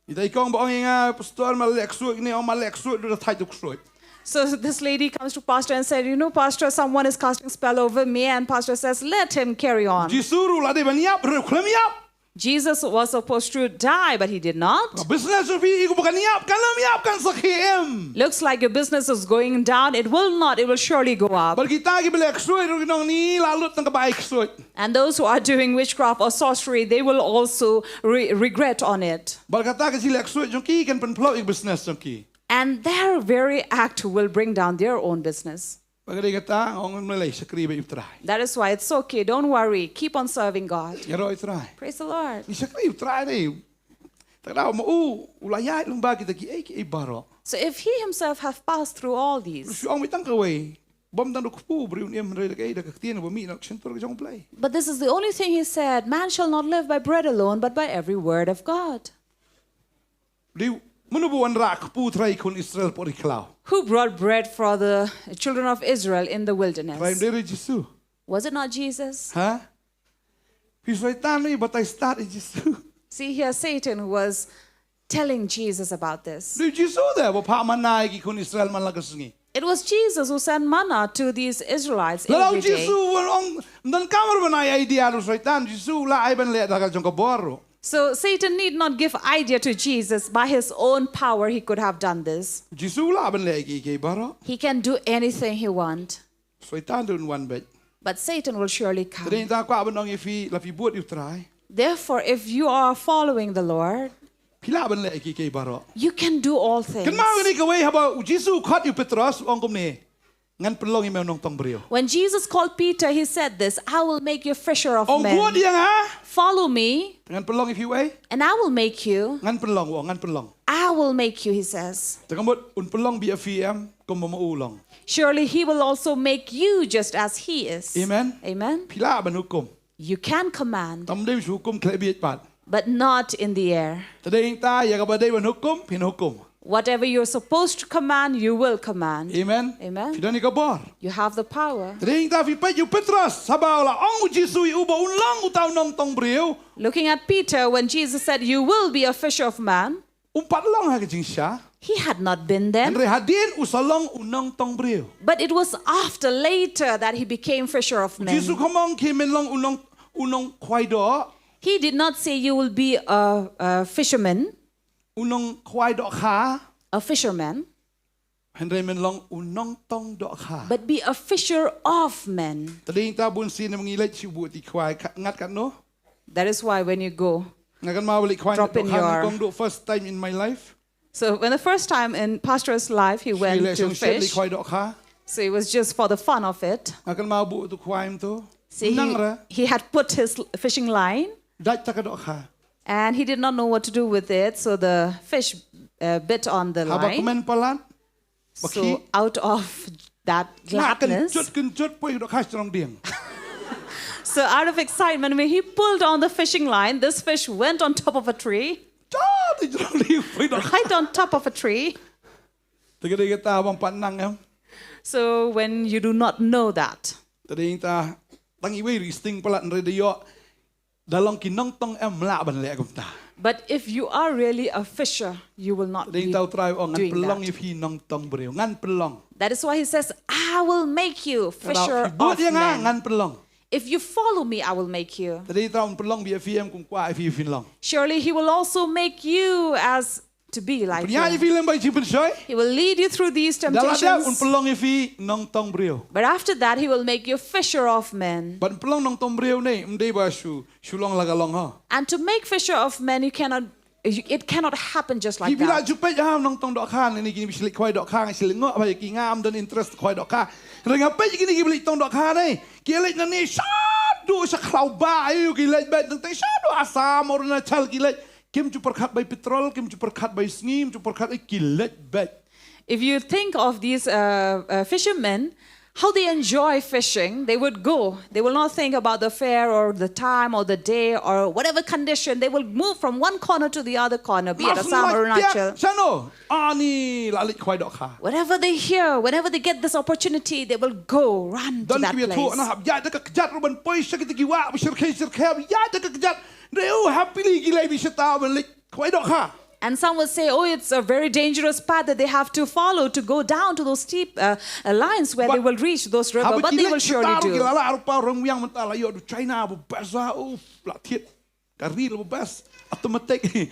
Ita i kong ba ong ïa nga, "Pastor, ma leh ksuid ne, ong ma leh ksuid, da thait u ksuid." So this lady comes to pastor and said, "You know, pastor, someone is casting spell over me," and pastor says, "Let him carry on." Jisu ruh la dei ban ïap, hynrei u khlem ïap. Jesus was supposed to die, but he did not. Ka business ruh phi i kumba kan ïap, kan ym ïap, kan sa khie im. Looks like your business is going down. It will not. It will surely go up. Bad kita kiba leh ksuid ruh ki ong, "Ngi la lut tang kaba ai ksuid." And those who are doing witchcraft or sorcery, they will also re- regret on it. Bad kata ka jingleh ksuid jong ki kan pynploh ïa ka business jong ki. And their very act will bring down their own business. Bad ka dei kata, ong, "Ym lei, shakri beit ïa u Trai." That is why it's okay. Don't worry. Keep on serving God. Ïaroh ïa u Trai. Praise the Lord. Ngi shakri ïa u Trai ne. Tang da ma u, u la ïaid lyngba kita kiei kiei baroh. So if he himself have passed through all these, shu ong beit tang kawei. Bym tang da u kpu u briew un im, hynrei da kaei, da ka ktien ba mih na ka shyntur ka jong u Blei. But this is the only thing he said, "Man shall not live by bread alone, but by every word of God." Dei mano ba wanrah kpu trai khun Israel por i khlaw? Who brought bread for the children of Israel in the wilderness? Trai, dei re Jisu. Was it not Jesus? Ha? Phi Soitan i batai start i Jisu. See here, Satan was telling Jesus about this. Dei Jisu de ba phah manna ïa ki khun Israel man la ka sngi. It was Jesus who sent manna to these Israelites every day. Lada u Jisu u ong, ym donkam ruh ban ai idea u Soitan, Jisu u lah ai ban leh da ka jong ka bor ruh. So Satan need not give idea to Jesus. By his own power, he could have done this. Jisu u lah ban leh kiei kiei baroh. He can do anything he want. Soitan te un wan beit. But Satan will surely come. Te dei nangta kwah ban ong ïa phi, la phi bud ïa u Trai. Therefore, if you are following the Lord, Phi lah ban leh kiei kiei baroh. You can do all things. Kynmaw kane kawei, haba u Jisu u khot ïa u Petros, u ong kumne, ngan pynlong ïa me u nongtong briew. When Jesus called Peter, he said this, "I will make you a fisher of Ong, men. Bud ïa nga, Follow me, ngan pynlong ïa phi wei. And I will make you. Ngan pynlong, u ong, ngan pynlong. I will make you," he says. Te ka mut un pynlong beit ïa phi em, kumba ma u long. Surely he will also make you just as he is. Amen. Amen. Phi lah ban hukum. You can command, Tam dei shu hukum khleh bieit pat. But not in the air. Te dei ïa kaba dei ban hukum, phin hukum. Whatever you're supposed to command, you will command. Amen. Amen. Phi don ïa ka bor. You have the power. Te dei ïa phi peit ïa u Petros, haba u la ong u Jisu ïa u ba un long uta u nongtong briew. Looking at Peter, when Jesus said, "You will be a fisher of man," Um pat long ha ka jingshisha. He had not been there. Hynrei hadien u sa long u nongtong briew. But it was after, later, that he became fisher of men. Jisu kam ong ïa me men long u nong, u nongkhwai doh. He did not say, "You will be a, a fisherman, U nongkhwai dohkha. A fisherman, Hynrei men long u nongtong dohkha. But be a fisher of men." Te dei ïa kata bun sien ngi leit shu buh ti khwai, ngat katno. That is why when you go, Nga kynmaw ba leit khwai Drop in dohkha, your kong duh first time in my life. So when the first time in Pastor's life, he went to fish. Khwai dohkha. So it was just for the fun of it. Nga kynmaw buh tu khwai mynta. See, Nang he, ra. He had put his fishing line. Dait ta ka dohkha. And he did not know what to do with it, so the fish uh, bit on the line. Haba kmen palat. So out of that gladness, kynjut kynjut poi dohkha shnong dieng. So out of excitement, when he pulled on the fishing line, this fish went on top of a tree. Right on top of a tree. Te ka dei kata bym pat nang em. So when you do not know that. Te dei kata tang iwei ri sting palat hynrei da ïoh da long ki nongtong em lah ban leh kumta. But if you are really a fisher, you will not be doing that. Te dei kata u Trai u ong ngan pynlong ïa phi nongtong briew, ngan pynlong. That is why he says, "I will make you fisher of men." Ngan pynlong. If you follow me, I will make you. Te dei kata un pynlong beit ïa phi em kum kwah ïa phi phin long. Surely he will also make you as to be like him. Pynïaid ïa phi lem bad ki jingpynshoi. He will lead you through these temptations. Da lade un pynlong ïa phi nongtong briew. But after that, he will make you a fisher of men. Ban pynlong nongtong briew ne, ym dei ba shu, shu long la ka long ha. And to make fisher of men, you cannot, you, it cannot happen just like that. Phi lah ju peit ha nongtong dohkha ne, kine ba shu leit khwai dohkha, nga shu leit ngoh ba ki, ngam don interest khwai dohkha. Hynrei nga peit kine kiba leit tong dohkha ne, ki leit nangne shaduh sha khlaw ba, aïu ki leit beit, tang tang shaduh Assam, Arunachal ki leit. Kim ju pyrkhat bai petrol, kim ju pyrkhat bai sngi, kim ju pyrkhat, eh, ki leit beit. If you think of these uh, uh, fishermen, how they enjoy fishing, they would go. They will not think about the fare or the time or the day or whatever condition. They will move from one corner to the other corner, be it Assam or Arunachal. Shano? Ani la leit khwai dohkha. Wherever they hear, whenever they get this opportunity, they will go, run to that place. Don kiba ïathuh na hap ïaid da ka kjat ruh ban poi sha kita ki wah ba shyrkhei shyrkhei, ïaid da ka kjat. Dei u happily ki leit bishta ban leit khwai dohkha. And some will say, "Oh, it's a very dangerous path that they have to follow to go down to those steep uh, uh, lines where they will reach those rivers." But they will surely do. Haba ki leit shata ruh ki la lah ruh pa rong wiang mynta la ïoh du China ba best, oh, la thied. Ka ril ba best, automatic.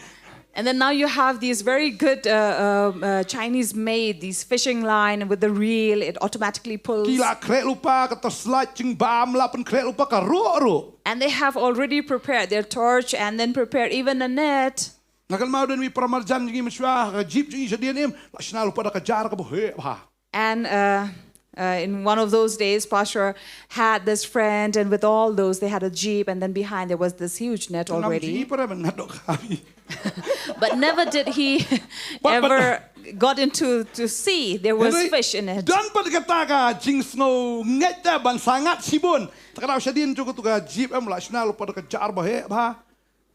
And then now you have these very good uh, uh, uh, Chinese made, these fishing line with the reel, it automatically pulls. Ki la khreh lypa ka torchlight jingbam, la pynkhreh lypa ka ruh ruh. And they have already prepared their torch and then prepared even a net. Nga kynmaw don wi para marjan jong ngi mynshuwa, ka jeep jong ngi shadien im, la shna lypa da ka jar kaba heh bha. And uh, uh, in one of those days, Pastor had this friend, and with all those, they had a jeep, and then behind there was this huge net already. But never did he ever got into to see there was fish in it. Don pat kata ka jingsngew ngeit te ban sa ngat shibun. Te ka dei shadien jong katu ka jeep em, la shna lypa da ka jar ba heh bha.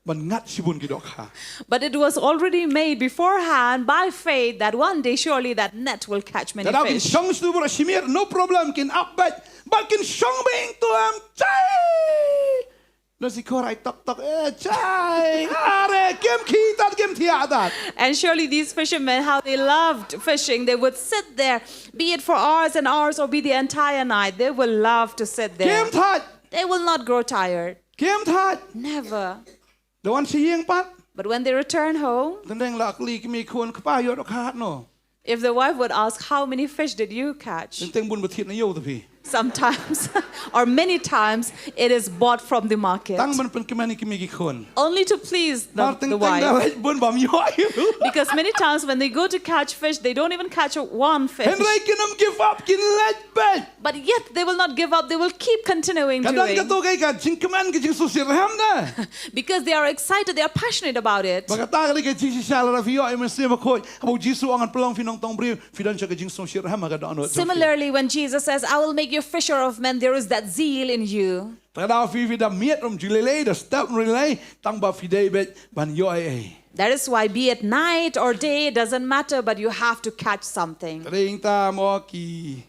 Ban ngat shibun ki dohkha. But it was already made beforehand by faith that one day surely that net will catch many fish. Te da kin shong shu bro shimir, no problem, kin ap beit. Ba kin shong beit tu em chai. No si khor ai tok tok, eh, chai. Are, kim khie tat kim thiah tat. And surely these fishermen, how they loved fishing, they would sit there, be it for hours and hours or be the entire night. They will love to sit there. Kim thiah. They will not grow tired. Kim thiah. Never. Da wan sha ïing pat. But when they return home, teng teng la kylli ki mei khun, kpa ïoh dohkha katno? If the wife would ask, "How many fish did you catch?" Teng teng bun ba thied na ïew te phi. Sometimes, or many times, it is bought from the market. Tang ban pynkmen ïa ki mei ki khun. Only to please the, Mar the teng teng da wife. leit bun bam ïoh ïa u. Because many times when they go to catch fish, they don't even catch a- one fish. Hynrei kin ym give up, kin leit beit. But yet they will not give up. They will keep continuing Ka don doing. kato ka, ka jingkmen, ka jingsngewsih rhem da. Because they are excited, they are passionate about it. Ba kata ka dei ka jingshisha lada phi ïoh ïa u Mynsiem Bakhuid. Haba u Jisu u ong ngan pynlong phi nongtong briew, phi don sha ka jingsngewsih rhem ha ka dohnud jong phi. Similarly, when Jesus says, "I will make you fisher of men," there is that zeal in you. Te lada phi, phi da miet ruh ym ju lei lei, da step ruh ym lei lei, tang ba phi dei beit ban ïoh ei ei. That is why, be it night or day, it doesn't matter, but you have to catch something. Te dei ïa kata mo ki,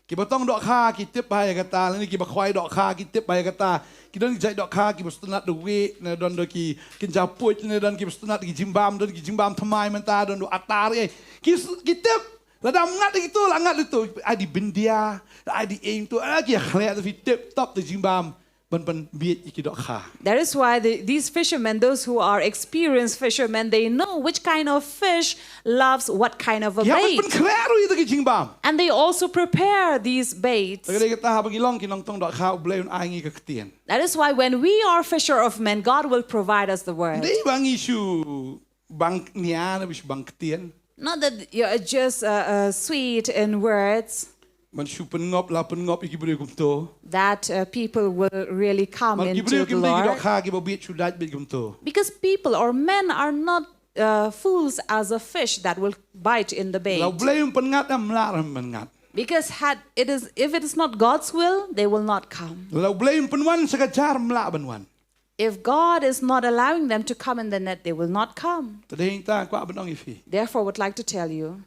kiba tong dohkha ki tip bha ïa kata, lane kiba khwai dohkha ki tip bha ïa kata. Ki don ki jait dohkha kiba sngewtynnat da wieh, ne don da ki kynja puit, ne don kiba sngewtynnat da ki jingbam, don ki jingbam thymmai mynta, don da u atar ei. Ki s-, ki tip, lada ym ngat ïa kito, la ngat ïa kito, ai da i byndia, ai da i ïing to, ai ki ïa khleh, te phi tip top da jingbam ban pynbiej ïa ki dohkha. That is why the, these fishermen, those who are experienced fishermen, they know which kind of fish loves what kind of a Ki hap ban bait. pynkhreh ruh ïa kita ki jingbam. And they also prepare these baits. Te ka dei kata haba ngi long ki nongtong dohkha, U Blei un ai ngi ka ktien. That is why when we are fisher of men, God will provide us the word. Dei ba ngi shu bang nia ne ba shu bang ktien. Not that you're just uh, uh, sweet in words, Ban shu pynngop la pynngop ïa ki briew kumto. that uh, people will really come Ban ki into briew the kim dei ki Lord. dohkha kiba bieit shu dait beit kumto. Because people or men are not uh, fools as a fish that will bite in the bait. La U Blei um pynngat, em lah ruh em pynngat. Because had it is, if it is not God's will, they will not come. La U Blei um pynwan sha ka jar, em lah ban wan. If God is not allowing them to come in the net, they will not come. Te dei ïa kata nga kwah ban ong ïa phi. Therefore, would like to tell you,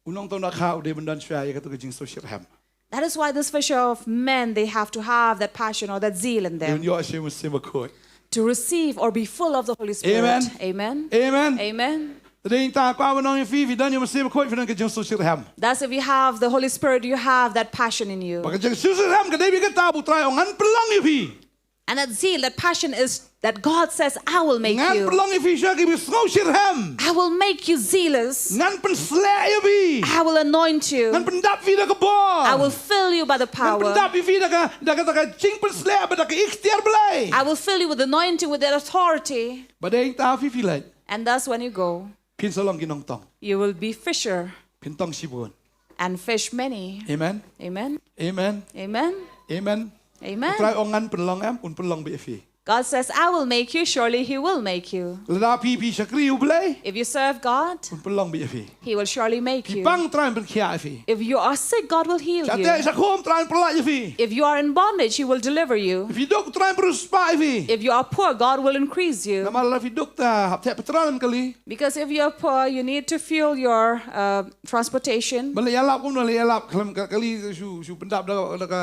U nongtong dohkha u dei ban don shuwa ïa kato ka jingsngewsih rhem. That is why this fisher of men, they have to have that passion or that zeal in Dei ban them ïoh sha u Mynsiem Bakhuid. to receive or be full of the Holy Spirit. Amen. Amen. Amen. Amen. Te dei ïa kata nga kwah ban ong ïa phi, phi don ïa u Mynsiem Bakhuid, phi don ka jingsngewsih rhem. Thus, if you have the Holy Spirit, you have that passion in you. Ba ka jingsngewsih rhem ka dei bad kata ba U Trai u ong ngan pynlong ïa phi. And that zeal, that passion is that God says, "I will make Ngan you. pynlong ïa phi sha kiba sngewsih rhem. I will make you zealous. Ngan pynsleh ïa phi. I will anoint you. Ngan pyndap phi da ka bor. I will fill you by the Ngan power. pyndap ïa phi da ka, da ka, da ka jingpynsleh bad da ka iktiar Blei. I will fill you with anointing, with that authority." Ba dei ïa kata phi, phi leit. And thus, when you go, Phin sa long ki nongtong. you will be fisher Phin tong shibun. and fish many. Amen. Amen. Amen. Amen. Amen. Amen. U Trai u ong ngan pynlong, em, un pynlong beit ïa phi. God says, "I will make you," surely He will make you. Lada phi, phi shakri U Blei, If you serve God, un pynlong beit ïa phi. He will surely make Phi you. pang, U Trai un pynkhiah ïa phi. If you are sick, God will heal Sha you. teh sha khum, U Trai un pynlait ïa phi. If you are in bondage, He will deliver you. Phi duk, U Trai un pynriewspah ïa phi. If you are poor, God will increase you. Namar lada phi duk te hap theh petrol kali. Because if you are poor, you need to fuel your uh, transportation. Ban leit ïalap, kum ban leit ïalap khlem ka kali, shu, shu pyndap da, da ka,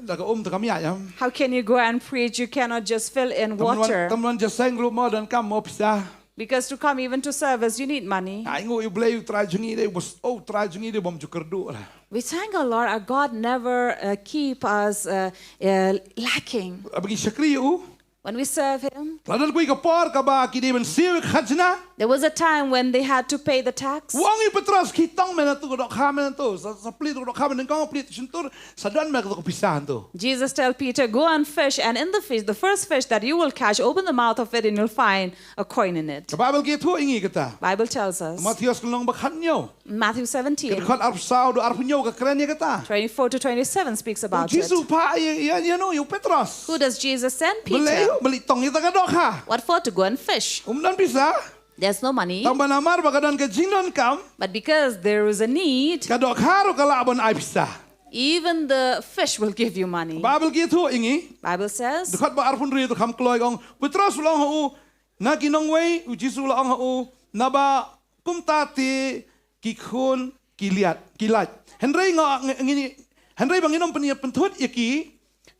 da ka um te kam ïaid, em. How can you go and preach? You cannot just fill in water. Tang ban wan jingïaseng ruh mo donkam mo pisa. Because to come even to service, you need money. Ai nguh ïa U Blei, U Trai jong ngi dei, bas, oh, U Trai jong ngi dei bym ju kyrduh la. We thank our Lord. Our God never uh, keep us uh, uh, lacking. Haba ngi shakri ïa u, When we serve Him, la don kawei ka por kaba ki dei ban siew ïa ka khajna. there was a time when they had to pay the tax. U ong ïa u Petros, khie tong me na tu ka dohkha me na tu. Sa, sa plie tu ka dohkha me, nyngkong plie tu shyntur, sa don me ka tu ka pisa tu. Jesus tell Peter, "Go and fish, and in the fish, the first fish that you will catch, open the mouth of it, and you'll find a coin in it." Ka Baibl ka ïathuh ïa ngi kata. Bible tells us. Mathaios ka lynnong ba khathynñiew, Matthew ka seventeen, dkhot arphew saw haduh arphew hynñiew ka kren ïa kata. twenty-four to twenty-seven speaks U about Jisu it. Phah ïa, ïa, ïa, no, ïa u Petros. Who does Jesus send? Balei, Peter. balei tong ïa kata ka dohkha. What for? To go and fish. Um don pisa. There's no money. Tang ba namar ba ka don ka jingdonkam, But because there is a need, ka dohkha ruh ka lah ban ai pisa. even the fish will give you money. Baibl ka ïathuh ïa ngi. Bible says, Dkhot ba arphew hynriew, dkhot khlem kloi, ka ong, Petros u la ong ha u, na ki nongwei? U Jisu u la ong ha u, naba kumta te ki khun ki lait, ki lait. Hynrei nga, ngi, ngi, hynrei ba ngin ym pyn, pynthut ïa ki,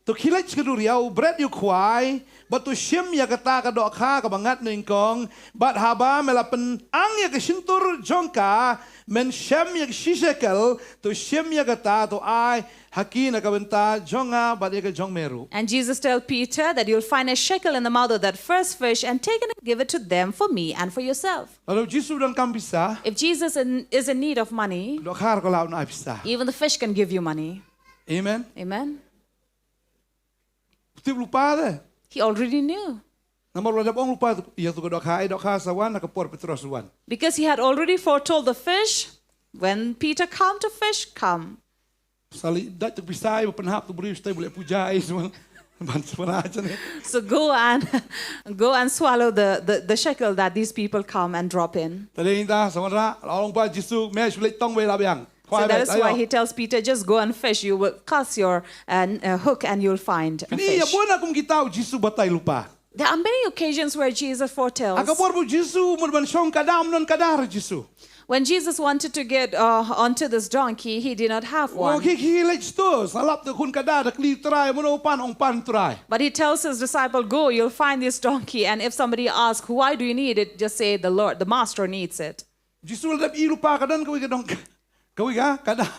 to khie leit sha ka duriaw, bret ïa u khwai, bad to shim ïa kata ka dohkha kaba ngat nyngkong, bad haba me la pynang ïa ka shyntur jong ka, men shem ïa ka shi shekel, to shim ïa kata, to ai ha ki na ka bynta jong nga bad ïa ka jong me ruh. And Jesus tell Peter that you'll find a shekel in the mouth of that first fish and take it and give it to them for me and for yourself. Lada u Jisu u donkam pisa, If Jesus in, is in need of money, dohkha ruh ka lah ban ai pisa. even the fish can give you money. Amen. Amen. Tip lypa de. He already knew. Namar u la dep ong lypa ïa uto u dohkha, eh dohkha sa wan ha ka por Petros u wan. Because he had already foretold the fish, when Peter come to fish, come. Sa leit dait uto u pisa ba pynhap uto u briew, sha tai ba leit puja, eh, sa wan. Ban sa wan ha jane. So go and go and swallow the, the, the shekel that these people come and drop in. Te dei nangta sa wanrah, la ong lypa Jisu, me shu leit tong wei la biang. So Khwai that beit, is why aïu. He tells Peter, just go and fish. You will cast your uh, n- uh, hook and you'll find a Phin ïa fish. bun na kum kita u Jisu batai lypa. There are many occasions where Jesus foretells. Ha ka por ba u Jisu mut ban shong kada, ym don kada ha Jisu. When Jesus wanted to get uh, onto this donkey, he did not have Ong one. ki ki leit shuh, sa lap da khun kada, da kylli u Trai, mano u pan, ong pan u Trai. But he tells his disciple, go, you'll find this donkey. And if somebody asks, why do you need it? Just say, the Lord, the master needs it. Jisu la dep i lypa ka don kawei ka dong, kawei ka kada.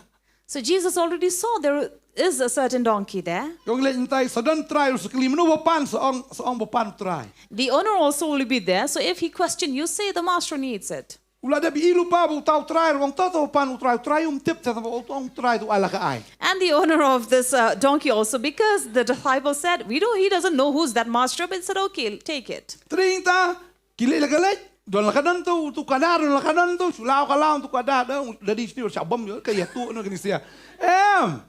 So Jesus already saw there is a certain donkey there. Ka ong leit nangtai, sa don u Trai ruh sa kylli, mano ba pan, sa ong, sa ong ba pan u Trai. The owner also will be there. So if he question you, say, the master needs it. U la dep i lypa ba uta u Trai ruh ong, to to ba pan u Trai, u Trai um tip te ba uta u Trai, uto u ai la ka ai. And the owner of this uh, donkey also, because the disciple said, we don't, he doesn't know who's that master, but he said, okay, take it. Te dei nangta, ki leit la ka leit, don la ka don uto, uto u kada, don la ka don uto, shu law ka law uto u kada, da, da dei sniew sha bam ïoh, ka ïa tu no kani sia. Em.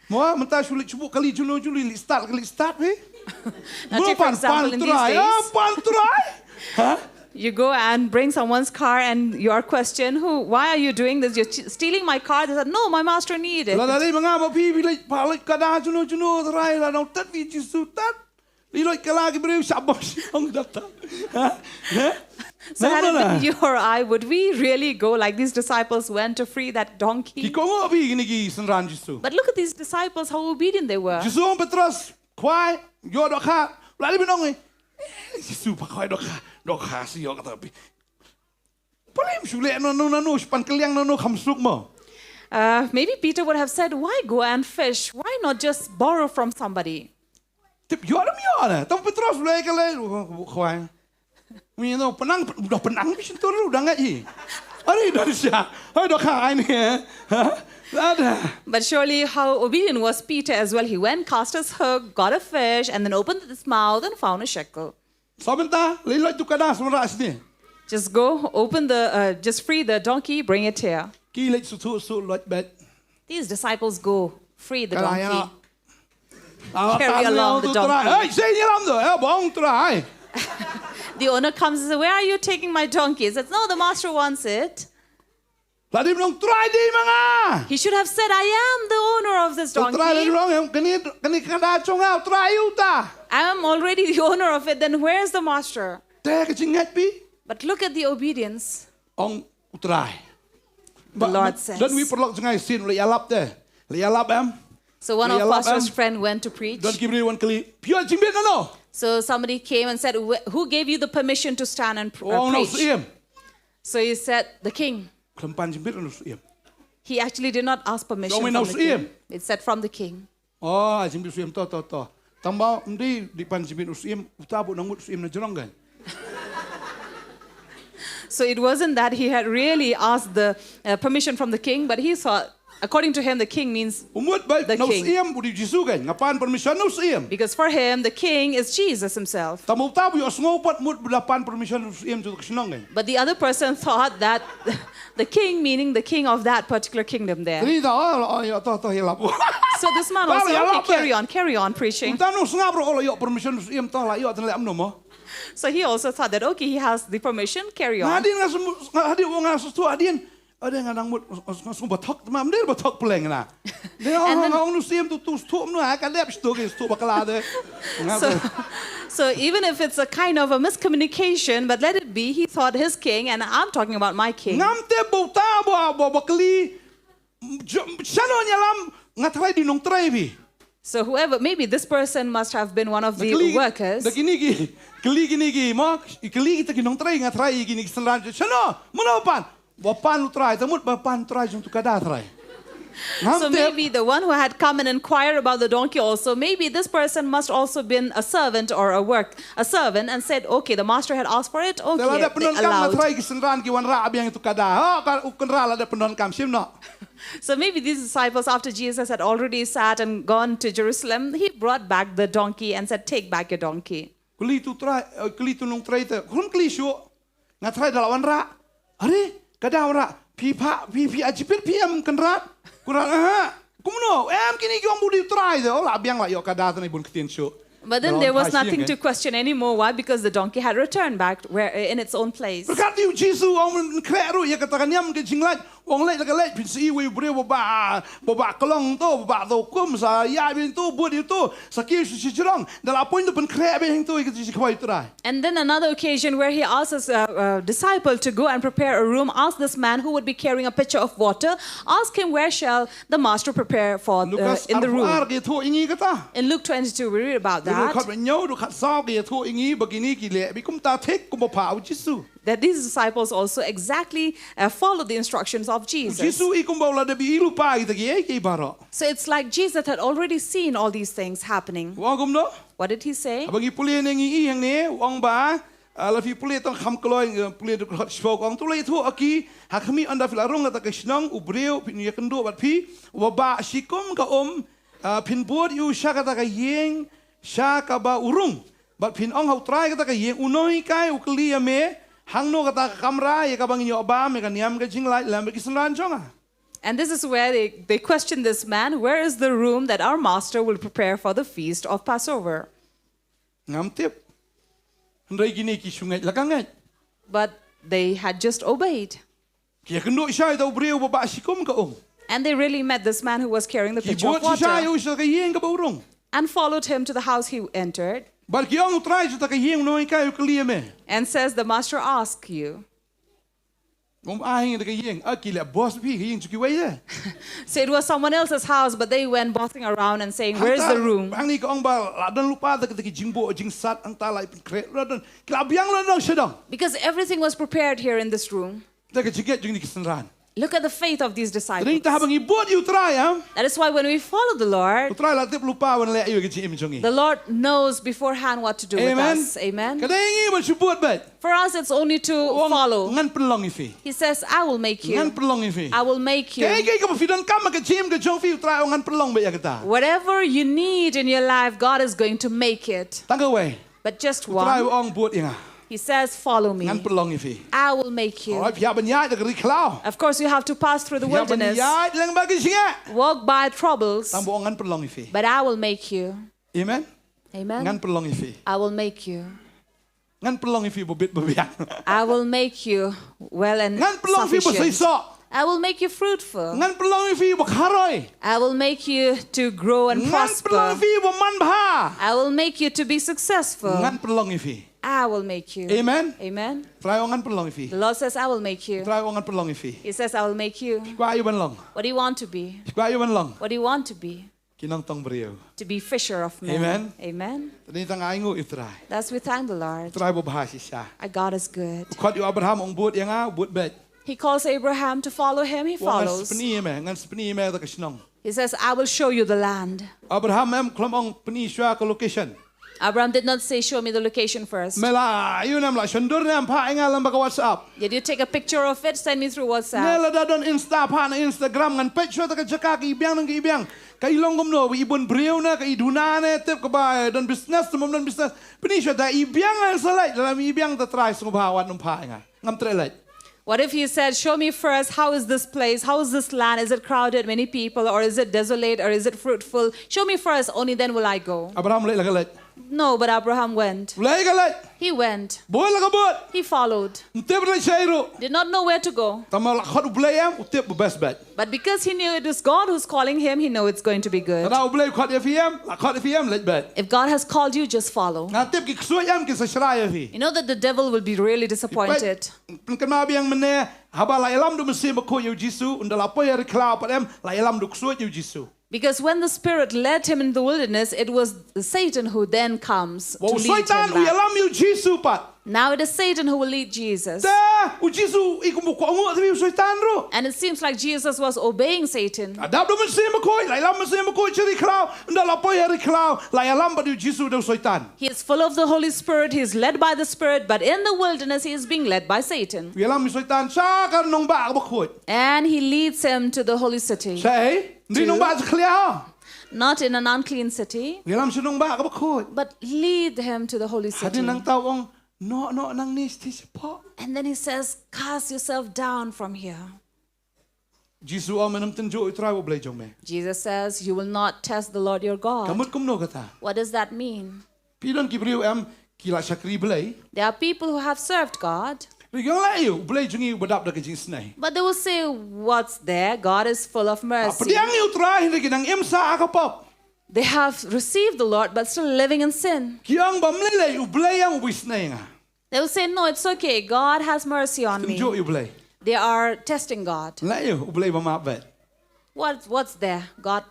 Mo, mynta shu leit shu buh kali juno juno, leit start, leit start, eh. Now take, for example, in these Trai, days, ah, pan u Trai. Ha? You go and bring someone's car and you are questioned, who, why are you doing this? You're ch- stealing my car. They said, no, my master needed it. La da dei ma nga ma phi, phi leit, pha leit kada juno juno, Trai, la nang tat phi Jisu tat. Li leit kala ki briew sha bam sha ong data. Ha? Ha? So had Mo it la. Been you or I, would we really go like these disciples went to free that donkey? Ki kohnguh phi kine ki synran Jisu. But look at these disciples, how obedient they were. Jisu ong Petros, khwai, ïoh dohkha. La dei ban ong, eh. Eh, Jisu, pha khwai dohkha, dohkha sha ïoh kata phi. Palim shu leh nano nano, shu pan kylliang nano kham suk mo. Uh, maybe Peter would have said, why go and fish? Why not just borrow from somebody? Tip ïoh dam ïoh na. Tang Petros leh ka leh, khwai. Mi no, pynang, dah pynang, mi shin tur, dah ngai hi. Ari dah sia. Hai dohkha ai ni, eh. Ha? Lada. But surely, how obedient was Peter as well. He went, cast his hook, got a fish, and then opened its mouth and found a shekel. Sa mynta, leit leit tu kada, sa wanrah sini. Just go, open the, uh, just free the donkey, bring it here. Ki leit shu tu, shu leit beit. These disciples go, free the Kala donkey. ïa. Awa, Carry ta along ong the tu Trai. donkey. Hei, sini lam tu. Eh, bang Trai. The owner comes and says, where are you taking my donkey? He says, no, the master wants it. La dei ban ong Trai dei ma nga. He should have said, I am the owner of this Tu Trai la donkey. dei ban ong, em, kane, kane kada jong nga, Trai uta. I am already the owner of it. Then where's the master? Te ka jingngeit phi. But look at the obedience. Ong u Trai. The Lord says. Don wi paralok jong nga sien, leit ïalap te. Leit ïalap em. So one of Ïalap pastor's em. Friend went to preach. Don ki briew wan kylli, phi ïoh jingbit nano? So somebody came and said, "Wh- who gave you the permission to stand and pr- uh, Ong na u preach?" Syiem. So he said, the king. Khlem pan jingbit na u Syiem. He actually did not ask permission Ong from na u the king. Syiem. It said from the king. Oh, ai jingbit u Syiem, to to to. Tang ba ym dei, dei pan jingbit u Syiem, uta ba u nang mut u Syiem na jrong kan. So it wasn't that he had really asked the uh, permission from the king, but he thought, according to him, the king means U mut ba The na u king. Syiem, u dei u Jisu kan. Nga pan permission na u Syiem. Because for him, the king is Jesus himself. Tang ba uta ba u ïohsngew pat mut ba la pan permission na u Syiem jong ka shnong kan. But the other person thought that the king, meaning the king of that particular kingdom there. Te dei ta, oh, oh, ïa to to ïalap. So this man Ba also, ïalap okay, eh. Carry on, carry on preaching. Uta u nang sngap ruh, oh, la ïoh permission na u Syiem, to la ïoh, te leh kumno mo. So he also thought that, okay, he has the permission, carry on. Hadien nga shu, hadien nga shu tu hadien. Ade nga nang mut, nga shu bathok, ma ym dei bathok pleng na. Dei nga ong na u Syiem tu tu tu mno ha ka dep tu ki tu bakla de. Nga So, tu. So even if it's a kind of a miscommunication, but let it be, he thought his king, and I'm talking about my king. Ngam tip ba uta ba, ba, ba kylli. Shano ïalam, nga tharai dei nongtrei phi. So whoever, maybe this person must have been one of the Kylli, workers. da kine ki, kylli kine ki, mo, kylli kita ki nongtrei, nga tharai kine ki synran. Shano, mano ba pan? Ba pan u Trai, te mut ba pan u Trai jong tu ka da trai. Ngam So tip. Maybe the one who had come and inquire about the donkey also, maybe this person must also been a servant or a work, a servant, and said, okay, the master had asked for it, okay, Te la dep pyndonkam, nga allowed. Trai, ki synran ki wanrah biang tu ka da. Ha, ka u kynrad la dep pyndonkam, shim noh. So maybe these disciples, after Jesus had already sat and gone to Jerusalem, he brought back the donkey and said, "Take back your donkey." Kylli tu trai, eh, kylli tu nongtrei te. Khun kylli shuh. Nga trai da la wanrah. Are, ka da wanrah. Phi pha, phi, phi, aji phi em kynrad. Kynrad, ha. Kumno, em kine ki ong bad u trai te. Oh, la biang la ïoh ka da te na bun ktien shuh. But then there was nothing to question anymore. Why? Because the donkey had returned back where, in its own place. Pyrkhat ïa u Jisu, ong, pynkhreh ruh ïa kata ka niam ka jinglait. Ong leit la ka leit, phin sa ïohi wei u briew ba bah, ba bah klong to, ba bah to kum, sa ïaid beit to, bud ïa to, sa kiew sha shajrong. Da la point to pynkhreh beit hangto ïa ka jingkhawai u trai. And then another occasion where he asks his uh, uh, disciple to go and prepare a room, ask this man who would be carrying a pitcher of water, ask him, "Where shall the master prepare for uh, Lukas in the room?" Arphew ar ka ïathuh ïa ngi kata. In Luke twenty-two, we read about that. Dkhot hynñiew, dkhot saw ka ïathuh ïa ngi ba kine ki leh beit kumta thik kumba phah u Jisu. That these disciples also exactly uh, followed the instructions of Jesus. Jisu i kumba u la dep i lypa kita kiei kiei baroh. So it's like Jesus had already seen all these things happening. U ong kumno? What did he say? Haba ngi pule ne ngi i hangne, u ong ba, ah, la phi pule tang kham kloi, eh, pule dkhot shiphew, u ong, to leit thuh ha ki, ha khmih ynda phi la rung kata ka shnong, u briew phin ïakynduh bad phi, uba bah shi kum ka um, ah, phin bud ïa u sha kata ka ïing, sha kaba u rung. Bad phin ong ha u trai kata ka ïing, u nonghikai u kylli ïa me, hangno kata ka kamra ïa kaba ngin ïoh bam ïa ka niam ka jinglait lem bad ki synran jong nga. And this is where they, they question this man, "Where is the room that our master will prepare for the feast of Passover?" Ngam tip. Hynrei kine ki shu ngeit la ka ngeit. But they had just obeyed. Ki ïakynduh shisha ïa u briew ba bah shi kum ka um. And they really met this man who was carrying the pitcher of water. Ki bud shisha ïa u sha ka ïing kaba u rung. And followed him to the house he entered. Bad ki ong u trai, sha kata ka ïing u nonghikai u kylli ïa me. And says, "The master ask you." Um, ah, ïing, kata ka ïing. Ah, ki leh boss phi, ka ïing jong kiwei de. So it was someone else's house, but they went bossing around and saying, "Where's the room?" Hangta, hangne ka ong ba la don lypa da kita ki jingbuh jingsat, hangta la pynkhreh, la don. Ki la biang la don sha dong. Because everything was prepared here in this room. Da ka jingngeit jong kine ki synran. Look at the faith of these disciples. Te dei ta haba ngi bud ïa u Trai, ha? That is why when we follow the Lord, U Trai la tip lypa ban leh ïa ka jingim jong ngi. The Lord knows beforehand what to do with us. Amen. Amen. Ka dei ngi ban shu bud beit. For us, it's only to follow. Ong, ngan pynlong ïa phi. He says, "I will make you. Ngan pynlong ïa phi. I will make you." Kaei kaei kaba phi donkam ha ka jingim ka jong phi, U Trai ong ngan pynlong beit ïa kata. Whatever you need in your life, God is going to make it. Tang kawei. But just one. U Trai u ong bud ïa nga. He says, "Follow me. Ngan pynlong ïa phi. I will make you." Hooid, phi hap ban ïaid da ka ri khlaw. Of course, you have to pass through the wilderness. Phi hap ban ïaid lem bad ki jingeh. Walk by troubles. Tang ba u ong ngan pynlong ïa phi. But I will make you. Amen. Amen. Ngan pynlong ïa phi. I will make you. Ngan pynlong ïa phi ba bit ba biang. I will make you well and sufficient. Ngan pynlong ïa phi ba seisoh. I will make you fruitful. Ngan pynlong ïa phi ba kharoi. I will make you to grow and prosper. Ngan pynlong ïa phi ba manbha. I will make you to be successful. Ngan pynlong ïa phi. I will make you. Amen. Amen. Trai ong ngan pynlong ïa phi. The Lord says, "I will make you." Trai ong ngan pynlong ïa phi. He says, "I will make you." Phi kwah ïa u ban long. What do you want to be? Phi kwah ïa u ban long. What do you want to be? Ki nongtong briew. To be fisher of men. Amen. Amen. Te dei tang ai nguh ïa u Trai. Thus we thank the Lord. Trai ba bha shisha. Our God is good. U khot ïa u Abraham, ong bud ïa nga, bud beit. He calls Abraham to follow him, he follows. U ong ngan sa pyni ïa me, ngan sa pyni ïa me kata ka shnong. He says, "I will show you the land." Abraham em khlem ong pyni shuwa ka location. Abraham did not say, "Show me the location first." Me la ïoh ne em, la shon dur ne em, phah ïa nga lyngba ka WhatsApp. Did you take a picture of it? Send me through WhatsApp. Ne lada don Insta, phah na Instagram, ngan peit shuwa kata ka jaka, ka i biang ne ka i biang. Ka i long kumno, ka i bun briew ne, ka i duna ne, tip kaba don business ne ym don business. Pyni shuwa, da i biang ngan sa leit, lada ym i biang, te Trai sngewbha wat nym phah ïa nga. Ngam treh leit. What if he said, "Show me first, how is this place? How is this land? Is it crowded, many people, or is it desolate, or is it fruitful? Show me first, only then will I go." Abraham leit la ka leit. No, but Abraham went. Leit ka leit. He went. Bud la ka bud. He followed. Ym tip leit shaei ruh. Did not know where to go. Tangba la khot U Blei em, u tip ba best beit. But because he knew it was God who's calling him, he knew it's going to be good. Lada U Blei u khot ïa phi em, la khot ïa phi em, leit beit. If God has called you, just follow. Nga tip ki ksuid em kin sa shrai ïa phi. You know that the devil will be really disappointed. Pynkynmaw biang mynne, haba la ïalam da u Mynsiem Bakhuid ïa u Jisu, ynda la poi ha ri khlaw pat em, la ïalam da u ksuid ïa u Jisu. Because when the Spirit led him in the wilderness, it was Satan who then comes to lead him back. Soitan u ïalam ïa u Jisu pat. Now it is Satan who will lead Jesus. Te u Jisu i kumba kwah ngut te u Soitan ruh. And it seems like Jesus was obeying Satan. Adap da u Mynsiem Bakhuid, la ïalam u Mynsiem Bakhuid sha ri khlaw, ynda la poi ha ri khlaw, la ïalam pat ïa u Jisu da u Soitan. He is full of the Holy Spirit, he is led by the Spirit, but in the wilderness he is being led by Satan. U ïalam ïa u Soitan sha ka nongbah kaba khuid. And he leads him to the holy city. Sa ei, ym dei nongbah jakhlia. Not in an unclean city. U ïalam sha nongbah kaba khuid. But lead him to the holy city. Hadien nangta u ong, noh noh nangne shathie shapoh. And then he says, cast yourself down from here. Jisu u ong, men ym tynjuh ïa u Trai u Blei jong me. Jesus says, you will not test the Lord your God. Ka mut kumno kata? What does that mean? Phi don ki briew em ki la shakri Blei. There are people who have served God. Hynrei ki ong, leh ïa u Blei jong ngi uba dap da ka jingisynei. But they will say, what's there? God is full of mercy. Pdiang ïa u Trai hynrei ki nang im sah ha ka pop. They have received the Lord but still living in sin. Ki ong, bym lei lei, u Blei ïa nga uba isynei ïa nga. They will say, no, it's okay. God has mercy on me. Tynjuh ïa u Blei. They are testing God. Leh ïa u Blei ba map beit. What, what's there? God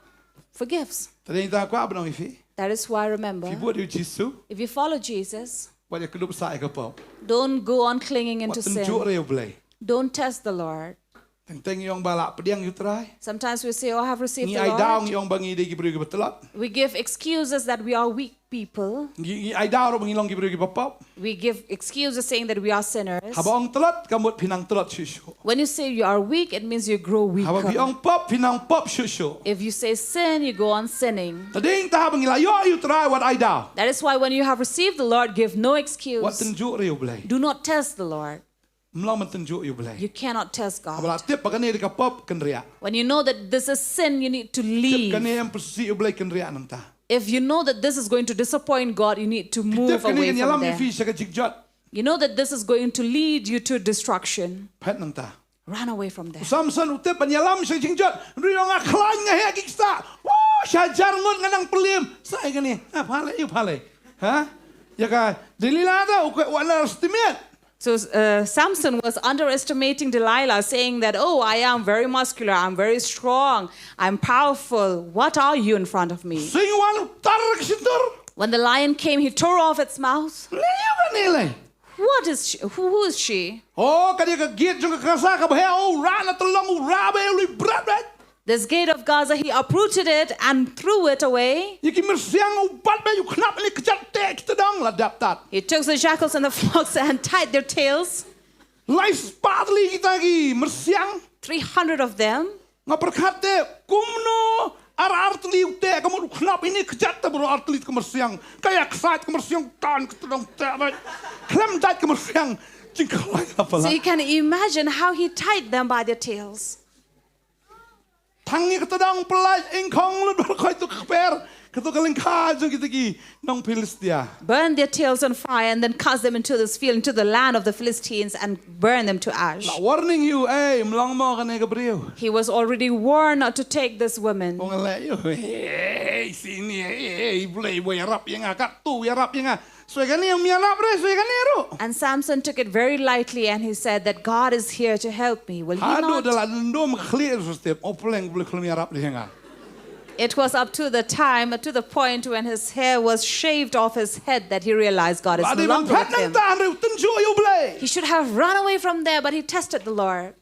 forgives. Te dei nangta kwah ban ong ïa phi. That is why, remember, phi bud ïa u Jisu, if you follow Jesus, wat ïa kdup sah ïa ka pop. Don't go on clinging into sin. Wat tynjuh ïa u Blei. Don't test the Lord. Teng teng ngi ong ba la pdiang ïa u Trai. Sometimes we say, oh, I have received the Lord. Ngi ai daw, ngi ong ba ngi dei ki briew kiba tlot. We give excuses that we are weak people. Ngi, ngi ai daw ruh ba ngi long ki briew kiba pop. We give excuses saying that we are sinners. Haba ong tlot, ka mut phi nang tlot shuh shuh. When you say you are weak, it means you grow weaker. Haba phi ong pop, phi nang pop shuh shuh. If you say sin, you go on sinning. Te dei nangta haba ngi la ïoh ïa u Trai, wat ai daw. That is why when you have received the Lord, give no excuse. Wat tynjuh ïa u Blei. Do not test the Lord. Ym long ban tynjuh ïa u Blei. You cannot test God. Haba la tip ba kane dei ka pop, kynriah. When you know that this is sin, you need to leave. Tip kane em pynsngewsih ïa u Blei, kynriah nangta. If you know that this is going to disappoint God, you need to move away from there. Tip kane kan ïalam ïa phi sha ka jingjot. You know that this is going to lead you to destruction. Phet nangta. Run away from there. U Samson u tip ban ïalam sha ka jingjot. Hynrei u ong, nga khlaiñ, nga heh ki ksah. Woo, sha hajar ngut nga nang pynliem. Sa ïa kane. Ha, pha lei, ïa pha lei. Ha? Ïa ka Delilah ta u kwah underestimate. So uh, Samson was underestimating Delilah, saying that, oh, I am very muscular, I'm very strong, I'm powerful. What are you in front of me? Sing wan u tar ka shyntur. When the lion came, he tore off its mouth. Lei ïa u kane lei. What is she? Who, who is she? Oh, ka dei ka gate jong ka Gaza kaba heh, oh, u rah na tyllong, u rah beit, u lui bret beit. This gate of Gaza, he uprooted it and threw it away. Ïa ki myrsiang u bat beit, u khnap ïa kane kjat, teh ki tdong, la dap tad. He took the jackals and the flocks and tied their tails. Lai spah tylli kita ki myrsiang. Three hundred of them. Nga pyrkhat te, kumno ar ar tylli u teh, ka mut u khnap ïa kane kjat, te baroh ar tylli ka myrsiang. Ka ïa ksaid ka myrsiang, tan ka tdong teh beit. Khlem dait ka myrsiang. Jingkhlaiñ la palat. So you can imagine how he tied them by their tails. Thang ïa ka tdong, pyllait, ingkhong lut baroh, koi tu ka kper. Kato ka lyngkha jong kita ki nong Philistia. Burn their tails on fire and then cast them into this field, into the land of the Philistines, and burn them to ash. La warning ïa u, ei, ym long mo kane ka briew. He was already warned not to take this woman. Ong leh ïa u, ei, sini, ei, Blei ba ïarap ïa nga, katto ïarap ïa nga. Soi kane, ym ïarap re, soi kane ruh. And Samson took it very lightly and he said that God is here to help me. Will he not? Haduh da la dum ka khlieh ruh sa step, oh pleng, Blei khlem ïarap ïa nga. It was up to the time, to the point when his hair was shaved off his head that he realized God is no longer with him. La dei ban phet nangta hynrei u tynjuh ïa u Blei. He should have run away from there, but he tested the Lord.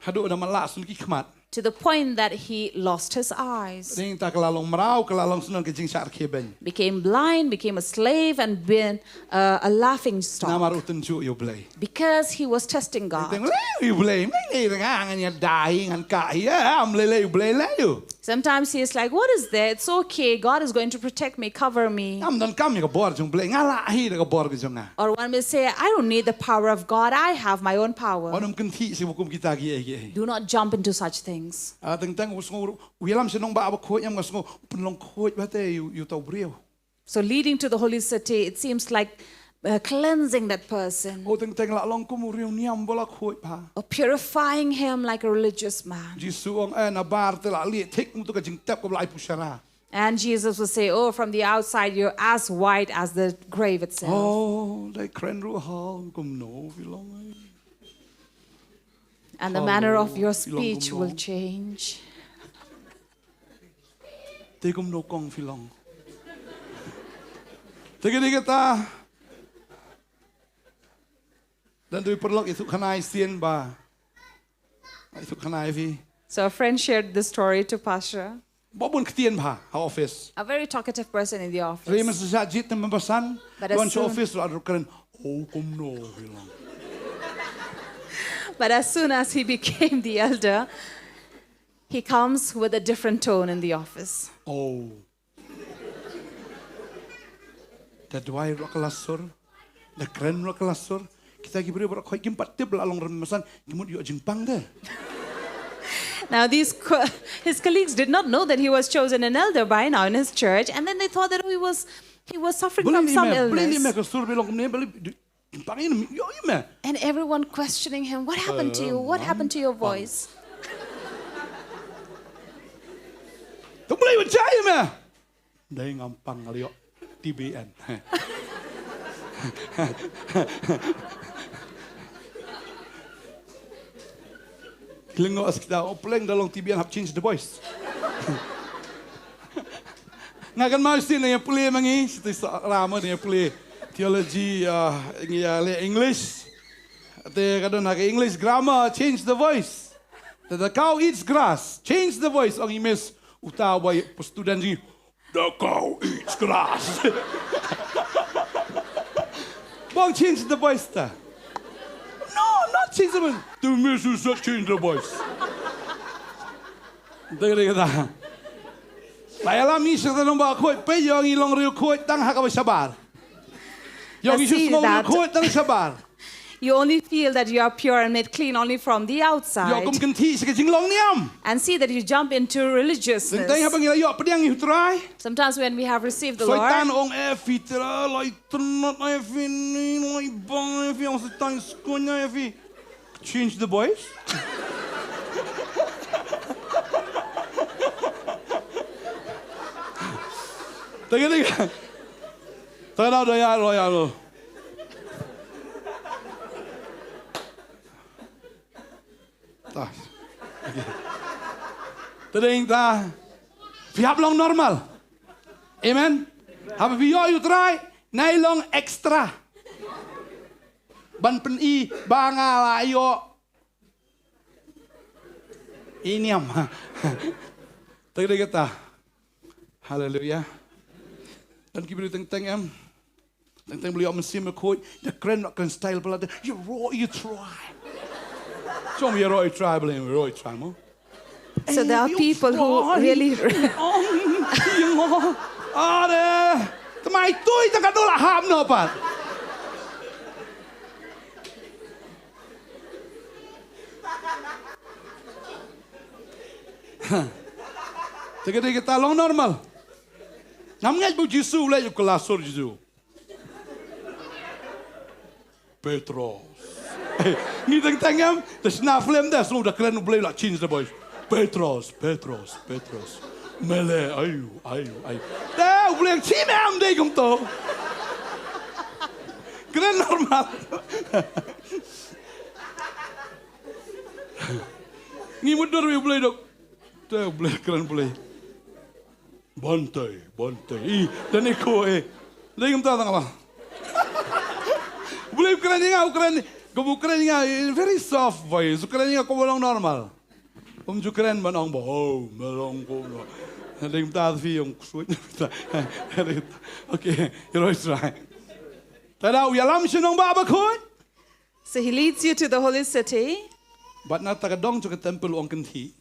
Haduh da man la sun ki khmat. To the point that he lost his eyes. Dei nangta ka la long mraw, ka la long sngewbha ka jingshah rkhie beiñ. Became blind, became a slave, and been uh, a laughing stock. Namar u tynjuh ïa u Blei. Because he was testing God. Teng lei u Blei, ym lei lei nga, ngan ïa dai, ngan kah ïa, ym lei lei u Blei lei u. Sometimes he is like, what is there? It's okay. God is going to protect me, cover me. Ngam donkam ïa ka bor jong u Blei, nga lah hi da ka bor ka jong nga. Or one may say, I don't need the power of God. I have my own power. Wat ym kynthih sha ba kum kita kiei kiei. Do not jump into such things. Ah, teng teng u sngew u ïalam sha nongbah ba khuid, ngam, nga sngew u pynlong khuid bha te ïa u, ïa uta u briew. So leading to the holy city, it seems like uh, cleansing that person. Oh, teng teng la long kum u riewniam ba la khuid bha. Or purifying him like a religious man. Jisu ong, eh, nabar te la lieh thik kum tu ka jingtep kaba la ai pushara. And Jesus will say, oh, from the outside you're as white as the grave itself. Oh, dei kren ruh ha kumno phi long. And the manner of your speech will change. Te kumno kong phi long? Te kane kata. Don tang i paralok i shu khana ïa sien ba. I shu khana ïa phi. So a friend shared this story to Pastor. Ba bun ktien bha ha office. A very talkative person in the office. Re man sa jied te man basan. But as Don sha soon office la ru kren. Oh, kumno phi long? But as soon as he became the elder, he comes with a different tone in the office. Oh. Da duwai ruh ka la sur. Da kren ruh ka la sur. Kita ki briew baroh khoit kim pat tip la long ryngkat, ki mut ïoh jingpang de. Now these co- his colleagues did not know that he was chosen an elder by now in his church, and then they thought that, oh, he was he was suffering from Beli some me, beli me illness. Ka sur beli long kumne, beli Pang in, yo, yo, me. And everyone questioning him, "What happened to you? What happened to your voice?" Tu boleh percaya me. Dai ngam pang lio T B N. Ki lyngngoh sa kita, oh, pleng da long T B N hap change the voice. Nga kynmaw shisien nga ïa pule ma ngi, shisien sa lama nga ïa pule theology, ah, ngi ïa leh English. Te ka don ha ka English grammar, change the voice. The, the cow eats grass, change the voice. Ong i miss, uta uba i student jong ngi, "The cow eats grass." Bong change the voice ta. No, not change the voice. To me, you should change the voice. Dei dei kata. Ba ïalam ngi sha kata nongbah khuid, peit ïa ngi long riew khuid tang ha kaba shabar. Ïa ngi shu sngew riew khuid tang shabar. You only feel that you are pure and made clean only from the outside. Ïa kum kynthih sha ka jinglong niam. And see that you jump into religiousness. Teng teng haba ngi la ïoh pdiang ïa u Trai. Sometimes when we have received the Lord, Soitan ong, "Eh, phi Trai, lai tynat, eh, phi ni, lai bang, eh, phi ong Soitan skunya, eh, phi." Change the voice. Tengah tengah. Tengah dah ya lo ya lo. Ta. Te dei ta. Phi hap long normal. Amen. Haba phi ïoh ïa u Trai, nai long extra. Ban pyni ba nga la ïoh i niam. Te dei kata. Haleluya. Don ki briew teng teng em. Teng teng ba la ïoh mynsiem bakhuid, da kren, kren style palat. Ïaroh ïa u Trai. Shu ïaroh ïa u Trai, ba la ïaroh ïa u Trai mo. So there are people who really Are, tmai tui tang ka dula ham no pat. Te ka dei kata long normal. Ngam ngeit ba u Jisu u leh ïa u kylla sur Jisu. Petros. Ngi teng teng em, da shna film da, shu da kren U Blei la change the voice. Petros, Petros, Petros. Mele, ayu, ayu, ayu. Te U Blei chim em dei kumto. Kren normal. Ngi mutdur ïa U Blei dok. Te U Blei kren U Blei. Bante, bante. I, dan iko eh. Dei kumta tang ba. U Blei u kren ïa nga, u kren, kum u kren ïa nga, in very soft voice, u kren ïa nga kum u long normal. Kum ju kren ban ong ba, oh, me long kumno. Dei kumta phi ong ksuid. Okay, ïaroh Trai. Te da u ïalam sha nongbah bakhuid. So he leads you to the holy city. Bad na ta ka dong jong ka temple u ong kynthih.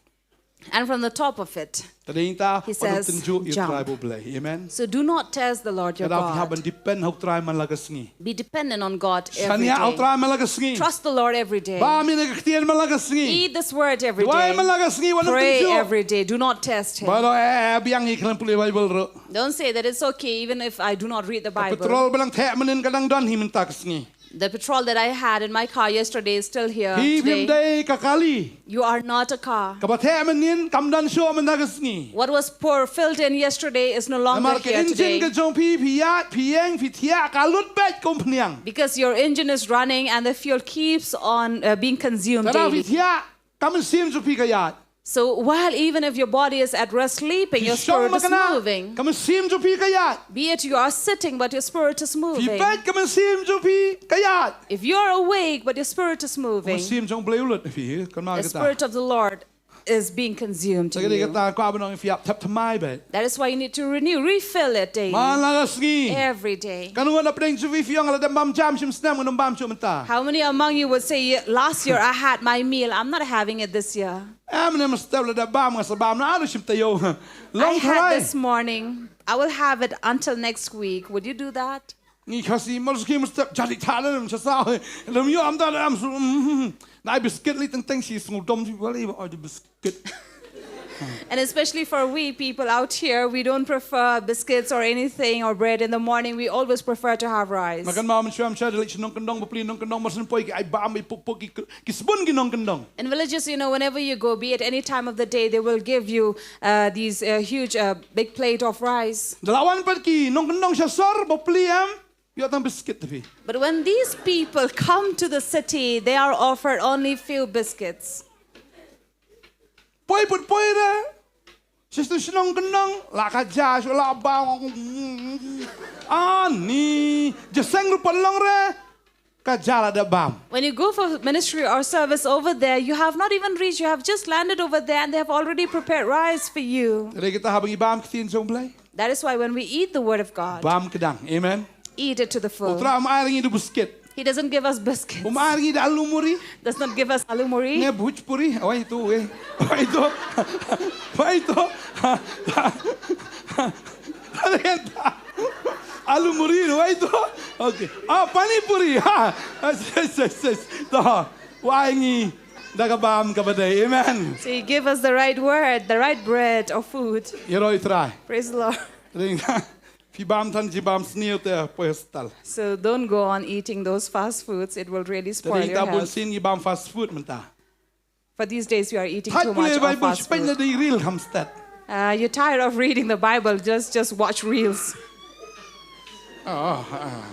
And from the top of it, Te dei ta, he says, tynjuh ïa u Trai ba U Blei. Amen. So do not test the Lord your God. Te da phi hap ban depend ha u Trai man la ka sngi. Be dependent on God every day. Shaniah ha u Trai man la ka sngi. Trust the Lord every day. Bam ïa ka ktien man la ka sngi. Eat this word every day. Duwai man la ka sngi, wat nym tynjuh. Pray every day. Do not test him. Ba ro, eh, eh, biang ïa ka, khlem pule Bible ruh. Don't say that it's okay even if I do not read the Bible. Ka petrol ba nga la theh mynnin ka dang don hi mynta ka sngi. The petrol that I had in my car yesterday is still here today. Phi phim dei ka kali. You are not a car. Kaba theh mynnin kam don shuh mynta ka sngi. What was pour, filled in yesterday is no longer here today. Namar ka engine ka jong phi, phi ïaid, phi ïeng, phi thiah, ka lut beit kum phniang. Because your engine is running and the fuel keeps on, uh, being consumed daily. Te da phi thiah, ka mynsiem jong phi ka ïaid. So while even if your body is at rest sleeping, your spirit is moving. Ka mynsiem jong phi ka ïaid. Be it you are sitting, but your spirit is moving. Phi beit, ka mynsiem jong phi ka ïaid. If you're awake, but your spirit is moving, ka mynsiem jong U Blei u lut ïa phi, kan ma kata. The spirit of the Lord is being consumed in you. Kata ka kwah ban ong ïa phi ïa thep thymmai beit. That is why you need to renew, refill it daily. Man la ka sngi. Every day. Katno ngut na pdeng jong phi phi ong la dep bam jam shim snem, ngam bam shuh mynta. How many among you would say, "Ye-, last year I had my meal, I'm not having it this year"? Em ne mynstep la dep bam, nga sa bam na alu shim taïew. Long trai. I had this morning. I will have it until next week. Would you do that? Ngi Khasi mar suki mynstep jadi thalan sha sa. Lem ïoh am da am su. Na ai biscuit li teng teng shi sngewdom shi bali ba ai biscuit. And especially for we people out here, we don't prefer biscuits or anything or bread in the morning. We always prefer to have rice. Makan ma man shuam sha dalik shi nongkyndong bapli nongkyndong mar syn poi ki ai bam ai puk puk ki ki sbun ki nongkyndong. In villages, you know, whenever you go, be it any time of the day, they will give you uh, these uh, huge, uh, big plate of rice. Da la wan pat ki nongkyndong sha sor bapli em. Ïoh tang biscuit te phi. But when these people come to the city, they are offered only few biscuits. Poi put poi re. Sister shnong kyndong la ka ja shu la ba. Ani je seng rupan long re. Ka ja la da bam. When you go for ministry or service over there, you have not even reached, you have just landed over there and they have already prepared rice for you. Te dei kita haba ngi bam ktien jong Blei. That is why when we eat the word of God, bam kdang. Amen. Eat it to the full. U Trai um ai ngi da biscuit. He doesn't give us biscuits. Um ai ngi da alu muri. Does not give us alu muri. Ne bhojpuri. Oi tu eh. Oi tu. Oi tu. Alu muri, oi tu. Okay. Ah, pani puri. Ha. Yes, yes, yes, yes. To. U ai ngi da ka bam kaba dei. Amen. So he gave us the right word, the right bread or food. Ïaroh ïa u Trai. Praise the Lord. Ring. Phi bam than ji bam sniew te poi hospital. So don't go on eating those fast foods. It will really spoil your health. Te dei ta bun sien ngi bam fast food mynta. For these days we are eating too much of fast food. Thait pule Bible, spend the reel hamstat. Uh, you're tired of reading the Bible, just, just watch reels. Oh, ah.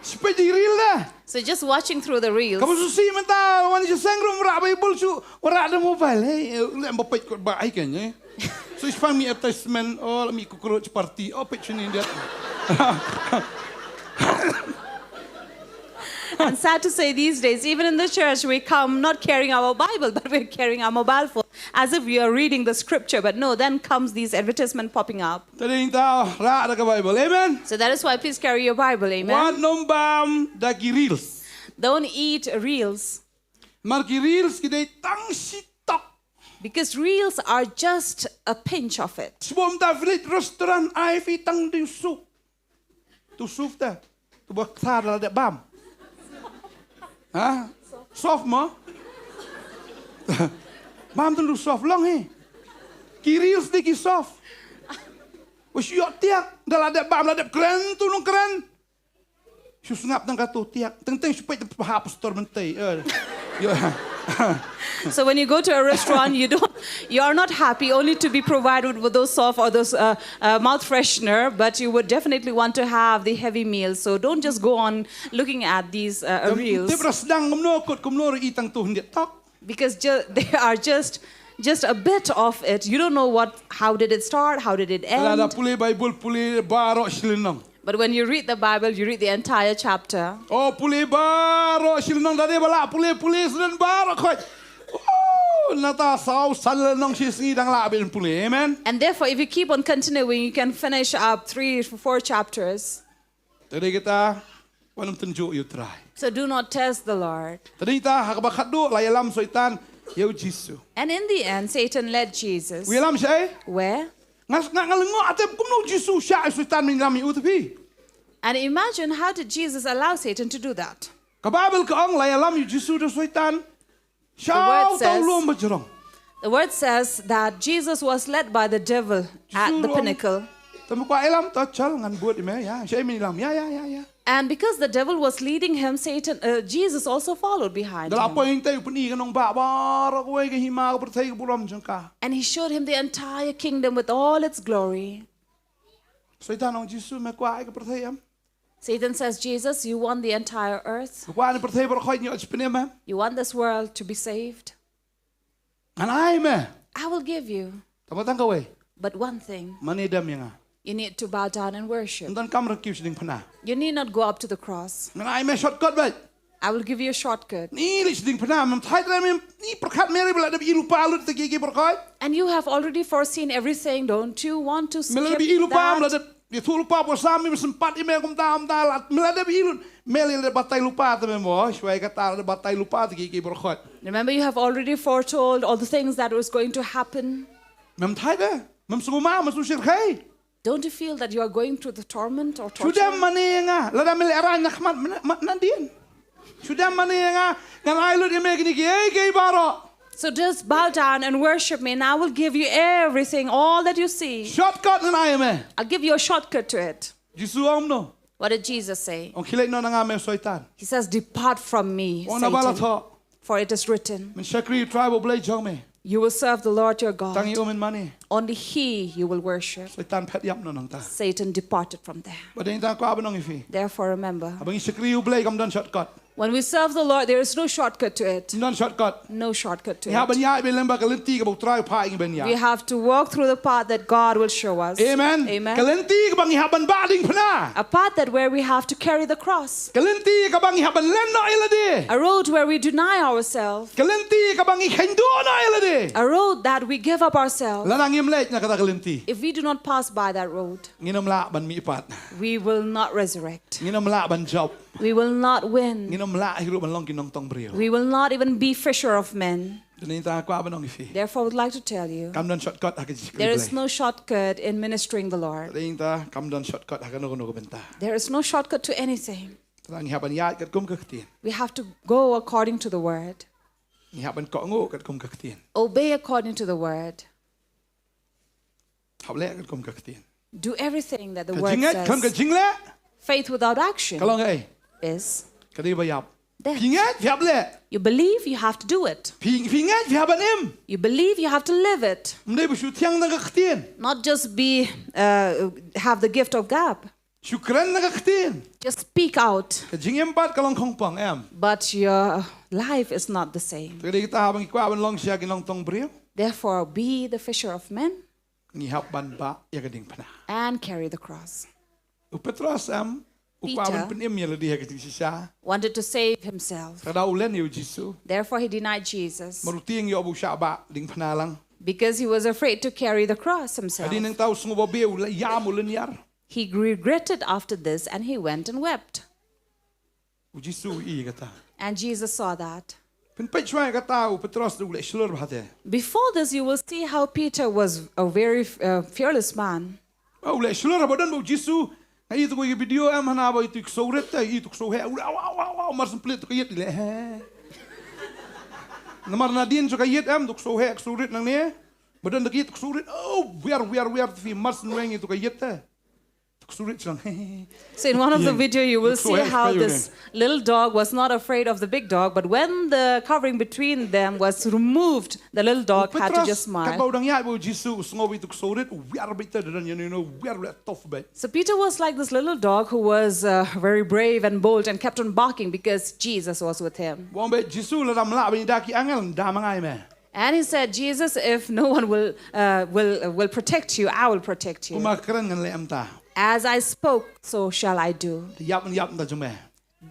Spend the reel da. So just watching through the reels. Kamu susi mynta wan shu seng rum ra Bible shu, wan ra da mobile. Hey, lem ba peit ko ba ai ken eh. So it's find me advertisement, oh, mi cockroach party, oh, peit sini dia. And sad to say, these days, even in the church, we come not carrying our Bible, but we're carrying our mobile phone, as if we are reading the scripture. But no, then comes these advertisement popping up. Te dei ta ra da ka Bible. Amen. So that is why please carry your Bible. Amen. Wat nym bam da ki reels. Don't eat reels. Mar ki reels ki dei tang shitok. Because reels are just a pinch of it. Sbom ta village restaurant ai phi tang di soup. Tu soup ta. Tu ba kthar la de bam. Ha? Soft mo? Bam tu soup long hi. Ki reels di ki soft. Wa shu ïoh tiak da la de bam la de kren tu nong kren. Shu sngap tang ka tu tiak. Teng teng shu peit tang pha pastor mentei. Eh. Yo. So when you go to a restaurant, you don't, you are not happy only to be provided with those soft or those uh, uh, mouth freshener, but you would definitely want to have the heavy meal. So don't just go on looking at these uh, uh, reels. Tip ras dang kumno kot kumno ri tang tu hyndiat tok. Because ju- they are just just a bit of it. You don't know what, how did it start, how did it end. Lada pule Bible pule baroh shilynong. But when you read the Bible, you read the entire chapter. Oh, pule baroh shilynong da de bala pule pule selen baroh khoj. Oh, nata saw salen nong shi sngi dang la bin pule. Amen. And therefore, if you keep on continuing, you can finish up three, four chapters. Te dei kita, wat nym tynjuh ïa u Trai. So do not test the Lord. Te dei kita, ha kaba khatduh la ïalam Soitan ïa u Jisu. And in the end, Satan led Jesus. U ïalam shaei? Where? Nga nga nga lyngngoh, ah, te kumno u Jisu shah ïa u Soitan ban ïalam ïa u te phi. And imagine, how did Jesus allow Satan to do that? Ka Bible ka ong la ïalam ïa u Jisu da u Soitan. Sha uta u lum bajrong. The word says that Jesus was led by the devil at the pinnacle. Te me kwah ïalam, to chal ngan bud ïa me, ïa. Shaei me ïalam, ïa, ïa, ïa, ïa. And because the devil was leading him, Satan, uh, Jesus also followed behind him. Da la poi hangtei u pyni ïa ka nongbah baroh kawei, ka hima, ka pyrthei, ka burom jong ka. And he showed him the entire kingdom with all its glory. Soitan ong Jisu, me kwah ai ka pyrthei em? Satan says, "Jesus, you want the entire earth? Me kwah ne pyrthei baroh khoit ngi ot shiphew ne em? You want this world to be saved?" Ngan ai me. I will give you. Tang tang kawei. But one thing, Mane dem ïa nga. You need to bow down and worship. Ym don kam ryngkiew sha ding phna. You need not go up to the cross. Ngan ai me shortcut beit. I will give you a shortcut. Ni leit sha ding phna, mem thait re mem ni pyrkhat me re ba la dep i lypa lut te ki ki pyrkhat. And you have already foreseen everything, don't you want to skip that? Me la dep i lypa, me la dep ïathuh lypa por sam me sympat i me kumta kumta la me la dep i lut. Me la dep batai lypa te me mo, shwai kata la dep batai lypa te ki ki pyrkhat. Remember, you have already foretold all the things that was going to happen. Mem thait re, mem sngewma, mem sngewsih re. Don't you feel that you are going through the torment or torture? Shu dem mane ïa nga, lada me leh rain na khmat nadien. Shu dem mane ïa nga, ngan ai lut ïa me kine kiei kiei baroh. So just bow down and worship me, and I will give you everything, all that you see. Shortcut ngan ai ïa me. I'll give you a shortcut to it. Jisu ong kumno? What did Jesus say? Ong khie leit noh na nga me u Soitan. He says, "Depart from me, Satan." Ong na ba la thoh. For it is written, Men shakri u trai ba u Blei jong me. You will serve the Lord your God. Tang ïa u mynmane. Only He you will worship. Soitan phet ïap noh nangta. Satan departed from there. Bad hynrei nga kwah ban ong ïa phi. Therefore, remember, haba ngi shakri u Blei kam don shortcut. When we serve the Lord, there is no shortcut to it. Kam don shortcut. No shortcut to it. Ngi hap ban ïaid beit lem bad ka lynti kaba u Trai u phah ïa ngi ban ïaid. We have to walk through the path that God will show us. Amen. Amen. Ka lynti kaba ngi hap ban bah diengphna. A path that where we have to carry the cross. Ka lynti kaba ngi hap ban len noh ïa lade. A road where we deny ourselves. Ka lynti kaba ngi kheiñduh noh ïa lade. A road that we give up ourselves. Lada ngim leit na kata ka lynti. If we do not pass by that road, ngin ym lah ban mihpat. We will not resurrect. Ngin ym lah ban jop. We will not win. Ngin ym lah hi ruh ban long ki nongtong briew. We will not even be fisher of men. Te nangta nga kwah ban ong ïa phi. Therefore, I would like to tell you, Kam don shortcut ha ka jingshakri Blei. There is no shortcut in ministering the Lord. Te nangta kam don shortcut ha kano kano ka bynta. There is no shortcut to anything. Te ngi hap ban ïaid katkum ka ktien. We have to go according to the word. Ngi hap ban kohnguh katkum ka ktien. Obey according to the word. Hap leh katkum ka ktien. Do everything that the word says. Ka jingngeit kham ka jingleh. Faith without action. Ka long kaei? Is. Ka dei ba ïap. Death. Phi ngeit phi hap leh. You believe, you have to do it. Phi phi ngeit phi hap ban im. You believe, you have to live it. Ym dei ba shu thiang tang ka ktien. Not just be, uh, have the gift of gab. Shu kren na ka ktien. Just speak out. Ka jingim pat ka long khongpong em. But your life is not the same. Te ka dei kata haba ngi kwah ban long sha ki nongtong briew. Therefore, be the fisher of men. Ngi hap ban bah ïa ka diengphna. And carry the cross. U Petros em u kwah ban pynim ïa lade ha ka jingshisha. Wanted to save himself. Te da u len ïa u Jisu. Therefore, he denied Jesus. Mar u tieng ïoh ba u shah bah diengphna lang. Because he was afraid to carry the cross himself. Hadien nangta u sngew babe u la ïam u lynñiar. He regretted after this and he went and wept. U Jisu u i kata. And Jesus saw that. Phin peit shuwa ïa kata u Petros u leh shlur bha te. Before this you will see how Peter was a very uh, fearless man. U leh shlur ba don ba u Jisu. Nga i tu ko video em hana ba itu ksorit te itu ksohe. U leh wa wa wa mar semplit tu kayit leh he. Namar nadien tu kayit em tu ksohe ksorit nangne. Ba don tu kayit ksorit. Oh wiar wiar wiar tu fi mar sen weng itu kayit te. Tu ksorit slang. So in one of the video you will see how this little dog was not afraid of the big dog, but when the covering between them was removed, the little dog had to just smile. Kat ba u dang ïaid bad u Jisu u sngew ba itu ksorit u wiar beit te da don ïa u wiar leh tough beit. So Peter was like this little dog who was uh, very brave and bold and kept on barking because Jesus was with him. Ba ong beit Jisu lada ym lah ban ïada ki angel ym da ma nga ïa me. And he said, Jesus, if no one will, uh, will, uh, will protect you, I will protect you. Kumba kren ngan leh mynta. As I spoke, so shall I do. Ïap ngan ïap mynta jong me.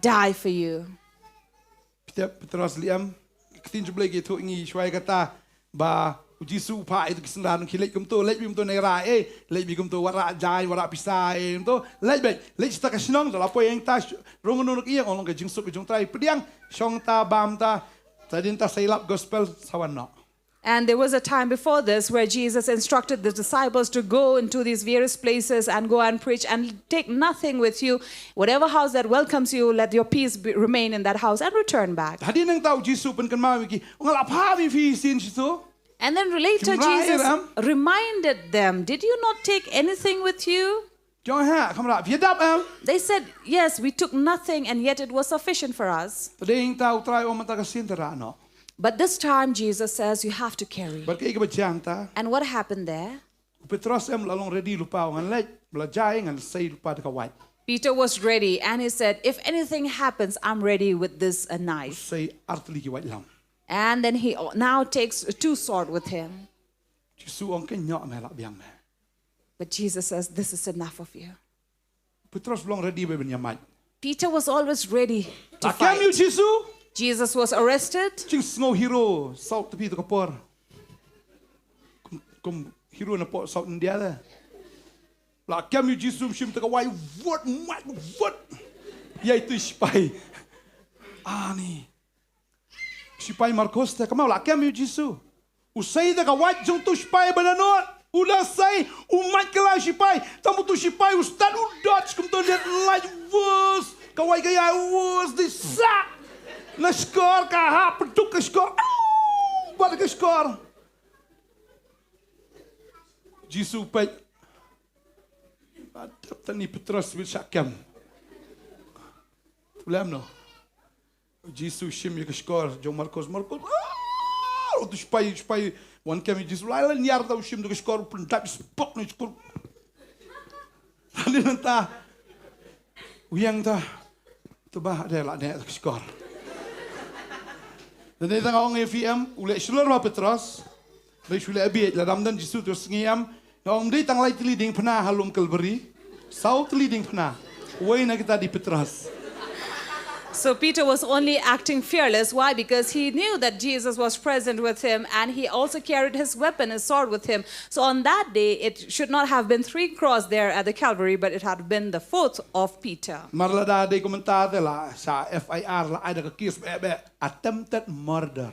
Die for you. Peter, Petros leh em. Ka ktien jong U Blei ka ïathuh ïa ngi shuwa ïa kata ba u Jisu u phah ïa ki synran, ki leit kumto, leit beit kumto na i rah, eh, leit beit kumto, wat rah jaiñ, wat rah pisa, eh, kumto, leit beit, leit sha kata ka shnong, da la poi hangta, rung kumno na ka ïing, ong long ka jingsuk ka jong U Trai, pdiang, shong ta, bam ta, Te hadien ta sa ïalap gospel sa wan noh. And there was a time before this where Jesus instructed the disciples to go into these various places and go and preach and take nothing with you. Whatever house that welcomes you, let your peace be, remain in that house and return back. Hadien nangta u Jisu u pynkynmaw ïa ki, nga la phah ïa phi shisien shito. And then later Jesus reminded them, did you not take anything with you? Jong ha, kham rah phi ïa dap em? They said, yes, we took nothing and yet it was sufficient for us. Te dei hangta u Trai u ong mynta ka sien te rah noh. But this time Jesus says you have to carry. Bad kaei kaba jia hangta? And what happened there? U Petros em u la long ready lypa u ngan leit, ba la jai ngan sei lypa da ka wait. Peter was ready and he said, if anything happens, I'm ready with this uh, knife. Sei ar tylli ki wait lam. And then he o- now takes two sword with him. Jisu ong, "Ka ñiah me, lah biang me." But Jesus says, "This is enough of you." Petros u long ready ba ban ïamait. Peter was always ready to "Lah kem ïa u fight. Jisu." Jesus was arrested. Jingsngew hero South Pacific ka por. Kum, kum hero na pdeng South India de. "Lah kem ïa u Jisu." Shim te ka wait, wut, mait, wut. Ïa itu sipai. Ani. Sipai Markos te ka mau, "Lah kem ïa u Jisu." U sei te ka wait jong utu sipai ba naduh. U la sei, u mait kylla u sipai. Tang utu sipai u stad u dodge kumto, leit lait wus. Ka wait ka ïai wus, dei sah. Na shkor, ka hap pduk ka shkor. Au! Bat ka shkor. Jisu peit. Adap tani Petros bit shah kem. Problem no. Jisu shim ïa ka shkor jong Markos, Markos. Ah! Utu sipai, sipai wan kem ïa Jisu. Lai lai niar ta u shim tu ka shkor, pyndap spok na shkor. Tadi nanta. U ïeng ta. Tu ba de lah ne ta ka shkor. Tadi ta nga ong ïa phi em, u leh shlur ma Petros. Dei shu leh bieit, lada ym don Jisu tu sngi em. Nga ong dei tang lai tylli diengphna ha lum Kalbari. Saw tylli diengphna. Wei na kita dei Petros. So Peter was only acting fearless. Why? Because he knew that Jesus was present with him, and he also carried his weapon, his sword, with him. So on that day, it should not have been three cross there at the Calvary, but it had been the fourth of Peter. Mar lada dei kumta te la sa F I R la ai da ka case beh beh, attempted murder.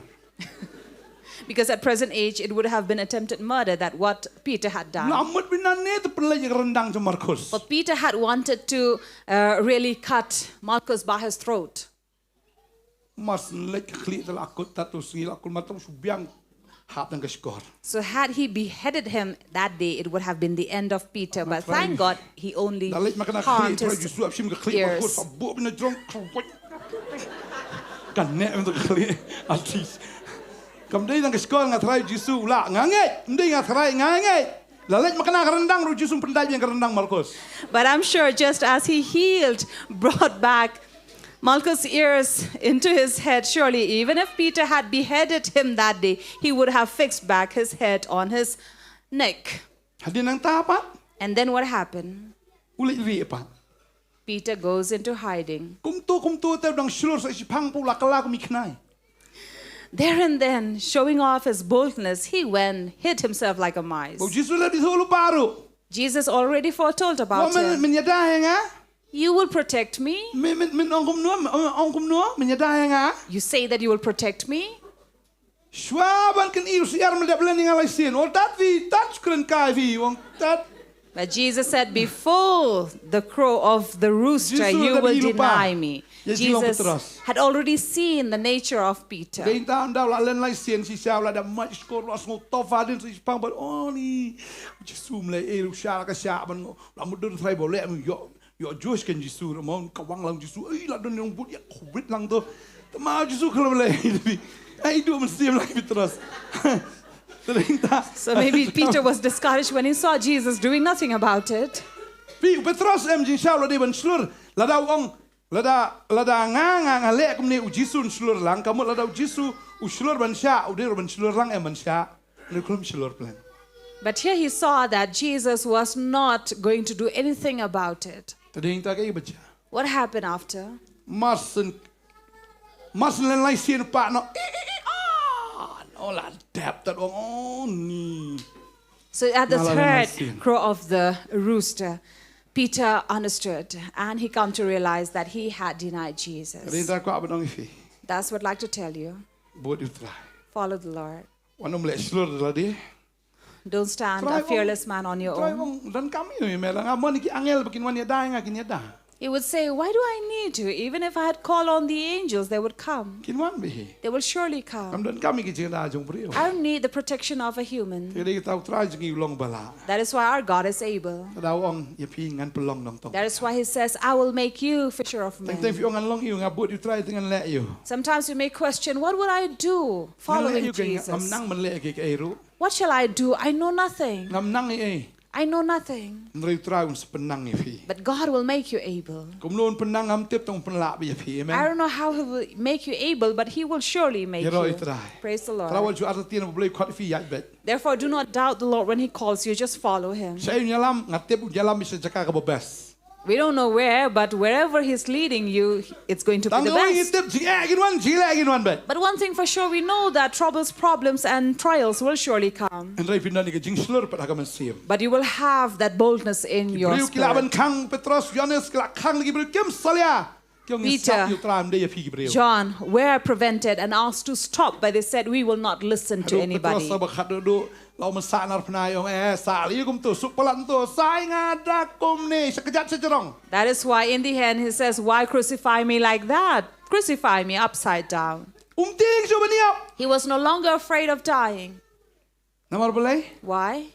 Because at present age, it would have been attempted murder, that what Peter had done. La mut bina ne te pynleit ïa ka ryndang jong Markos. But Peter had wanted to uh, really cut Malchus by his throat. Mar syn leit ka khlieh te la kut, ta tu sngi la kut, mar ta shu biang hap tang ka shkor. So had he beheaded him that day, it would have been the end of Peter. But Right. Thank God he only Da leit ma ka na khlieh harmed te his Jisu ap shim ka khlieh Markos, ears. Sa buh bina jrong. Kan ne em tu ka khlieh. Atis. Kam dei tang ka shkor, nga Trai Jisu la nga ngeit. Ym dei nga Trai, nga ngeit. La leit ma ka na ka ryndang ruh Jisu pyndait ïa ka ryndang Markos. But I'm sure just as he healed, brought back Malchus' ears into his head, surely even if Peter had beheaded him that day, he would have fixed back his head on his neck. Hadien nangta pat. And then what happened? U leit rieh pat. Peter goes into hiding. Kumto kumto te u dang shlur sa shiphang, pat u la kylla kum i khnai. There and then, showing off his boldness, he went, hid himself like a mice. Ba u Jisu la dei thulu paru. Jesus already foretold about Wa men him. Men ïada ïa nga. You will protect me. Men men men ong kumno, men ong kumno, men ïada ïa nga. You say that you will protect me. Shuwa ban kynnoh u syiar men dep len ïa nga lai sien. Ol tat phi, tat kren kai phi, ong tat. But Jesus said, "Before the crow of the rooster, Jisu you la will dei lupa. Deny me." Ïa jingong Jesus Petros. Had already seen the nature of Peter. Dei ta ynda u la len lai sien shisha, u la da mait shkor, u la sngew tough hadien sa shiphang bad, oh ni. Jisu mlei eh u sha la ka sha ban ngo. La mut dur trai bo le ïoh. Ïoh Josh kan Jisu, ramon ka wang lang Jisu. Ei, la don ïong but ïa covid lang to. Te ma Jisu ka la mlei. Ei, du men siem lang Petros. Te dei ta. So maybe Peter was discouraged when he saw Jesus doing nothing about it. Phi Petros em jingshisha u la dei ban shlur. Lada u ong, lada, lada nga, nga, nga leh kumne u Jisu un shlur lang. Ka mut lada u Jisu u shlur ban shah, u dei ruh ban shlur lang em ban shah. Ngi khlem shlur plan. But here he saw that Jesus was not going to do anything about it. Te dei ta kaei ba jia. What happened after? Mar syn, mar syn len lai sien pat no. I, i, i, ah, no la dep tat ong, oh ni. So at the Nga la len lai third sien. Crow of the rooster, Peter understood and he come to realize that he had denied Te dei Jesus. ta kwah ban ong ïa phi. That's what I'd like to tell you. Bud u Trai. Follow the Lord. Wat nym leh shlur lade. Don't stand Trai a ong, fearless man on your Trai own. ong, donkam ïa me, me la nga mon ki angel ba kin wan ïada ïa nga, kin ïada. He would say, "Why do I need to? Even if I had called on the angels, they would come. Kin wan bad hi. They will surely Ngam come. donkam ïa ki jingïada jong u briew. I don't need the protection of a human." Te dei ta u Trai jong ngi u long ba lah. That is why our God is able. Te da u ong ïa phi ngan pynlong nongtong. That is why he says, "I will make you fisher of Teng teng phi men." ong ngan long ïa u, nga bud u Trai te ngan leh ïa u. Sometimes you may question, "What would I do Ngan leh following ïa u, ngam Jesus? nang ban leh ïa kiei kiei ruh. What shall I do? I know nothing. Ngam nang ei ei. I know nothing. Hynrei u Trai un sa pynnang ïa phi. But God will make you able. Kumno un pynnang ngam tip, tang un pynlah beit ïa phi. I Amen. Don't know how He will make you able, but He will surely make Ïaroh ïa you. u Trai. Praise the Trai wat Lord. ju artatien, U Blei u khot ïa phi, ïaid beit. Therefore, do not doubt the Lord when He calls you. Just follow Him. Shaei un ïalam, nga tip un ïalam beit sha jaka kaba best. We don't know where, but wherever He's leading you, it's going to be Tang the kawei ngi best. tip, jingeh kin wan, jingleh kin wan beit. But one thing for sure, we know that troubles, problems, and trials will surely come. Hynrei phin don ïa ka jingshlur pat ha ka mynsiem. But you will have that boldness in your Briew ki lah ban spirit. khang Petros, Ïohannes, ki lah khang, ki briew kim salia. Ki ong, ngi Peter, sngap ïa u Trai, ym dei ïa phi ki briew. John were prevented and asked to stop, but they said, "We will not listen to Haduh Petros anybody." sa ba khatduh, la u mynsah nar pynai, ong, eh, sah ïa kumto, suk palat to, sa ïa nga da kumne, sha kjat sha jrong. That is why in the end he says, "Why crucify me like that? Crucify me upside down." Um tieng shuh ban ïap. He was no longer afraid of dying. Namar balei? Why?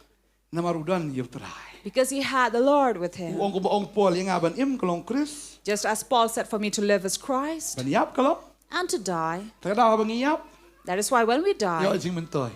Namar u don ïa u Trai. Because he had the Lord with U him. ong kumba ong Paul, ïa nga ban im ka long Khrist. Just as Paul said, "For me to live is Christ, Ban ïap ka long. and to die." Te ka daw ba ngi ïap. That is why when we Ïoh die, jingmyntoi.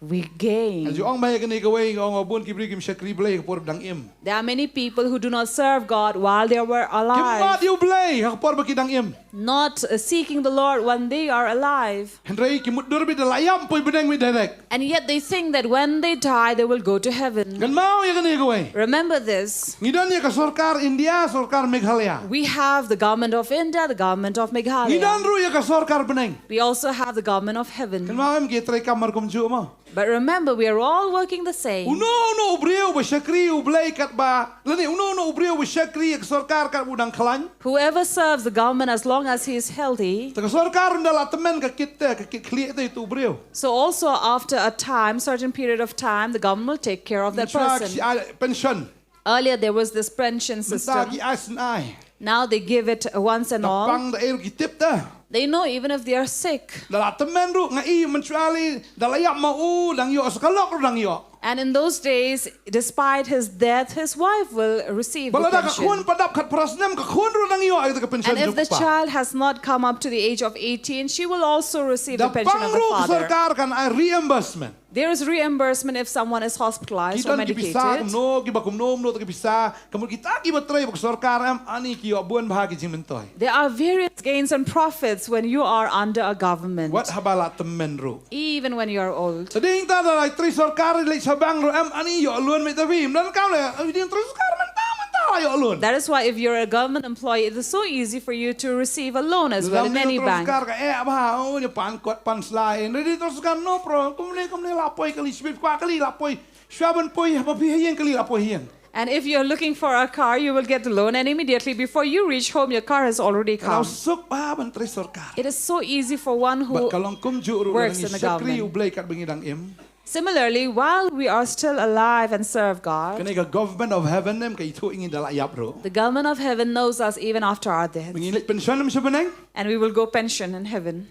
we gain. Nga ju ong ba ïa kane kawei, nga ong bun ki briew kim shakri Blei ha ka por ba dang im. There are many people who do not serve God while they were Kim mad alive. ïa u Blei ha ka por ba ki dang im. Not uh, seeking the Lord when they are alive. Hynrei ki mutdur beit da la ïap poi bneng beit direct. And yet they think that when they die, they will go to heaven. Kynmaw ïa kane kawei. Remember this. Ngi don ïa ka sorkar India, sorkar Meghalaya. We have the government of India, the government of Ngi don Meghalaya. ruh ïa ka sorkar bneng. We also have the government of heaven. Kynmaw em, ki trei kam mar kumjuh mo. But remember, we are all working the same. Uno uno u briew ba shakri u Blei katba, lane uno uno u briew ba shakri ïa ka sorkar katba u dang khlaiñ. Whoever serves the government as long as he is healthy, Te ka sorkar ynda la tymmen ka kit te, ka kit khlieh te ïa utu u briew. so also after a time, certain period of time, the government will take care of that Mynta ki person. ai pension. Earlier there was this pension Mynta system. ki ai sien ai. Now they give it once and Da all. pang da ei ruh ki tip te. They know even if they are sick. Da la tymmen ruh, nga i mynshwa lei, da la ïap ma u, dang ïoh, sa ka lok ruh dang ïoh. And in those days, despite his death, his wife will receive Ba the lada ka khun pension. pat dap khatphra snem, ka khun ruh dang ïoh ïa ka pension And if jong the ka kpa. Child has not come up to the age of eighteen, she will also receive the Da pension pang of the ruh ka father. Sorkar kan ai reimbursement. There is reimbursement if someone is Ki hospitalized or don ki pisa medicated. Kumno, kiba kumno kumno te ki pisa. Ka mut kita kiba trei bad ka sorkar em, ani ki ïoh bun bha ki jingmyntoi. There are various gains and profits when you are under a government. Wat haba la tymmen ruh. Even when you are old. Te dei ta da la trei sorkar, leit sha bank ruh em, ani ïoh loan, mynta phi ym donkam leh, dei trei sorkar mynta mynta la ïoh loan. That is why if you're a government employee, it is so easy for you to receive a loan as well in any bank. Sorkar ka eh bha, oh, ni pan kot pan slai. Dei trei sorkar, no problem. Kumne kumne la poi kali, shibit kwah kali la poi. Shwa ban poi, haba phi ha ïing kali la poi ha ïing. And if you're looking for a car, you will get the loan, and immediately before you reach home, your car has already Ka long come. suk bha ban trei sorkar. It is so easy for one who Bad ka long kumjuh ruh works ngi in the shakri u government. Blei katba ngi dang im. Similarly, while we are still alive and serve God, Kane ka government of heaven em ka ithuh ïa ngi da la ïap ruh. The government of heaven knows us even after our death. Ngi leit pension em sha bneng. And we will go pension in heaven.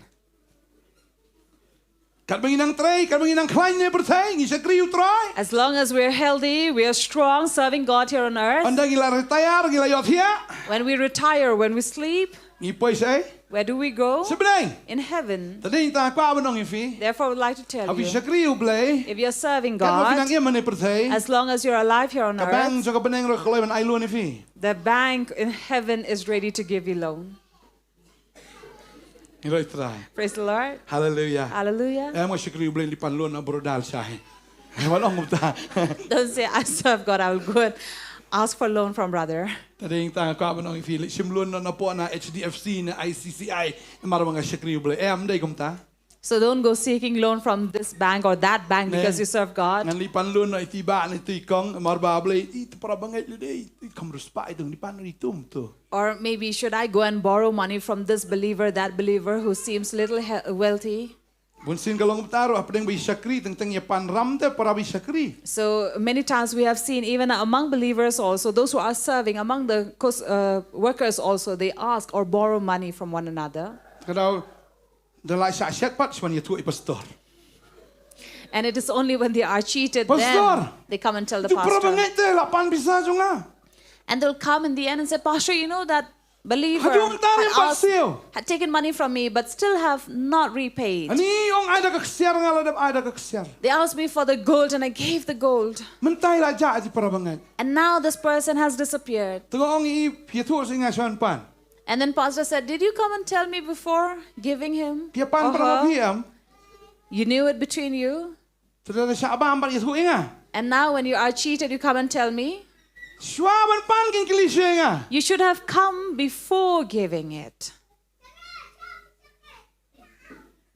Katba ngi nang trei, katba ngi nang khlaiñ ne pyrthei, ngi shakri u Trai. As long as we are healthy, we are strong, serving God here on earth. Ynda ngi la retire, ngi la ïohthiah. When we retire, when we sleep, Ngi poi shaei? Where do we go? Sha bneng. In heaven. Te dei tang kwah ban ong ïa phi. Therefore, I would like to tell Haba phi you, shakri u Blei. If you're serving Katba phi nang God, im hangne pyrthei. As long as you're alive here on Ka bank earth, jong ka bneng ruh ka kloi ban ai loan ïa phi. The bank in heaven is ready to give you loan. Ngi roi Trai. Praise the Lord. Hallelujah. Hallelujah. Em, nga shakri u Blei, leit pan loan na Baroda lashai. Wat ong kumta. Don't say, "I serve God, I will go and ask for loan from brother." Te dei tang kwah ban ong ïa phi, leit shim loan na, napoh na H D F C, na I C I C I. Namar ba nga shakri u Blei. Em, ym dei kumta. So don't go seeking loan from this bank or that bank because you serve God. Ngan leit pan loan na iti i bah, na iti i kong, namar ba Blei, i, te para bangeit lei dei, i kham riewspah i dong, leit pan ïa itum to. Or maybe should I go and borrow money from this believer, that believer who seems little he-, wealthy? Bunsien ka long kumta ruh, hapdeng ba i shakri, teng teng ïa pan ram te para ba i shakri. So many times we have seen even among believers also, those who are serving among the cos-, uh, workers also, they ask or borrow money from one another. Ka daw, da la shah shet pat, shu wan ïathuh ïa i pastor. And it is only when they are cheated, then they come and tell the pastor. Pastor, itu para bangeit te la pan pisa jong nga. And they'll come in the end and say, "Pastor, you know that Believer had asked, had taken money from me, but still have not repaid. Ani ong ai da ka ksiar, nga la dep ai da ka ksiar. They asked me for the gold and I gave the gold. Mynta i la jah, i para bangeit. And now this person has disappeared. Te nga ong i, phi ïathuh sha nga shuwa ban pan. And then pastor said, "Did you come and tell me before giving him or her?" Phi ïa pan para phi em? You knew it between you. Te da shah bam pat ïathuh ïa nga. And now when you are cheated, you come and tell me. Shuwa ban pan kin kylli shuwa ïa nga. You should have come before giving it.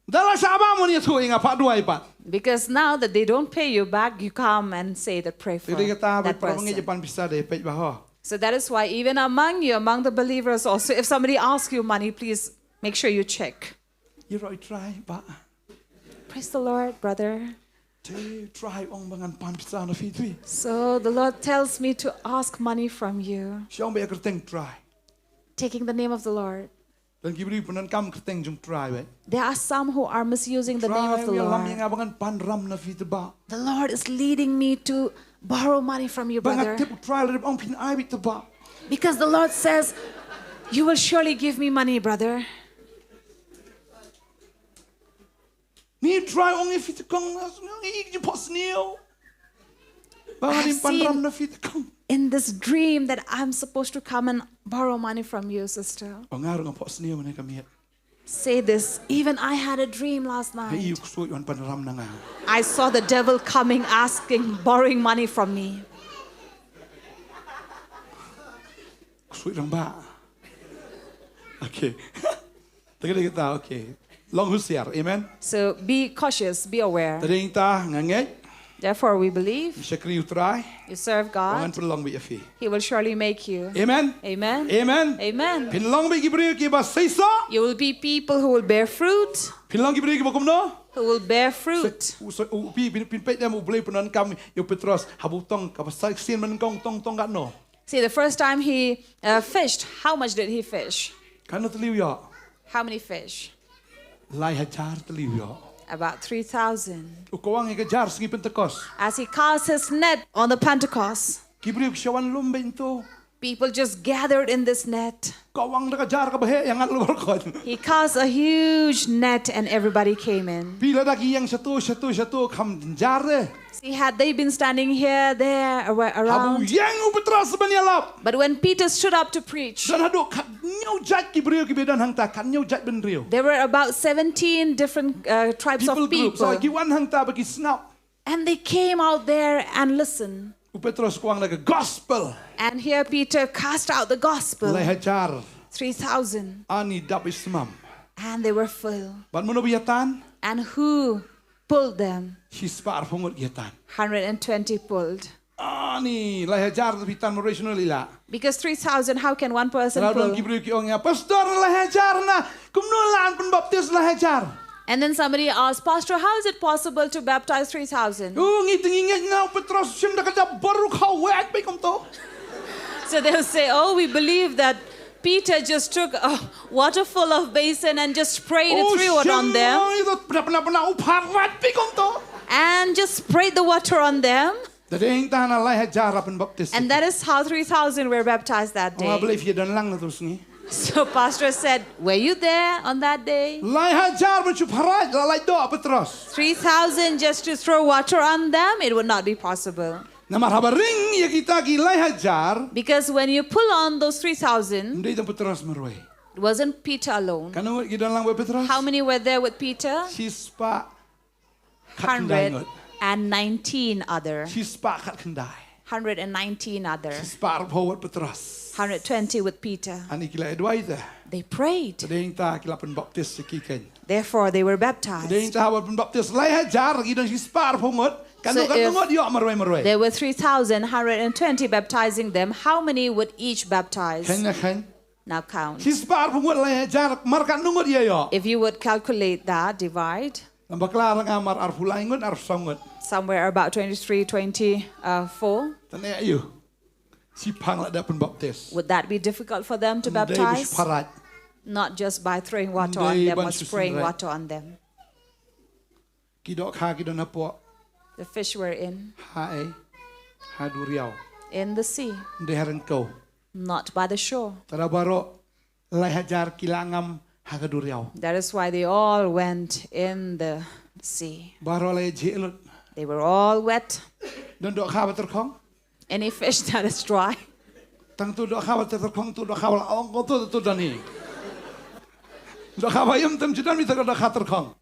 Da la shah bam wan ïathuh ïa nga, phah duwai pat. Because now that they don't pay you back, you come and say that, pray for that person. Te dei kata ba para bangeit ïa pan pisa, dei peit bha ho. So that is why even among you, among the believers also, if somebody asks you money, please make sure you check. Ïaroh i trai bah. Praise the Lord, brother. Te trai ong ba ngan pan pisa na phi, trai. So the Lord tells me to ask money from you. Sha ong ba ïa kyrteng trai. Taking the name of the Lord. Don ki briew pyndonkam kyrteng jong trai, wei. There are some who are misusing the name of the Lord. Trai ong ïalam ïa nga ba ngan pan ram na phi te bah. The Lord is leading me to borrow money from you, brother. Ba nga tip u trai la dep ong phin ai beit te bah. Because the Lord says, "You will surely give me money, brother." Ni trai ong ïa phi te kong, ngi ju phohsniew. Ba ngan pan ram na phi te kong. I've seen in this dream that I'm supposed to come and borrow money from you, sister. Ong nga ruh nga phohsniew mynne ka miet. Say this, "Even I had a dream last night." Hei, u ksuid wan pan ram na nga. I saw the devil coming, asking, borrowing money from me. Ksuid rangbah. Okay. Te ka dei kata, okay. Long husiar, amen. So be cautious, be aware. Te dei nangta nga ngeit. Therefore we believe. Shakri u Trai. You serve God. Ba ngan pynlong beit ïa phi. He will surely make you. Amen. Amen. Amen. Amen. Phin long beit ki briew kiba seisoh. You will be people who will bear fruit. Phin long ki briew kiba kumno? Who will bear fruit. Seisoh, u, u, phi, phin, phin peit lem, U Blei u pyndonkam ïa u Petros ha ba u tong, kaba sa sien ban kong tong, tong katno. See, the first time he, uh, fished, how much did he fish? Katno tylli u ïoh? How many fish? Lai hajar tylli u ïoh. About three thousand. U kawang ïa ka jar sngi Pentekost. As he cast his net on the Pentecost, ki briew ki shah wan lum beit hangto. People just gathered in this net. Kawang da ka jar kaba heh, ïa ngat lum baroh. He cast a huge net and everybody came in. Phi lada ki ïeng shato, shato, shato, kham jar de. See, had they been standing here, there, ar-, around. Haba u ïeng u Petros ban ïalap. But when Peter stood up to preach, don haduh khathynñiew jait ki briew kiba don hangta, khathynñiew jait bynriew. There were about seventeen different, uh, tribes of people. People groups, so ki wan hangta ba ki sngap. And they came out there and listened. U Petros u kawang da ka gospel. And here Peter cast out the gospel. Lai hajar. Three thousand. Ani dap i smam. And they were full. Bad mano ba ïatan? And who pulled them? Shispah arphew ngut ki ïatan. Hundred and twenty pulled. Ani, lai hajar te phi tan marwei shano lei lah. Because three thousand, how can one person pull? Te la don ki briew ki ong ïa nga, Pastor, lai hajar na, kumno lah ban pynbaptis lai hajar? And then somebody asked, "Pastor, how is it possible to baptize three thousand?" Oh, ngi te ngi ngeit nga u Petros u shim da ka jabber u khawek beit kumto. So they'll say, "Oh, we believe that Peter just took a water full of basin and just sprayed it through on them." Oh, shim, oh, ito, pna, pna, pna, u pharat beit kumto. And just sprayed the water on them. Te dei hangta na lai hajar la pynbaptis. And that is how three thousand were baptized that day. Ong nga balei phi ïadon lang na tu sngi. So pastor said, "Were you there on that day?" Lai hajar ban shu pharat la lait doh Petros. Three thousand just to throw water on them, it would not be possible. Namar haba ring ïa kita ki lai hajar. Because when you pull on those three thousand, ym dei tang Petros marwei. It wasn't Peter alone. Katno ngut ki don lang bad Petros? How many were there with Peter? Shispah khatkhyndai ngut. Hundred and nineteen other. Shispah khatkhyndai. Hundred and nineteen other. Shispah arphew wat Petros. Hundred twenty with Peter. Ani ki la ïa duwai te. They prayed. Te dei hangta ki la pynbaptis ïa ki keiñ. Therefore they were baptized. Te dei hangta haba pynbaptis lai hajar, ki don shispah arphew ngut. Katno, katno ngut ïoh marwei marwei? So if there were three thousand, hundred and twenty baptizing them, how many would each baptize? Kheiñ na kheiñ. Now count. Shispah arphew ngut lai hajar, mar katno ngut ïa ïoh? If you would calculate that, divide. Ngan bakla, nga mar arphew lai ngut, arphew saw ngut. Somewhere about twenty-three, twenty-four. Tang ïa u. Shiphang la dep pynbaptis. Would that be difficult for them to baptize? Ym dei ba shu pharat. Not just by throwing water on them or spraying water on them. Ym dei ban shu synreit. Ki dohkha ki don hapoh. The fish were in. Ha ei? Ha duriaw. In the sea. Ym dei ha ryngkew. Not by the shore. Te da baroh Lai hajar ki la ngam ha ka duriaw. That is why they all went in the sea. Baroh la ïa jhieh lut. They were all wet. Don dohkha ba tyrkhong. Any fish that is dry. Tang tu dohkha ba tyrkhong, tu dohkha ba la ong, tu tu don hi. Dohkha ba im tam ju don, mi tang dohkha tyrkhong.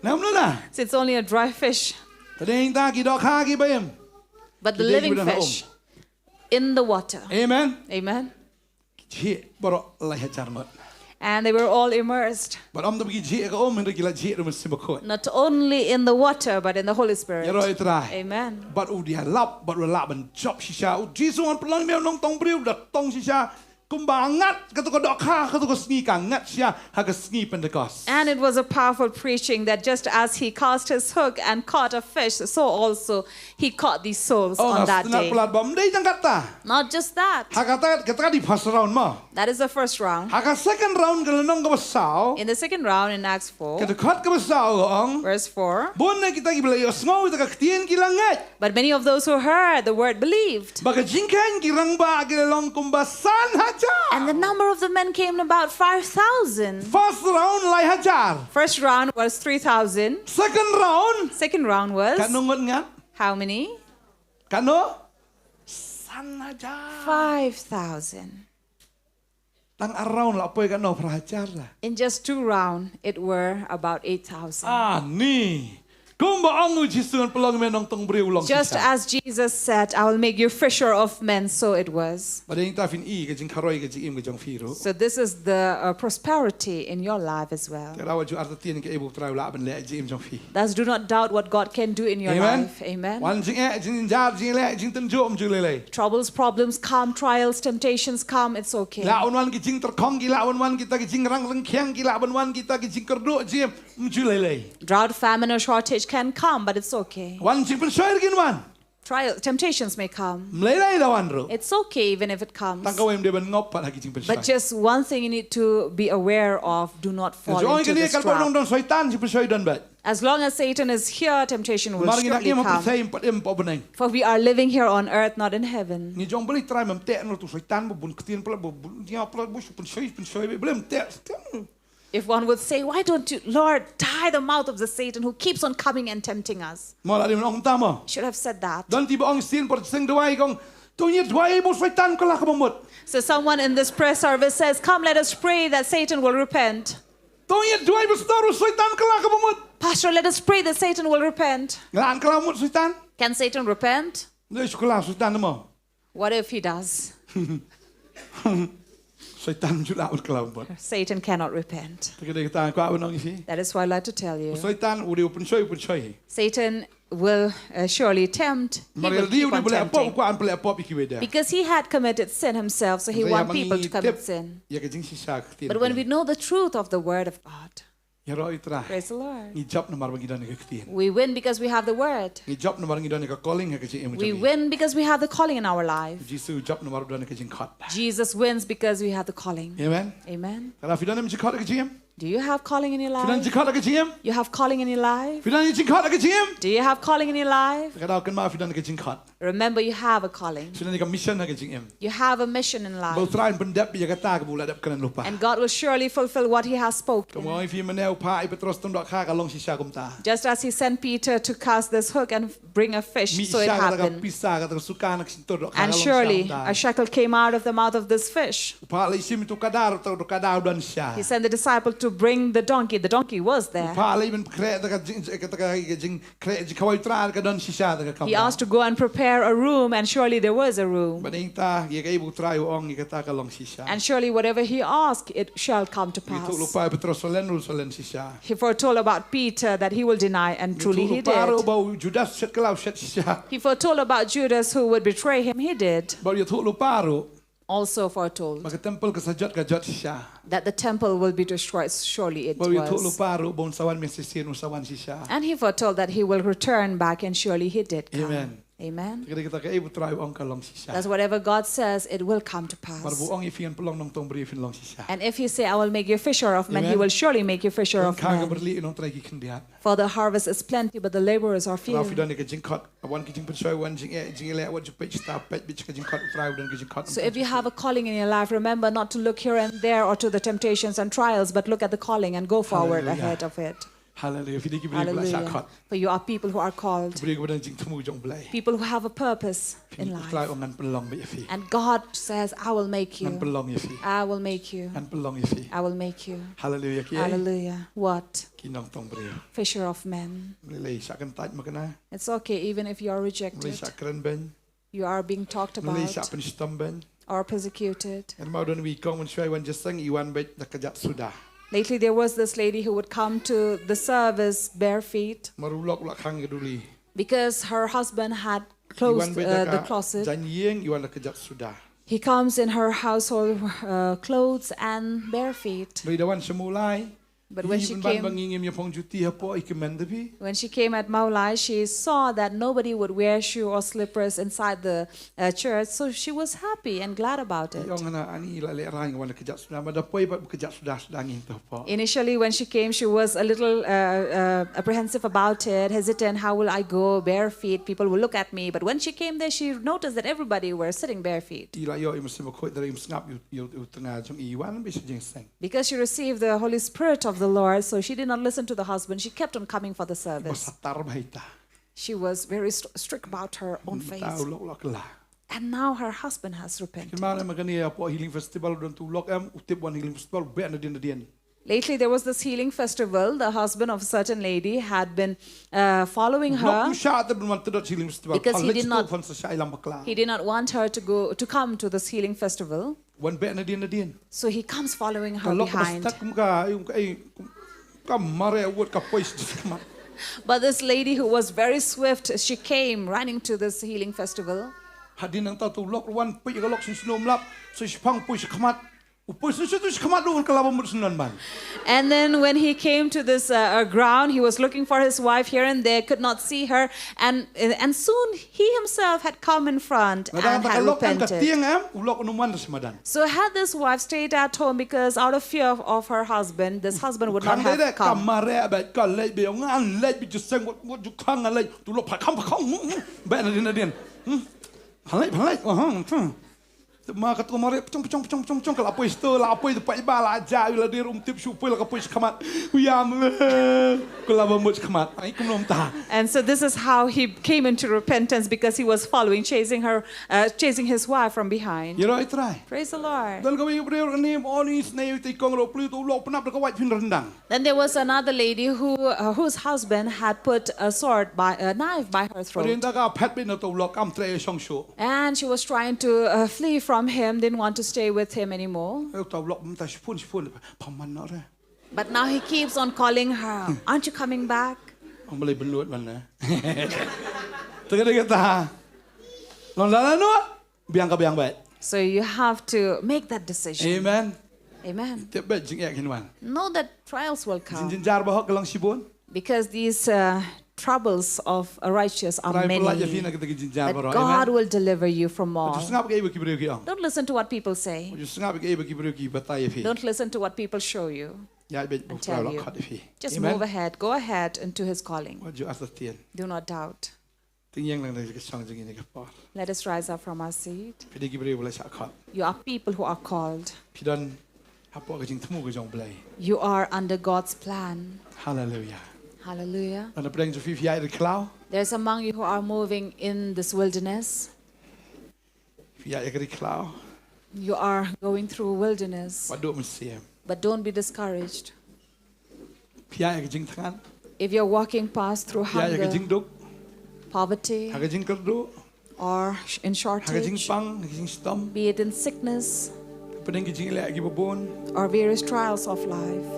Nam na na. So it's only a dry fish. Tadeng ta ki dohkha ki ba im. But the Ki dei ki living ba don ha fish in the water. Amen. Amen. Jhieh baroh lai hajar ngut. And they were all immersed, Bad ym tang ki jhieh ka um, hynrei ki la jhieh ruh Mynsiem Bakhuid. not only in the water, but in the Holy Spirit. Ïaroh ïa Trai. Amen. Bad u dei ïalap, bad u la ban jop shisha. U Jisu un pynlong ïa me u nongtong briew, da tong shisha. Kumba ngat katu ka dohkha, katu ka sngi ka ngat shisha ha ka sngi Pentecost. And it was a powerful preaching that just as he cast his hook and caught a fish, so also he caught these souls Oh, on nga that sngap day. Palat ba ym dei tang kata. Not just that. Ha kata, kata ka dei first round mo. That is the first round. Ha ka second round ka lynnong kaba saw. In the second round, in Acts four, Ka dkhot kaba saw ka ong. Verse four, Bun na kita kiba la ïohsngew ïa ka ktien ki la ngeit. But many of those who heard the word believed. Ba ka jingkheiñ ki rangbah ki la long kumba san hajar. And the number of the men came about five thousand. First round lai hajar. First round was three thousand. Second round. Second round was Katno ngut ngat? How many? Katno? San hajar. Five thousand. Tang ar round la poi katno, phra hajar la. In just two round, it were about eight thousand. Ani. Kumba ong u Jisu, ngan pynlong ïa me u nongtong briew u long shisha. Just as Jesus said, "I will make you fisher of men," so it was. Bad ïa kata phin i ka jingkharoi ka jingim ka jong phi ruh. So this is the uh, prosperity in your life as well. Te rawa ju artatien ka ei ba u Trai u lah ban leh jingim jong phi. Thus, do not doubt what God can do in your Amen. Life. Amen. Wan jingeh, jingjynjar, jingleh, jingtynjuh, ym ju lei lei. Troubles, problems come, trials, temptations come, it's okay. Lah wan wan ki jingtyrkhong, ki lah wan wan kita ki jingrang rengkheng, ki lah wan wan kita ki jingkyrduh, jingim, ym ju lei lei. Drought, famine, or shortage can come, but it's okay. Wan jingpynshoi ruh kin wan. Trial, temptations may come. Ym lei lei la wan ruh. It's okay even if it comes. Tang kawei ym dei ban ngop pat ha ki jingpynshoi. But just one thing you need to be aware of, do not fall Jong into kane this ka long trap. don Soitan, jingpynshoi don bad. As long as Satan is here, temptation will Mar ngi nang surely im ha come. pyrthei, ym pat im ha pdeng. For we are living here on earth, not in heaven. Ngi jong bad i Trai, ym teh noh tu Soitan ba bun ktien palat, ba bun ïa palat, ba shu pynshoi, pynshoi, ba ym teh. If one would say, "Why don't you, Lord, tie the mouth of the Satan who keeps on coming and tempting us?" Mo la dei ban ong kumta mo. Should have said that. Don ti ba ong sien por seng duwai kong. To ïa duwai ba u Soitan kylla kaba mut. So someone in this prayer service says, "Come, let us pray that Satan will repent." To ïa duwai ba sdor u Soitan kylla kaba mut. "Pastor, let us pray that Satan will repent." Nga an kylla mut Soitan. Can Satan repent? Dei shu kylla Soitan mo. What if he does? Soitan ju lah ban kylla mut. Satan cannot repent. Te ka dei kata nga kwah ban ong ïa phi. That is why I'd like to tell you. U Soitan u dei u pynshoi, u pynshoi. Satan will uh, surely tempt. He Mar will ïa dei u keep dei on ba leh pop, tempting. U kwah ban leh pop ïa kiwei de. Because he had committed sin himself, so he Hynrei want haba ngi people to commit tip sin. Ïa ka jingshisha ka ktien. But when we know the truth of the word of God, Ïaroh ïa u Trai. Praise the Lord. Ngi jop namar ba ngi don ïa ka ktien. We win because we have the word. Ngi jop namar ngi don ïa ka calling ha ka jingim jong ngi. We win because we have the calling in our life. Jisu u jop namar u don ïa ka jingkhot. Jesus wins because we have the calling. Amen. Amen. Ka dei phi don ïa ka jingkhot ha ka jingim? Do you have calling in your Phi don ïa ka life? jingkhot ha ka jingim? You have calling in your life? Phi don ïa ka jingkhot ha ka jingim? Do you have calling in your life? Ka dei kynmaw phi don ïa ka jingkhot. Remember, you have a calling. Phi don ïa ka mission ha ka jingim. You have a mission in Ba u life. Trai un pyndep ïa kata kaba u la dep kren lypa. And God will surely fulfill what He has Ka spoken. mo phi mynne u pha i Petros tang dohkha ka long shisha kumta. Just as He sent Peter to cast this hook and bring a fish, Mi so it shisha kata ka happened. Pisa kata ka suka na ka shyntur dohkha ka And long surely shisha kumta. A shekel came out of the mouth of this fish. U pha la i shim tu ka dar, tu ka dar u don shisha. He sent the disciple to bring the donkey. The donkey was U there. pha la i ban khreh ta ka jing, ka ta ka jing khreh jingkhawai u Trai ka don shisha ta ka kamra. He asked to go and prepare a room, and surely there was a room. Bad ïa kata ïa kaei ba u Trai u ong ïa kata ka long shisha. And surely whatever he asked, it shall come to Ïathuh pass. lypa i Petros u len ruh u len shisha. He foretold about Peter that he will deny, and truly he Ïathuh lypa ruh did. ba u Judas shet kylla u shet shisha. He foretold about Judas who would betray him. He did. Bad ïathuh lypa ruh Also foretold ba ka temple ka sa jot ka jot shisha. that the temple will be destroyed. Surely it Bad ïathuh was. lypa ruh ba un sa wan mynstep shisien un sa wan shisha. And he foretold that he will return back, and surely he did come. Amen. Amen. Te ka dei kata kaei ba U Trai u ong ka long shisha. That whatever God says, it will come to Bad ba u pass. ong ïa phi ngan pynlong nongtong briew, phin long shisha. And if He say, "I will make you fisher of men," He Amen. will surely make you fisher of Ka ka men. byrli nongtrei ki khyndiat. For the harvest is plenty, but the laborers are few. Phi don ka jingkhot, wan ka jingpynshoi, wan jingeh, jingeh, wat ju peit, stop peit, bit ka jingkhot U Trai, don ka jingkhot. So if you have a calling in your life, remember not to look here and there or to the temptations and trials, but look at the calling and go forward Hallelujah. Ahead of it. Hallelujah. Phi dei ki briew ba la shah Hallelujah. khot. For you are people who are Ki called, briew kiba don jingthmu jong U Blei. People who have a purpose in U Trai u life. Ong ngan pynlong beit ïa phi. And God says, "I will make Ngan you. pynlong ïa phi. I will make you. Ngan pynlong ïa phi. I will make you." Hallelujah. Ki ei? Hallelujah. What? Ki nongtong briew. Fisher of men. Mlei lei shah kyntait ma kane. It's okay even if you are Mlei rejected. Shah kren beiñ. You are being talked Mlei shah about pynshitom beiñ. Or persecuted. Namar don wi kong mynshuwa wan jingïaseng, i wan beit da kjat suda. Lately, there was this lady who would come to the service bare feet Namar u lok u la khang ïa ka duli. Because her husband had I wan closed beit uh, da the ka closet. Jaiñ ïing, i wan da kjat suda. He comes in her household uh, clothes and bare feet. Mlei da wan sha Mawlai. But when she Pynban ba came, ngi ngim ïa phong juti hapoh, i kmen da phi. When she came at Mawlai, she saw that nobody would wear shoe or slippers inside the uh, church, so she was happy and glad about I it. ong hana, ani la lehrain, nga wan da kjat suda, ma da poi pat kjat suda suda ngi to hapoh. Initially, when she came, she was a little uh, uh, apprehensive about it, hesitant. "How will I go bare feet? People will look at me." But when she came there, she noticed that everybody were sitting bare feet. I la ïoh i Mynsiem Bakhuid, da i sngap ïa u, ïa u tnga jong i, i wan beit sha jingïaseng. Because she received the Holy Spirit of the Lord, so she did not listen to the husband. She kept on coming for the Ba service. Satar bha ita. She was very st- strict about her own Mynta faith. U lok u la kylla. And now her husband has repented. Kynmaw lem ma kane hapoh Healing Festival, don uto u lok em, u tip wan Healing Festival, beh nadien nadien. Lately, there was this healing festival. The husband of a certain lady had been uh, following U lok her u shah te ban wan tdot Healing Festival. Because he Pha leit did sha not- to, pha sa shah ïalam bakla. He did not want her to go to come to this healing festival. Wan beh nadien nadien. So he comes following Ka her lok ka ba behind. stad kum ka, kum ka, kum ka mare wot ka poi sha khmat. But this lady who was very swift, she came running to this healing festival. Hadien nangta uto u lok u wan peit ïa ka lok sha shnong lap, sa shipang poi sha khmat. U poi sha shnong sha khmat, u kylla ba mut shnong ban. And then when he came to this uh, uh, ground, he was looking for his wife here and there, could not see her. And, and soon he himself had come in front Madan and ta ka had lok em ka repented. Tieng em, u lok u nym wan da sha madan. So had this wife stayed at home because out of fear of her husband, this husband would not Khang dei have dei ka come. Mare beit ka leit beit, ngan leit beit jingïaseng, wat, wat ju khang ngan leit, uto u lok pha khang pha khang. Hmm, hmm. Beh nadien nadien. Hmm. Pha leit, pha leit. Oh, hmm, hmm. Te ma kato ka mare pachong pachong pachong pachong pachong, ka la poi sha to, la poi te paidbah, la jia ïa u, la dei ruh ym tip shuh, poi la ka poi sha khmat. U ïam, eh, kylla ba mut sha khmat. Ai kumno mynta. And so this is how he came into repentance because he was following, chasing her, uh, chasing his wife from behind. Ïaroh ïa U Trai. Praise the Lord. Don kawei ka briew kane, ong isynei ïa u, te i kong ruh plie, uto u lok u pynïap da ka wait phin ryndang. Then there was another lady who uh, whose husband had put a sword by a knife by her Hadien throat. ta ka phet beit na uto u lok, kam treh ïa shong shuh. And she was trying to uh, flee from him, didn't want to stay with him anymore. Eh, uto u lok mynta shipun shipun, pha man noh re. But now he keeps on calling her, "Aren't you coming back?" Ong balei bynnud man na. Te ka dei kata. Long da la noh, biang ka biang beit. So you have to make that decision. Amen. Amen. Tip beit jingeh kin wan. Know that trials will come. Jingjynjar baroh ka long shibun. Because these uh, troubles of a righteous are Trai pynlait ïa phi na many. kita ki jingjynjar But baroh. God Amen. Will deliver you from Wat all. ju sngap kaei ba ki briew ki ong. Don't listen to what people say. Wat ju sngap kaei ba ki briew ki batai ïa phi. Don't listen to what people show you Ïaid beit ba and U Trai u tell la you. khot ïa phi. Just Amen. Move ahead. Go ahead into His calling. Wat ju artatien. Do not doubt. Te ngi ïeng lang da ka shong jong ngi ha kane ka por. Let us rise up from our seat. Phi dei ki briew ba la shah khot. You are people who are called. Phi don hapoh ka jingthmu ka jong U Blei. You are under God's plan. Hallelujah. Hallelujah. Don hapdeng jong phi, phi ïaid ri khlaw. There's among you who are moving in this wilderness. Phi ïaid ri khlaw. You are going through wilderness. Wat duh mynsiem. But don't be discouraged. Phi ïaid ka jingthngan. If you're walking past through Phi ïaid ka hunger, jingduk. Poverty, Ha ka jingkyrduh. Or sh- in Ha ka shortage, jingpang, ha ka jingshitom. Be it in sickness Hapdeng ki jingleh kiba bun. Or various trials of life,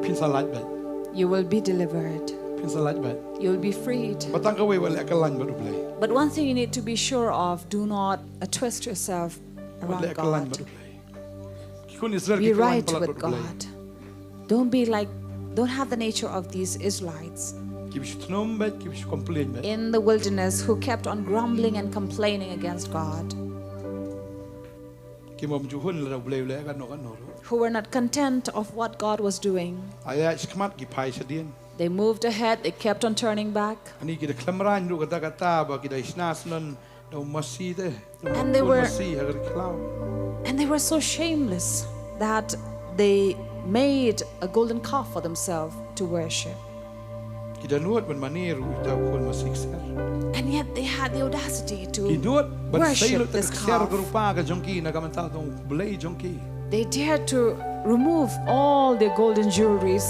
Phin sa lait beit. You will be delivered. Phin sa lait beit. You'll be freed. Ba tang kawei, wat leh kyllain bad U Blei. But one thing you need to be sure of, do not uh, twist yourself Wat leh around kyllain bad God. U Blei. Ki khun Israel Be ki kyllain right palat with bad U Blei. God. Don't be like, don't have the nature of these Israelites. Ki ba shu thnum bad ki ba shu complain bad. In the wilderness, who kept on grumbling and complaining against God, ki bym ju hun lada U Blei u leh kano kano ruh. Who were not content of what God was doing. Ïaid shakhmat ki phai shadien. They moved ahead, they kept on turning back. Ani ki da khlem rang ruh kata kata ba ki da shna shnong da u masi te. And they were, masi ha ka ri khlaw. And they were so shameless that they made a golden calf for themselves to worship. Ki da nud ban mane ruh ïa uta u khun masi ksiar. And yet they had the audacity to worship this calf. Ki nud ban sei lut ïa ka ksiar ka rupa ka jong ki na ka bynta u Blei jong ki. They dared to remove all their golden jewelries.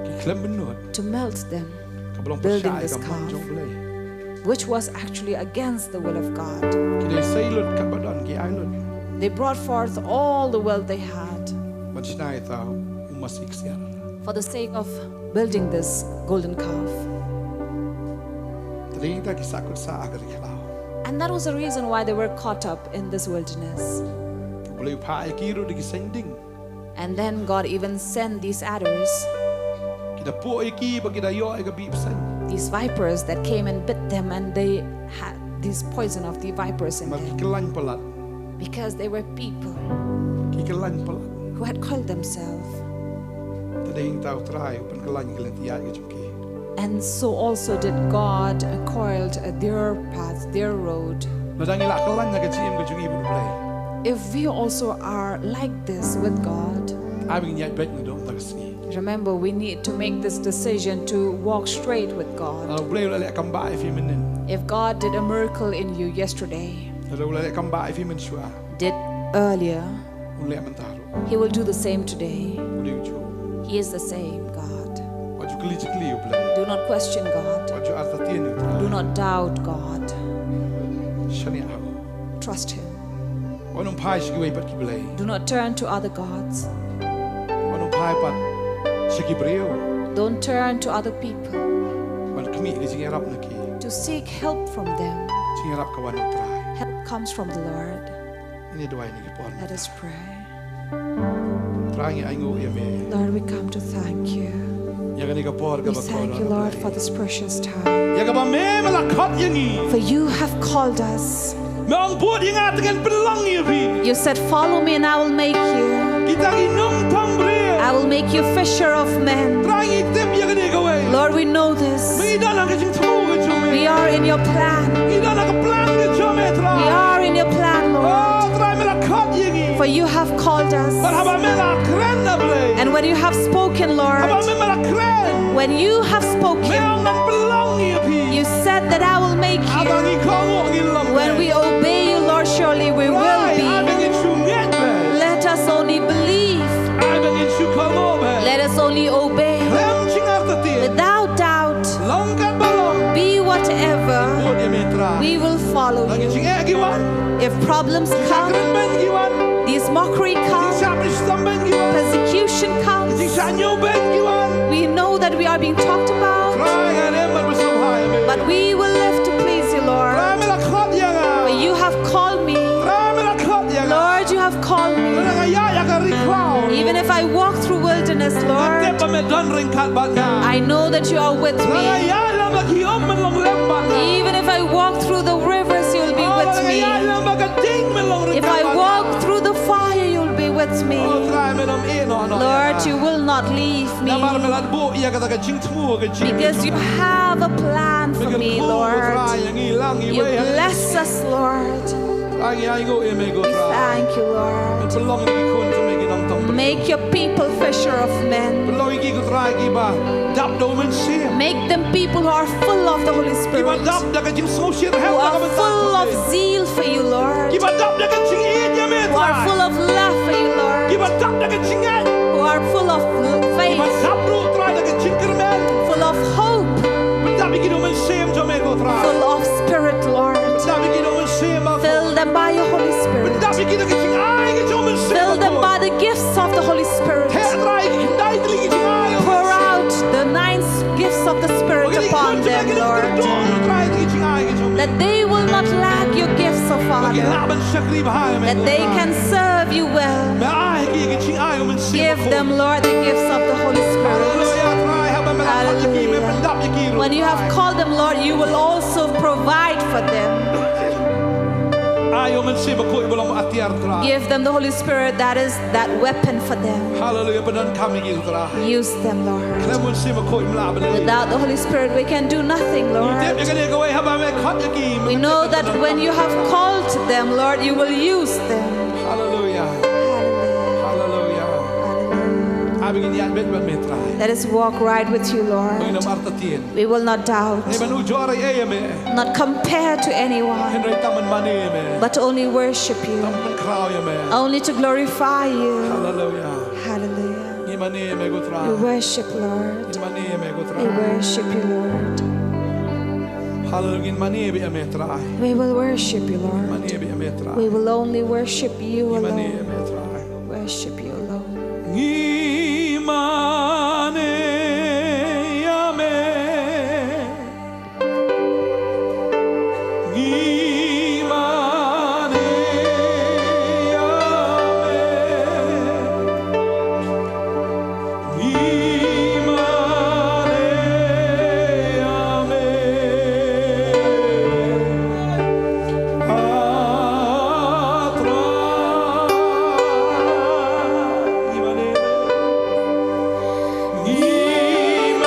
Ki khlem ban nud. To melt them. Ka ba long pyrshah ïa ka mon jong U Blei. Building this calf, which was actually against the will of God. Ki da sei lut katba don, ki ai lut. They brought forth all the wealth they had. Ban shna ïa uta u masi ksiar. For the sake of building this golden calf. Te dei ïa kata ki sahkut sah ha ka ri khlaw. And that was the reason why they were caught up in this wilderness. U Blei u phah ïa ki ruh da ki saiñding. And then God even sent these adders. Ki da phuh ïa ki bad ki da ïoh ïa ka bih bseiñ. These vipers that came and bit them, and they had this poison of the vipers in them. Namar ki kyllain palat. Because they were people. Ki kyllain palat. Who had called themselves. Te dei ïa kata U Trai u pynkyllain ïa ka lynti ïaid ka jong ki. And so also did God coiled their path, their road. Lada ngi la kyllain ïa ka jingim ka jong ngi bad U Blei. If we also are like this with God, ai ba ngin ïaid beit na ka sngi. Remember, we need to make this decision to walk straight with God. Lada U Blei u la leh kam ba ïa phi mynnin. If God did a miracle in you yesterday, lada u la leh kam ba ïa phi mynshuwa, did earlier, un leh mynta ruh. He will do the same today. U dei u juh. He is the same God. Wat ju kylli jingkylli ïa U Blei. Do not question God. Wat ju artatien ïa U Trai. Do not doubt God. Shaniah ha u. Trust Him. Wat nym phai sha kiwei pat ki blei. Do not turn to other gods. Wat nym phai pat sha ki briew. Don't turn to other people. Ban khmih ka jingïarap na ki. To seek help from them. Jingïarap ka wan na U Trai. Help comes from the Lord. Ngin ïa duwai ha kane ka por. Let us pray. Trai, ngi ainguh ïa me. Lord, we come to thank you. Ïa kane ka por kaba kordor. We thank you, Lord, for this precious time. Ïa kaba me, me la khot ïa ngi. For you have called us. Me ong, bud ïa nga te ngan pynlong ïa phi. You said, "Follow me and I will make you." Kita ki nongtong briew. I will make you fisher of men. Trai, ngi tip ïa kane kawei. Lord, we know this. Me, ngi don ha ka jingthmu ka jong me. We are in your plan. Ngi don ha ka plan ka jong me, Trai. We are in your plan, Lord. Oh, Trai, me la khot ïa ngi. For you have called us. Bad haba me la kren, ah Blei. And when you have spoken, Lord, haba me, me la kren, when you have spoken, me ong ngan pynlong ïa phi. You said that I will make you. Haba ngi kohnguh ngin long. When we obey you, Lord, surely we will be. Trai, ai ba ngin shu ngeit beit. Let us only believe. Ai ba ngin shu kohnguh beit. Let us only obey. Khlem jingartatien. Without doubt. Long katba long. Be whatever. Bud ïa me, Trai. We will follow you. Lada ki jingeh ki wan. If problems come, jingshah kren beiñ ki wan, these mockery come, jingshah pynshitkhia beiñ ki wan, persecution comes, jingshah ñiew beiñ ki wan, we know that we are being talked about. Trai, ngan im ban pynsngewbha ïa me. But we will live to please you, Lord. Trai, me la khot ïa nga. For you have called me. Trai, me la khot ïa nga. Lord, you have called me. Lada nga ïaid ha ka ri khlaw. Even if I walk through wilderness, Lord, nga tip ba me don ryngkat bad nga. I know that you are with me. Lada nga ïaid lem bad ki um, men long lem bad nga. Even if I walk through the rivers, you will be with me. Oh, lada nga ïaid lem bad ka ding, men long ryngkat bad nga. If I walk through the fire, you will be with me. Oh, Trai, men ym ïehnoh noh ïa nga. Lord, you will not leave me. Namar me la buh ïa kata ka jingthmu ka jong me. Because you have a plan for me, Lord. Me kyrkhu, Trai, ïa ngi lang iwei. You bless us, Lord. Trai, ngi ainguh ïa me ko Trai. We thank you, Lord. Pynlong ïa ki khun jong me ki nongtong briew. Make your people fisher of men. Pynlong ïa ki ko Trai kiba dap da U Mynsiem. Make them people who are full of the Holy Spirit. Kiba dap da ka jingsngewsyier, who are full of zeal for you, Lord. Kiba dap da ka jingïeit ïa me, Trai. Who are full of love for you, Lord. Kiba dap da ka jingngeit. Who are full of l-, faith. Kiba dap ruh, Trai, da ka jingkyrmen. Full of hope. Pyndap ïa ki da U Mynsiem jong me ko Trai. Full of Spirit, Lord. Pyndap ïa ki da U Mynsiem Bakhuid. Fill them by your Holy Spirit. Pyndap ïa ki da ka jingai ka jong U Mynsiem Bakhuid. Fill them by the gifts of the Holy Spirit. Theh, Trai, ïa ki khyndai tylli ki jingai ka jong U Mynsiem. Pour out the nine gifts of the Spirit upon them, Lord. That they will not lack your gifts, oh Father. That they can serve you well. Give them, Lord, the gifts of the Holy Spirit. Hallelujah. When you have called them, Lord, you will also provide for them. Ai U Mynsiem Bakhuid ba long hatiar, Trai. Give them the Holy Spirit that is that weapon for them. Hallelujah. Ba donkam ïa ki, Trai. Use them, Lord. Khlem U Mynsiem Bakhuid ym lah balei. Without the Holy Spirit, we can do nothing, Lord. Ngi tip ïa kane kawei, haba me khot ïa ki, we know that when you have called them, Lord, you will use them. Hallelujah. Hallelujah. Hallelujah. Hallelujah. Ai ba ngin ïaid beit bad me, Trai. Let us walk right with you, Lord. Ngin ym artatien. We will not doubt. Ngin ym ujor ei ei ïa me. Not compare to anyone. Hynrei tang ban mane ïa me. But only worship you. Tang ban khraw ïa me. Only to glorify you. Hallelujah. Hallelujah. Ngin mane ïa me ko Trai. We worship, Lord. Ngin mane ïa me ko Trai. We worship you, Lord. Hallelujah. Ngin mane beit ïa me, Trai. We will worship you, Lord. Ngin mane beit ïa me, Trai. We will only worship you alone. Ngin mane ïa me, Trai. Worship you alone. Ngi mane ïa me. Ngi mane ïa me. Ngi mane ïa me. Ah, Trai. Ngi mane ïa me.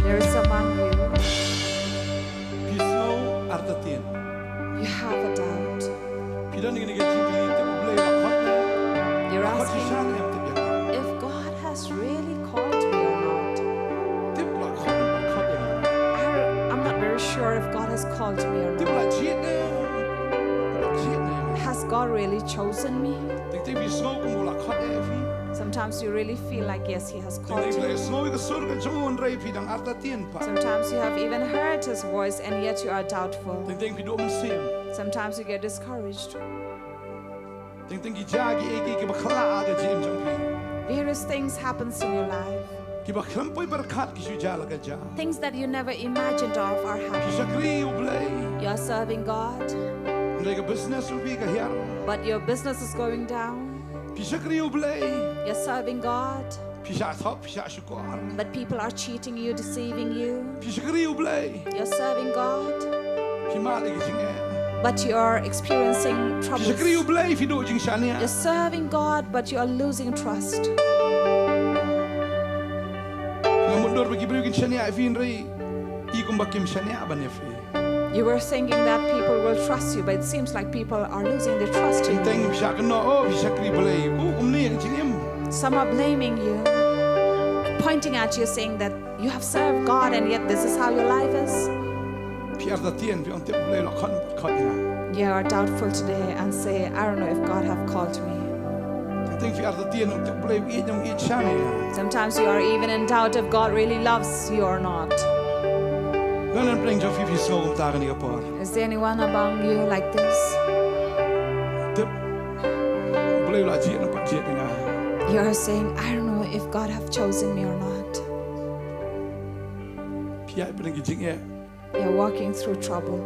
There is among you. Phi sngew artatien. You have a doubt. Phi don ïa kane ka jingkylli, tip U Blei u la khot ne? You're asking if God has really called me or not. Tip u la khot ne em pat khot ïa nga? I, I'm not very sure if God has called me or not. Tip u la jied ne em pat jied ïa nga? Has God really chosen me? Teng teng phi sngew kum u la khot ïa phi. Sometimes you really feel like, yes, He has called you. Teng teng phi la sngew ïa ka sur ka jong u hynrei phi dang artatien pat. Sometimes you have even heard His voice and yet you are doubtful. Teng teng phi duh mynsiem. Sometimes you get discouraged. Teng teng ki jia kiei kiei kiba khyllah ha ka jingim jong phi. Various things happens in your life. Kiba khlem poi pyrkhat ki shu jia la ka jia. Things that you never imagined of are happening. Phi shakri U Blei. You are serving God. Hynrei ka business jong phi ka hiar. But your business is going down. Phi shakri U Blei. You're serving God. Phi shah thok, phi shah shukor. But people are cheating you, deceiving you. Phi shakri U Blei. You're serving God. Phi mad ïa ki jingeh. But you are experiencing troubles. Phi shakri U Blei, phi duh jingshaniah. You're serving God, but you are losing trust. Nga mutdur ba ki briew kin shaniah ïa phi, hynrei i kumba kim shaniah ban ïa phi. You were thinking that people will trust you, but it seems like people are losing their trust in you. Teng phi shah kynnoh, oh, phi shakri Blei. Oh, kumne ka jingim. Some are blaming you, pointing at you, saying that you have served God and yet this is how your life is. Phi artatien, phi ong tip Blei la khot, khot ïa nga. You are doubtful today and say, "I don't know if God have called me." Teng phi artatien, ong tip Blei ïeit, ong ïeit sha nga. Sometimes you are even in doubt if God really loves you or not. Nga, na pdeng jong phi phi sngew kumta kane ka por. Is there anyone among you like this? Tip Blei la jied ne em pat jied ïa nga. You are saying, "I don't know if God have chosen me or not." Phi ïaid pdeng ki jingeh. You're walking through trouble.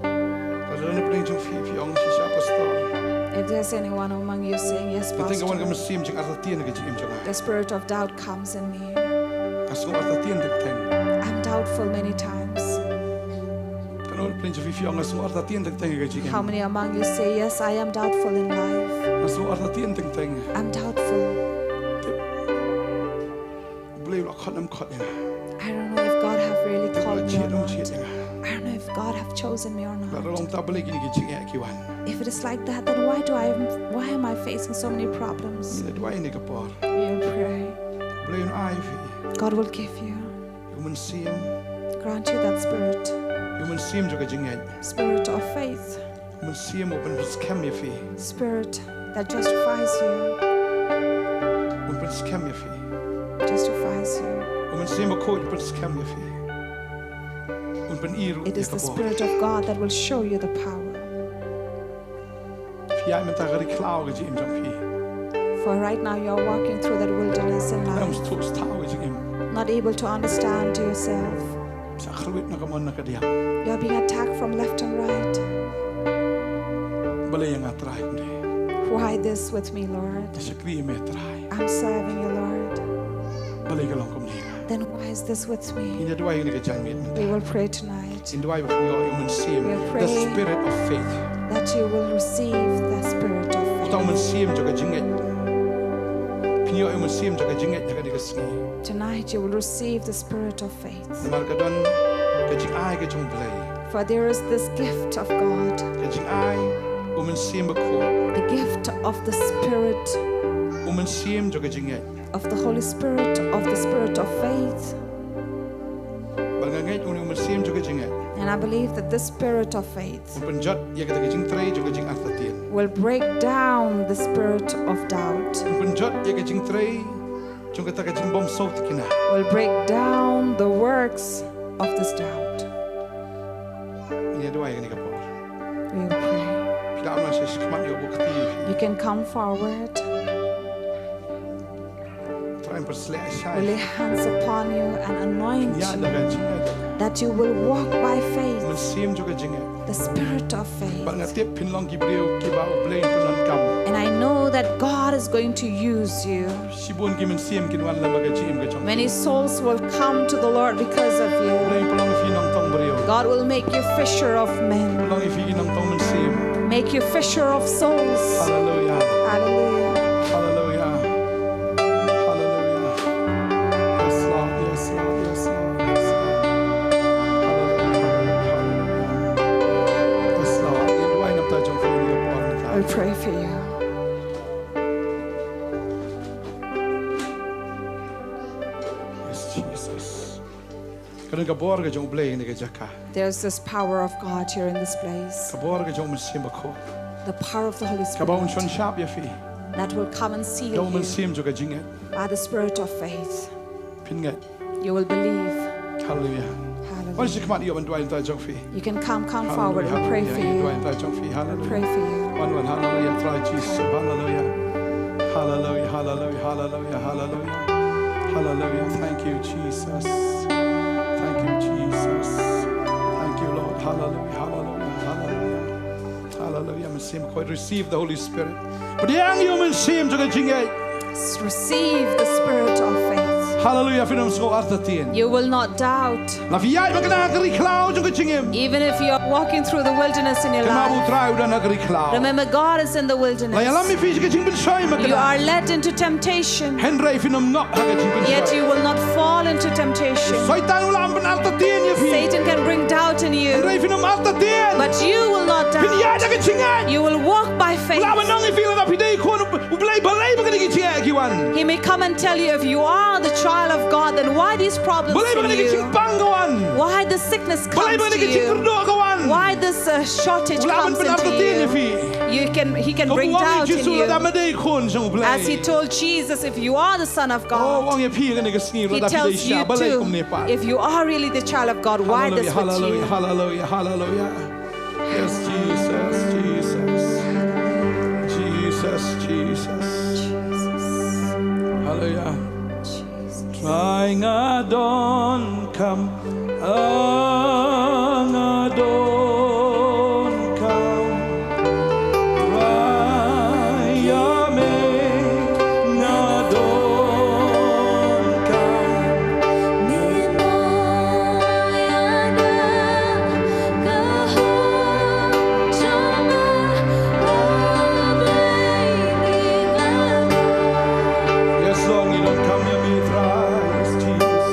Lada don na pdeng jong phi, phi ong shisha, Pastor. If there's anyone among you saying, "Yes, Pastor." Teng ka wan ka mynsiem jingartatien ha ka jingim jong nga. The spirit of doubt comes in me. Nga sngew artatien teng teng. I'm doubtful many times. Katno na pdeng jong phi phi ong nga sngew artatien teng teng ha ka jingim. How many among you say, "Yes, I am doubtful in life. Nga sngew artatien teng teng. I'm doubtful." Blei la khot ne em khot ïa nga. I don't know if God have really called me or not. Tip la jied ne em jied ïa nga. I don't know if God have chosen me or not. Lada long ta balei kine ki jingeh ki wan. If it is like that, then why do I, why am I facing so many problems? Ngin ïa duwai ha kane ka por. We'll pray. Blei un ai ïa phi. God will give you. Ïa u mynsiem. Grant you that spirit. Ïa u mynsiem jong ka jingngeit. Spirit of faith. U mynsiem u pynskhem ïa phi. Spirit that justifies you. Un pynskhem ïa phi. Justifies you. U mynsiem bakhuid u pynskhem ïa phi. Un pyni ruh ïa ka bor. It is the Spirit of God that will show you the power. Phi ïaid mynta ha ka ri khlaw ka jingim jong phi. For right now you are walking through that wilderness in life. Ym sngewthuh sngewthuh ka jingim. Not able to understand yourself. Shah khlwit na ka mon na ka diang. You are being attacked from left and right. Balei ïa nga Trai kumne? Why this with me, Lord? Nga shakri ïa me Trai. I'm serving you, Lord. Balei ka long kumne ïa nga? Then why is this with me? Ngin ïa duwai ha kane ka janmiet mynta. We will pray tonight. Ngin duwai ba phin ïoh ïa u mynsiem. We are praying. The spirit of faith. That you will receive the spirit of faith. Uta u mynsiem jong ka jingngeit. Phin ïoh ïa u mynsiem jong ka jingngeit ha kane ka sngi. Tonight you will receive the spirit of faith. Namar ka don ka jingai ka jong U Blei. For there is this gift of God. Ka jingai u Mynsiem Bakhuid. The gift of the Spirit. U mynsiem jong ka jingngeit. Of the Holy Spirit, of the spirit of faith. Bad nga ngeit une u mynsiem jong ka jingngeit. And I believe that this spirit of faith Un pynjot ïa kata ka jingtrei jong ka jingartatien. Will break down the spirit of doubt. Un pynjot ïa ka jingtrei jong kata ka jingbymsngewthikna. Will break down the works of this doubt. Ngin ïa duwai ha kane ka por. We will pray. Phi lah ban wan sha khmat ïoh bad kti. You can come forward. Trai pyrsleh shai. Will lay hands upon you and anoint you, that you will walk by faith. Mynsiem jong ka jingngeit. The spirit of faith. Bad nga tip phin long ki briew kiba U Blei un pyndonkam. And I know that God is going to use you. Shibun ki mynsiem kin wan lem bad ka jingim ka jong. Many souls will come to the Lord because of you. U Blei un pynlong ïa phi nongtong briew. God will make you fisher of men. Pynlong ïa phi ki nongtong mynsiem. Make you fisher of souls. Hallelujah. Hallelujah. Hallelujah. Hallelujah. Yes, Lord. Yes, Lord. Yes, Lord. Yes, Lord. Hallelujah. Hallelujah. Hallelujah. Yes, Lord. Ngin duwai namar ka jong phi ha kane ka por mynta. I'll pray for you. Yes, Jesus. Ka don ka bor ka jong U Blei ha kane ka jaka. There's this power of God here in this place. Ka bor ka jong U Mynsiem Bakhuid. The power of the Holy Spirit. Kaba un shon shap ïa phi. That will come and seal you. Da U Mynsiem jong ka jingngeit. By the spirit of faith. Phin ngeit. You will believe. Hallelujah. Hallelujah. Wan sha khmat ïoh ban duwai namar ka jong phi. You can come, come forward. Hallelujah. We'll pray for you. Hallelujah. Duwai namar ka jong phi. Hallelujah. We'll pray for you. Wan, wan, hallelujah, Trai Jisu. Hallelujah. Hallelujah, hallelujah, hallelujah, hallelujah. Hallelujah. Thank you, Jesus. Thank you, Jesus. Thank you, Lord. Hallelujah, hallelujah, hallelujah. Hallelujah. Mynsiem Bakhuid, receive the Holy Spirit. Pdiang ïa u mynsiem jong ka jingngeit. Receive the spirit of faith. Hallelujah, phin ym sngew artatien. You will not doubt. La phi ïaid man ka na ka ri khlaw jong ka jingim. Even if you are walking through the wilderness in your life, remember, U Trai u don ha ka ri khlaw. Remember, God is in the wilderness. La ïalam ïa phi sha ka jingpynshoi man ka na. You are led into temptation. Hynrei phin ym ngop ha ka jingpynshoi. Yet you will not fall into temptation. Soitan u lah ban artatien ïa phi. Satan can bring doubt in you. Hynrei phin ym artatien. But you will not doubt. Phin ïaid ha ka jingngeit. You will walk by faith. U lah ban ong ïa phi lada phi dei khun U Blei, balei ba kane ka jingeh ka wan? He may come and tell you, if you are the child of God, then why these problems? Balei ba kane ka jingpang ka wan? Why the sickness comes to you? Balei ba kane ka jingkyrduh ka wan? Why this uh, shortage comes into you? You can, he can bring doubt in you. As he told Jesus, if you are the Son of God, he tells you too, if you are really the child of God, why this with you? Hallelujah, hallelujah, hallelujah. Yes, Jesus, Jesus. Jesus, Jesus. Hallelujah. Trai nga donkam, ah, nga donkam. Trai ïa me nga donkam. Yes, Lord, ngi donkam ïa me Trai, yes, Jesus.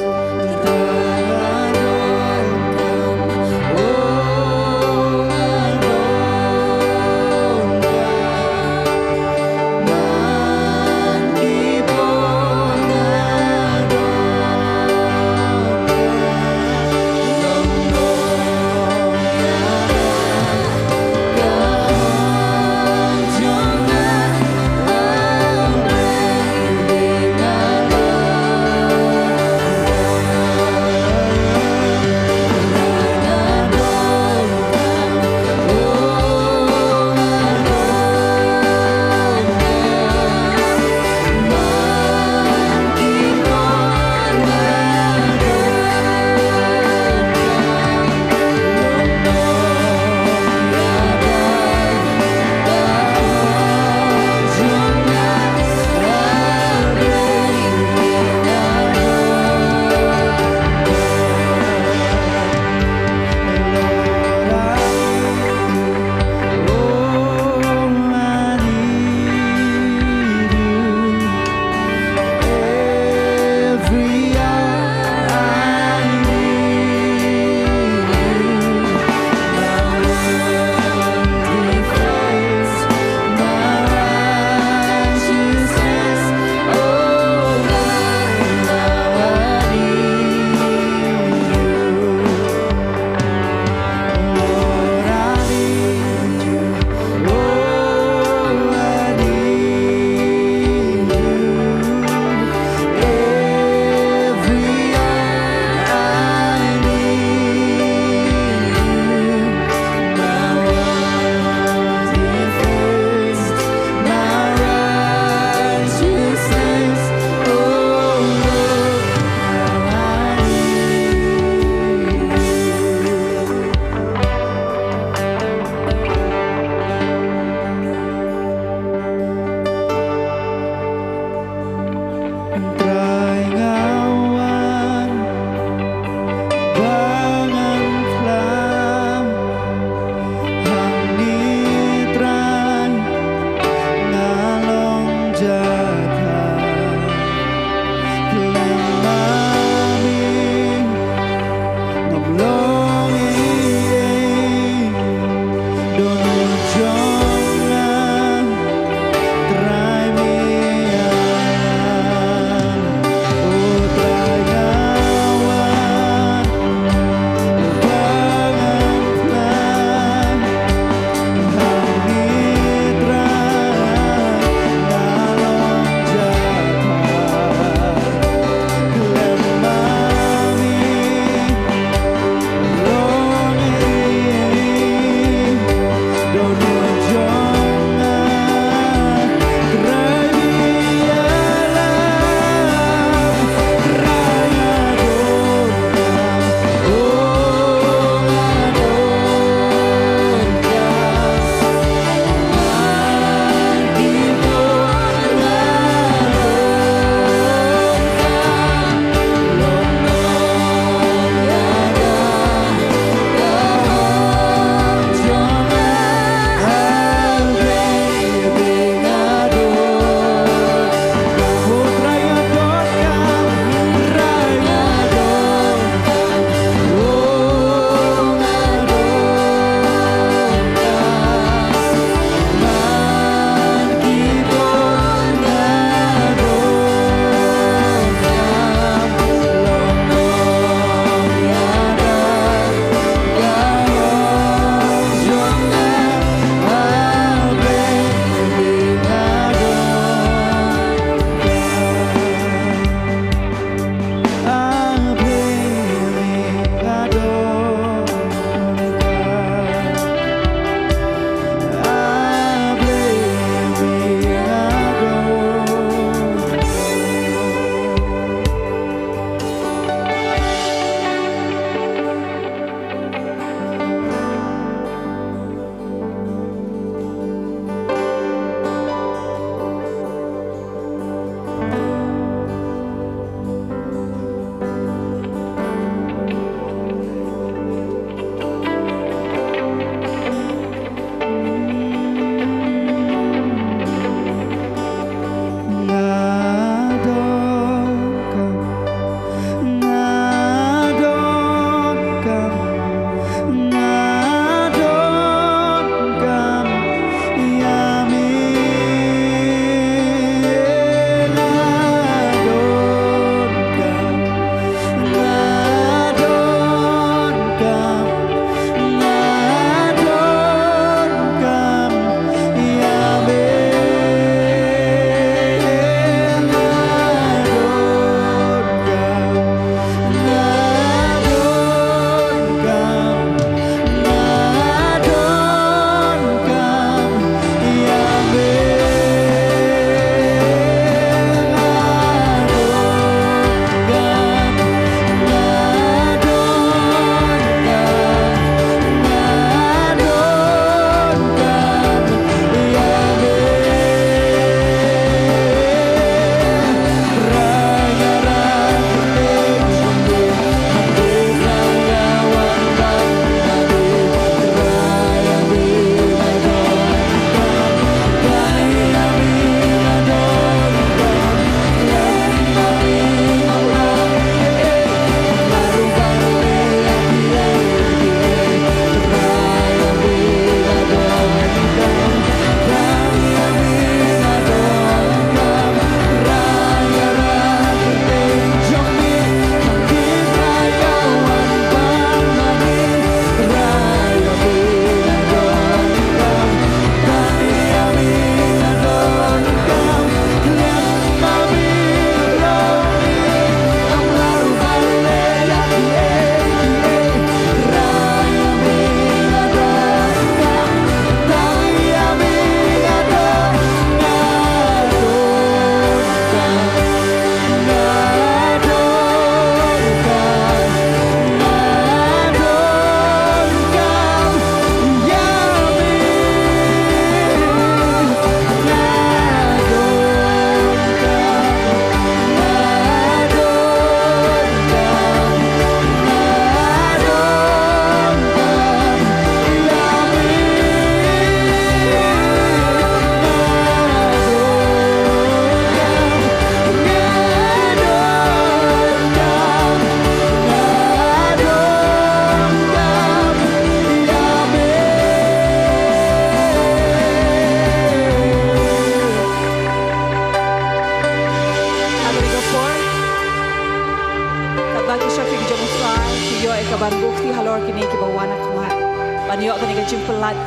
Kane ka jingpyllait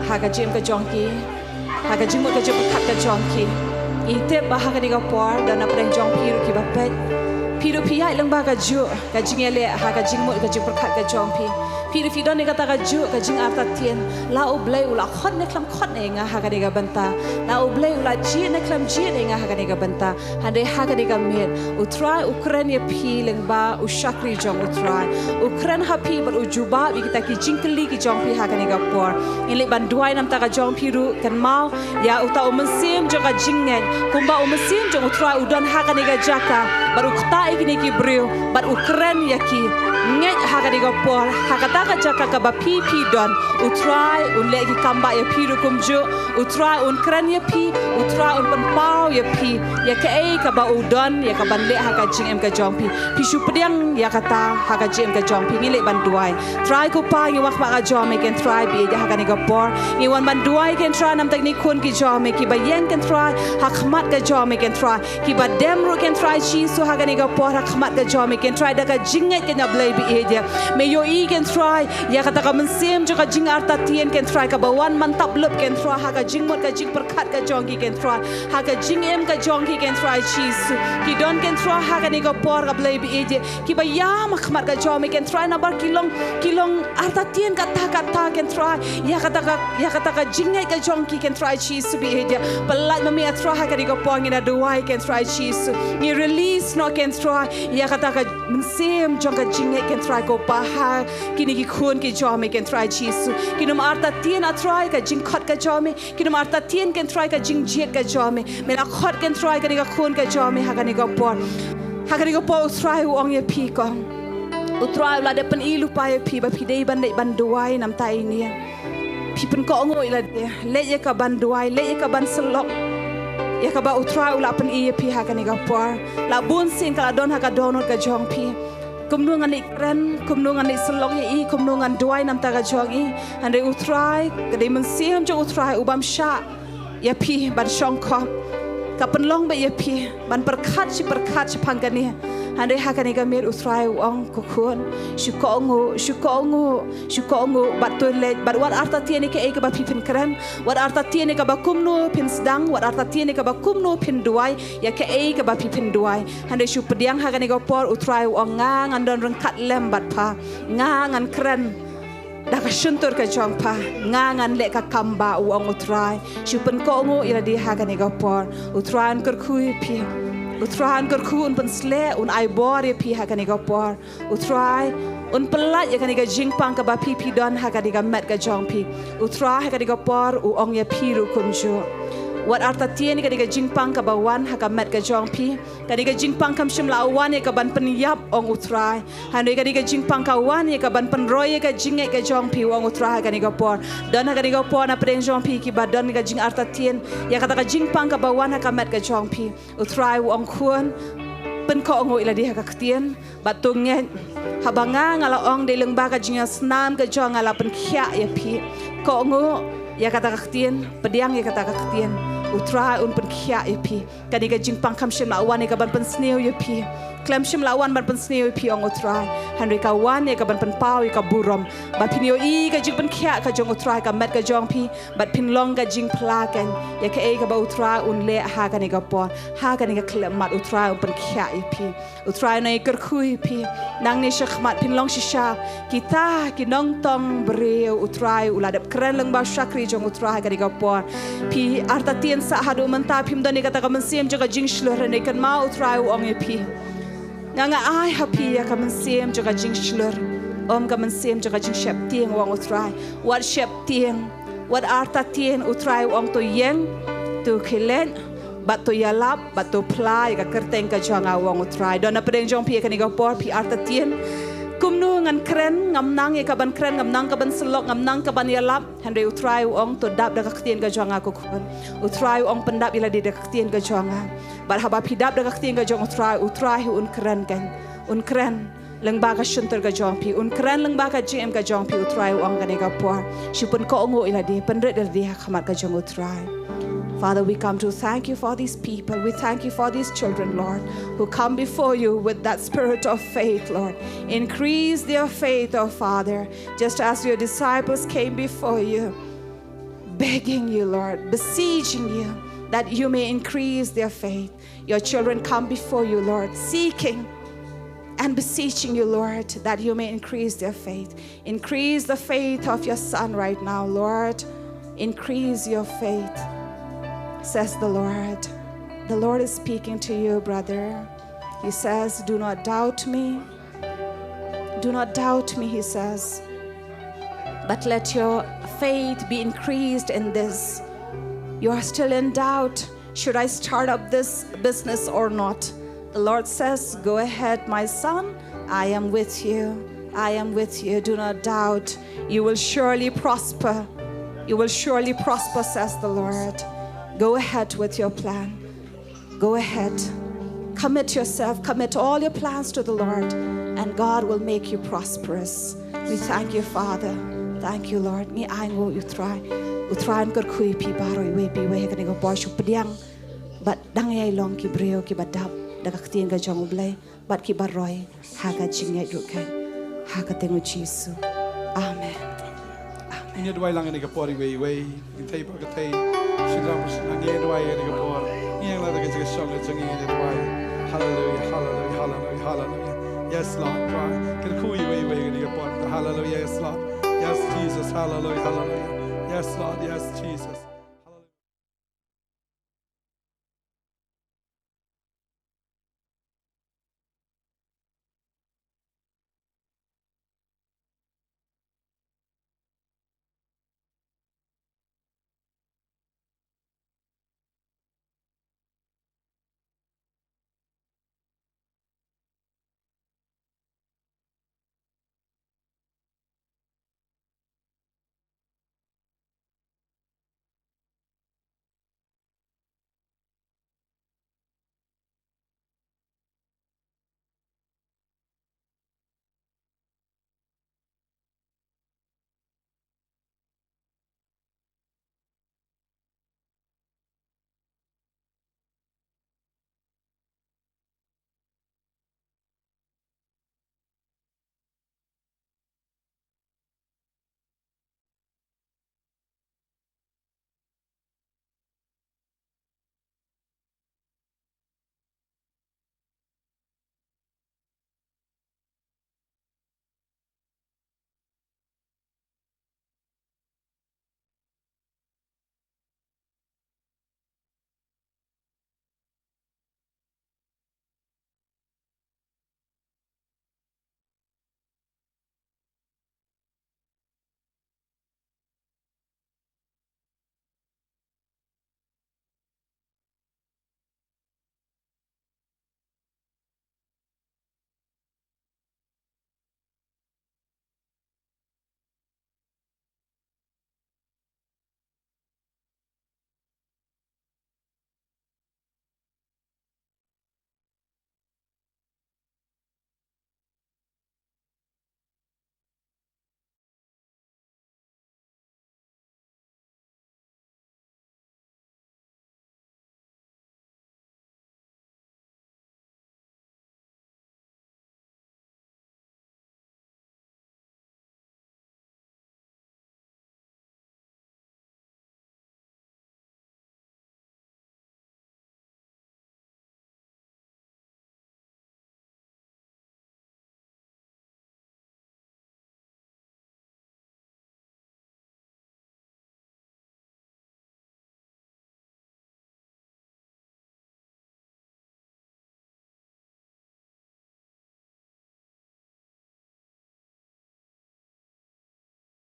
ha ka jingim ka jong ki, ha ka jingmut ka jingpyrkhat ka jong ki. Ngi tip ba ha kane ka por don na pdeng jong phi ruh kiba peit. Phi ruh phi ïaid lyngba kajuh ka jingïaleh ha ka jingmut ka jingpyrkhat ka jong phi. Phi ruh phi don ïa kata kajuh ka jingartatien, la U Blei u la khot ne khlem khot ïa nga ha kane ka bynta, la U Blei u la jied ne khlem jied ïa nga ha kane ka bynta. Hynrei ha kane ka miet U Trai u kren ïa phi lyngba u shakri jong U Trai. U kren ha phi bad u jubab ïa kita ki jingkylli ki jong phi ha kane ka por. Ngin leit ban duwai namar ka jong phi ruh, kynmaw ïa uta u mynsiem jong ka jingngeit. Kumba u mynsiem jong U Trai u don ha kane ka jaka bad u ktah ïa kine ki briew bad u kren ïa ki. Ngeit ha kane ka por, ha kata ka jaka kaba phi phi don, U Trai un leh ki kam ba ïa phi ruh kumjuh. U Trai un kren ïa phi, U Trai un pynpaw ïa phi ïa kaei kaba u don ïa kaban leh ha ka jingim ka jong phi. Phi shu pdiang ïa kata ha ka jingim ka jong phi. Ngin leit ban duwai. Trai ko Pa, ngi wan khmat ka jong me ken Trai baieit ha kane ka por. Ngi wan ban duwai ken Trai namar kine ki khun ki jong me kiba ïeng ken Trai ha khmat ka jong me ken Trai, kiba dem ruh ken Trai Jisu ha kane ka por ha khmat ka jong me ken Trai da ka jingngeit ken ïa Blei baieit. Me ïohi ken Trai ïa kata ka mynsiem jong ka jingartatien ken Trai kaba wan man tap lup ken Trai ha ka jingmut ka jingpyrkhat ka jong ki ken Trai, ha ka jingim ka jong ki ken Trai Jisu. Ki don ken Trai ha kane ka por ka Blei baieit, kiba ïam ha khmat ka jong me ken Trai namar ki long, ki long artatien kata kata ken Trai ïa kata ka, ïa kata ka jingngeit ka jong ki ken Trai Jisu baieit. Pyllait ma me A Trai ha kane ka por, ngi da duwai ken Trai Jisu. Ngi release noh ken Trai ïa kata ka mynsiem jong ka jingngeit ken Trai ko Pa ha kine ki khun ki jong me ken Trai Jisu. Kin ym artatien A Trai ka jingkhot ka jong me, kin ym artatien ken Trai ka jingjied ka jong me. Me la khot ken Trai kane ka khun ka jong me ha kane ka por. Ha kane ka por U Trai u ong ïa phi ko, U Trai u la dep pyni lypa ïa phi ba phi dei ban leit ban duwai namar ine. Phi pynkohnguh ïa lade, leit ïa ka ban duwai, leit ïa ka ban syllok ïa kaba U Trai u la pyni ïa phi ha kane ka por. La bun sien ka la don ha ka dohnud ka jong phi. Kumno ngan leit kren, kumno ngan leit syllok ïa i, kumno ngan duwai namar ka jong i. Hynrei U Trai, ka dei mynsiem jong U Trai u bam shah ïa phi ban shongkop. Ka pynlong beit ïa phi ban pyrkhat shi pyrkhat shaphang kane. Hynrei ha kane ka miet U Trai u ong ko khun, shu kohnguh, shu kohnguh, shu kohnguh bad to leit bad wat artatien ïa kaei kaba phi phin kren, wat artatien ïa kaba kumno phin sdang, wat artatien ïa kaba kumno phin duwai, ïa kaei kaba phi phin duwai. Hynrei shu pdiang ha kane ka por U Trai u ong nga ngan don ryngkat lem bad pha. Nga ngan kren da ka shyntur ka jong pha, nga ngan leh ka kam ba u ong U Trai. Shu pynkohnguh ïa lade ha kane ka por. U Trai un kyrkhu ïa phi. U Trai un kyrkhu, un pynsleh, un ai bor ïa phi ha kane ka por. U Trai un pyllait ïa kane ka jingpang kaba phi phi don ha kane ka met ka jong phi. U Trai ha kane ka por u ong ïa phi ruh kumjuh. Wat artatien ïa kane ka jingpang kaba wan ha ka met ka jong phi. Kane ka jingpang kam shym la wan ïa kaban pynïap, ong U Trai. Hynrei kane ka jingpang ka wan ïa kaban pynroi ïa ka jingngeit ka jong phi, ong U Trai ha kane ka por. Don ha kane ka por na pdeng jong phi kiba don ka jingartatien ïa kata ka jingpang kaba wan ha ka met ka jong phi. U Trai u ong khun, pynkohnguh ïa lade ha ka ktien bad to ngeit. Haba nga nga la ong dei lyngba ka jingïasnam ka jong nga la pynkhiah ïa phi. Kohnguh ïa kata ka ktien, pdiang ïa kata ka ktien. U Trai un pynkhiah ïa phi. Kane ka jingpang kam shym la wan ïa kaban pynsniew ïa phi. Khlem shym la wan ban pynsniew ïa phi, ong U Trai. Hynrei ka wan ïa kaban pynpaw ïa ka burom ba phin ïohi ka jingpynkhiah ka jong U Trai ha ka met ka jong phi bad phin long ka jingphla kein ïa kaei kaba U Trai un leh ha kane ka por. Ha kane ka khyllipmat U Trai un pynkhiah ïa phi. U Trai un kyrkhu ïa phi. Nangne shakhmat phin long shisha kita ki nongtong briew U Trai u la dep kren lyngba u shakri jong U Trai ha kane ka por. Phi artatien sah haduh mynta phim don ïa kata ka mynsiem jong ka jingshlur, hynrei kynmaw U Trai u ong ïa phi, nga nga ai ha phi ïa ka mynsiem jong ka jingshlur, ym ka mynsiem jong ka jingsheptieng, u ong U Trai. Wat sheptieng, wat artatien, U Trai u ong to ïeng, to khie leit bad to ïalap bad to phla ïa ka kyrteng ka jong nga, u ong U Trai. Don na pdeng jong phi ha kane ka por phi artatien, kumno ngan kren, ngam nang ïa kaban kren, ngam nang kaban syllok, ngam nang kaban ïalap. Hynrei U Trai u ong to dap da ka ktien ka jong nga ko khun. U Trai u ong pyndap ïa lade da ka ktien ka jong nga. Bad haba phi dap da ka ktien ka jong U Trai, U Trai hi un kren kein. Un kren lyngba ka shyntur ka jong phi, un kren lyngba ka jingim ka jong phi, U Trai u ong ha kane ka por. Shu pynkohnguh ïa lade, pynrit ïa lade ha khmat ka jong U Trai. Father, we come to thank you for these people. We thank you for these children, Lord, who come before you with that spirit of faith, Lord. Increase their faith, oh Father, just as your disciples came before you, begging you, Lord, beseeching you that you may increase their faith. Your children come before you, Lord, seeking and beseeching you, Lord, that you may increase their faith. Increase the faith of your son right now, Lord. Increase your faith, says the Lord. The Lord is speaking to you, brother. He says, "Do not doubt me. Do not doubt me," he says. "But let your faith be increased in this." You are still in doubt. "Should I start up this business or not?" The Lord says, "Go ahead, my son. I am with you. I am with you. Do not doubt. You will surely prosper. You will surely prosper," says the Lord. Go ahead with your plan. Go ahead. Commit yourself. Commit all your plans to the Lord, and God will make you prosperous. We thank you, Father. Thank you, Lord. Ngi ainguh ïa u Trai. U Trai un kyrkhu ïa phi baroh iwei pa iwei ha kane ka por, shu pdiang. Bad dang ïai long ki briew kiba dap da ka ktien ka jong U Blei bad kiba roi ha ka jingngeit ruh keiñ, ha ka kyrteng U Jisu. Amen. Amen. Ngin ïa duwai lang ha kane ka por iwei iwei. Ngin thei bad ka thei. Shynrang bad shynrang, ngin ïa duwai ha kane ka por. Ngin ïa lada ka jingshong ka jong ngi, ngin ïa duwai. Hallelujah, hallelujah, hallelujah, hallelujah. Yes, Lord, Trai. Kyrkhu iwei iwei ha kane ka por. Hallelujah, yes, Lord. Yes, Jesus, hallelujah, hallelujah. Yes, Lord, yes, Jesus.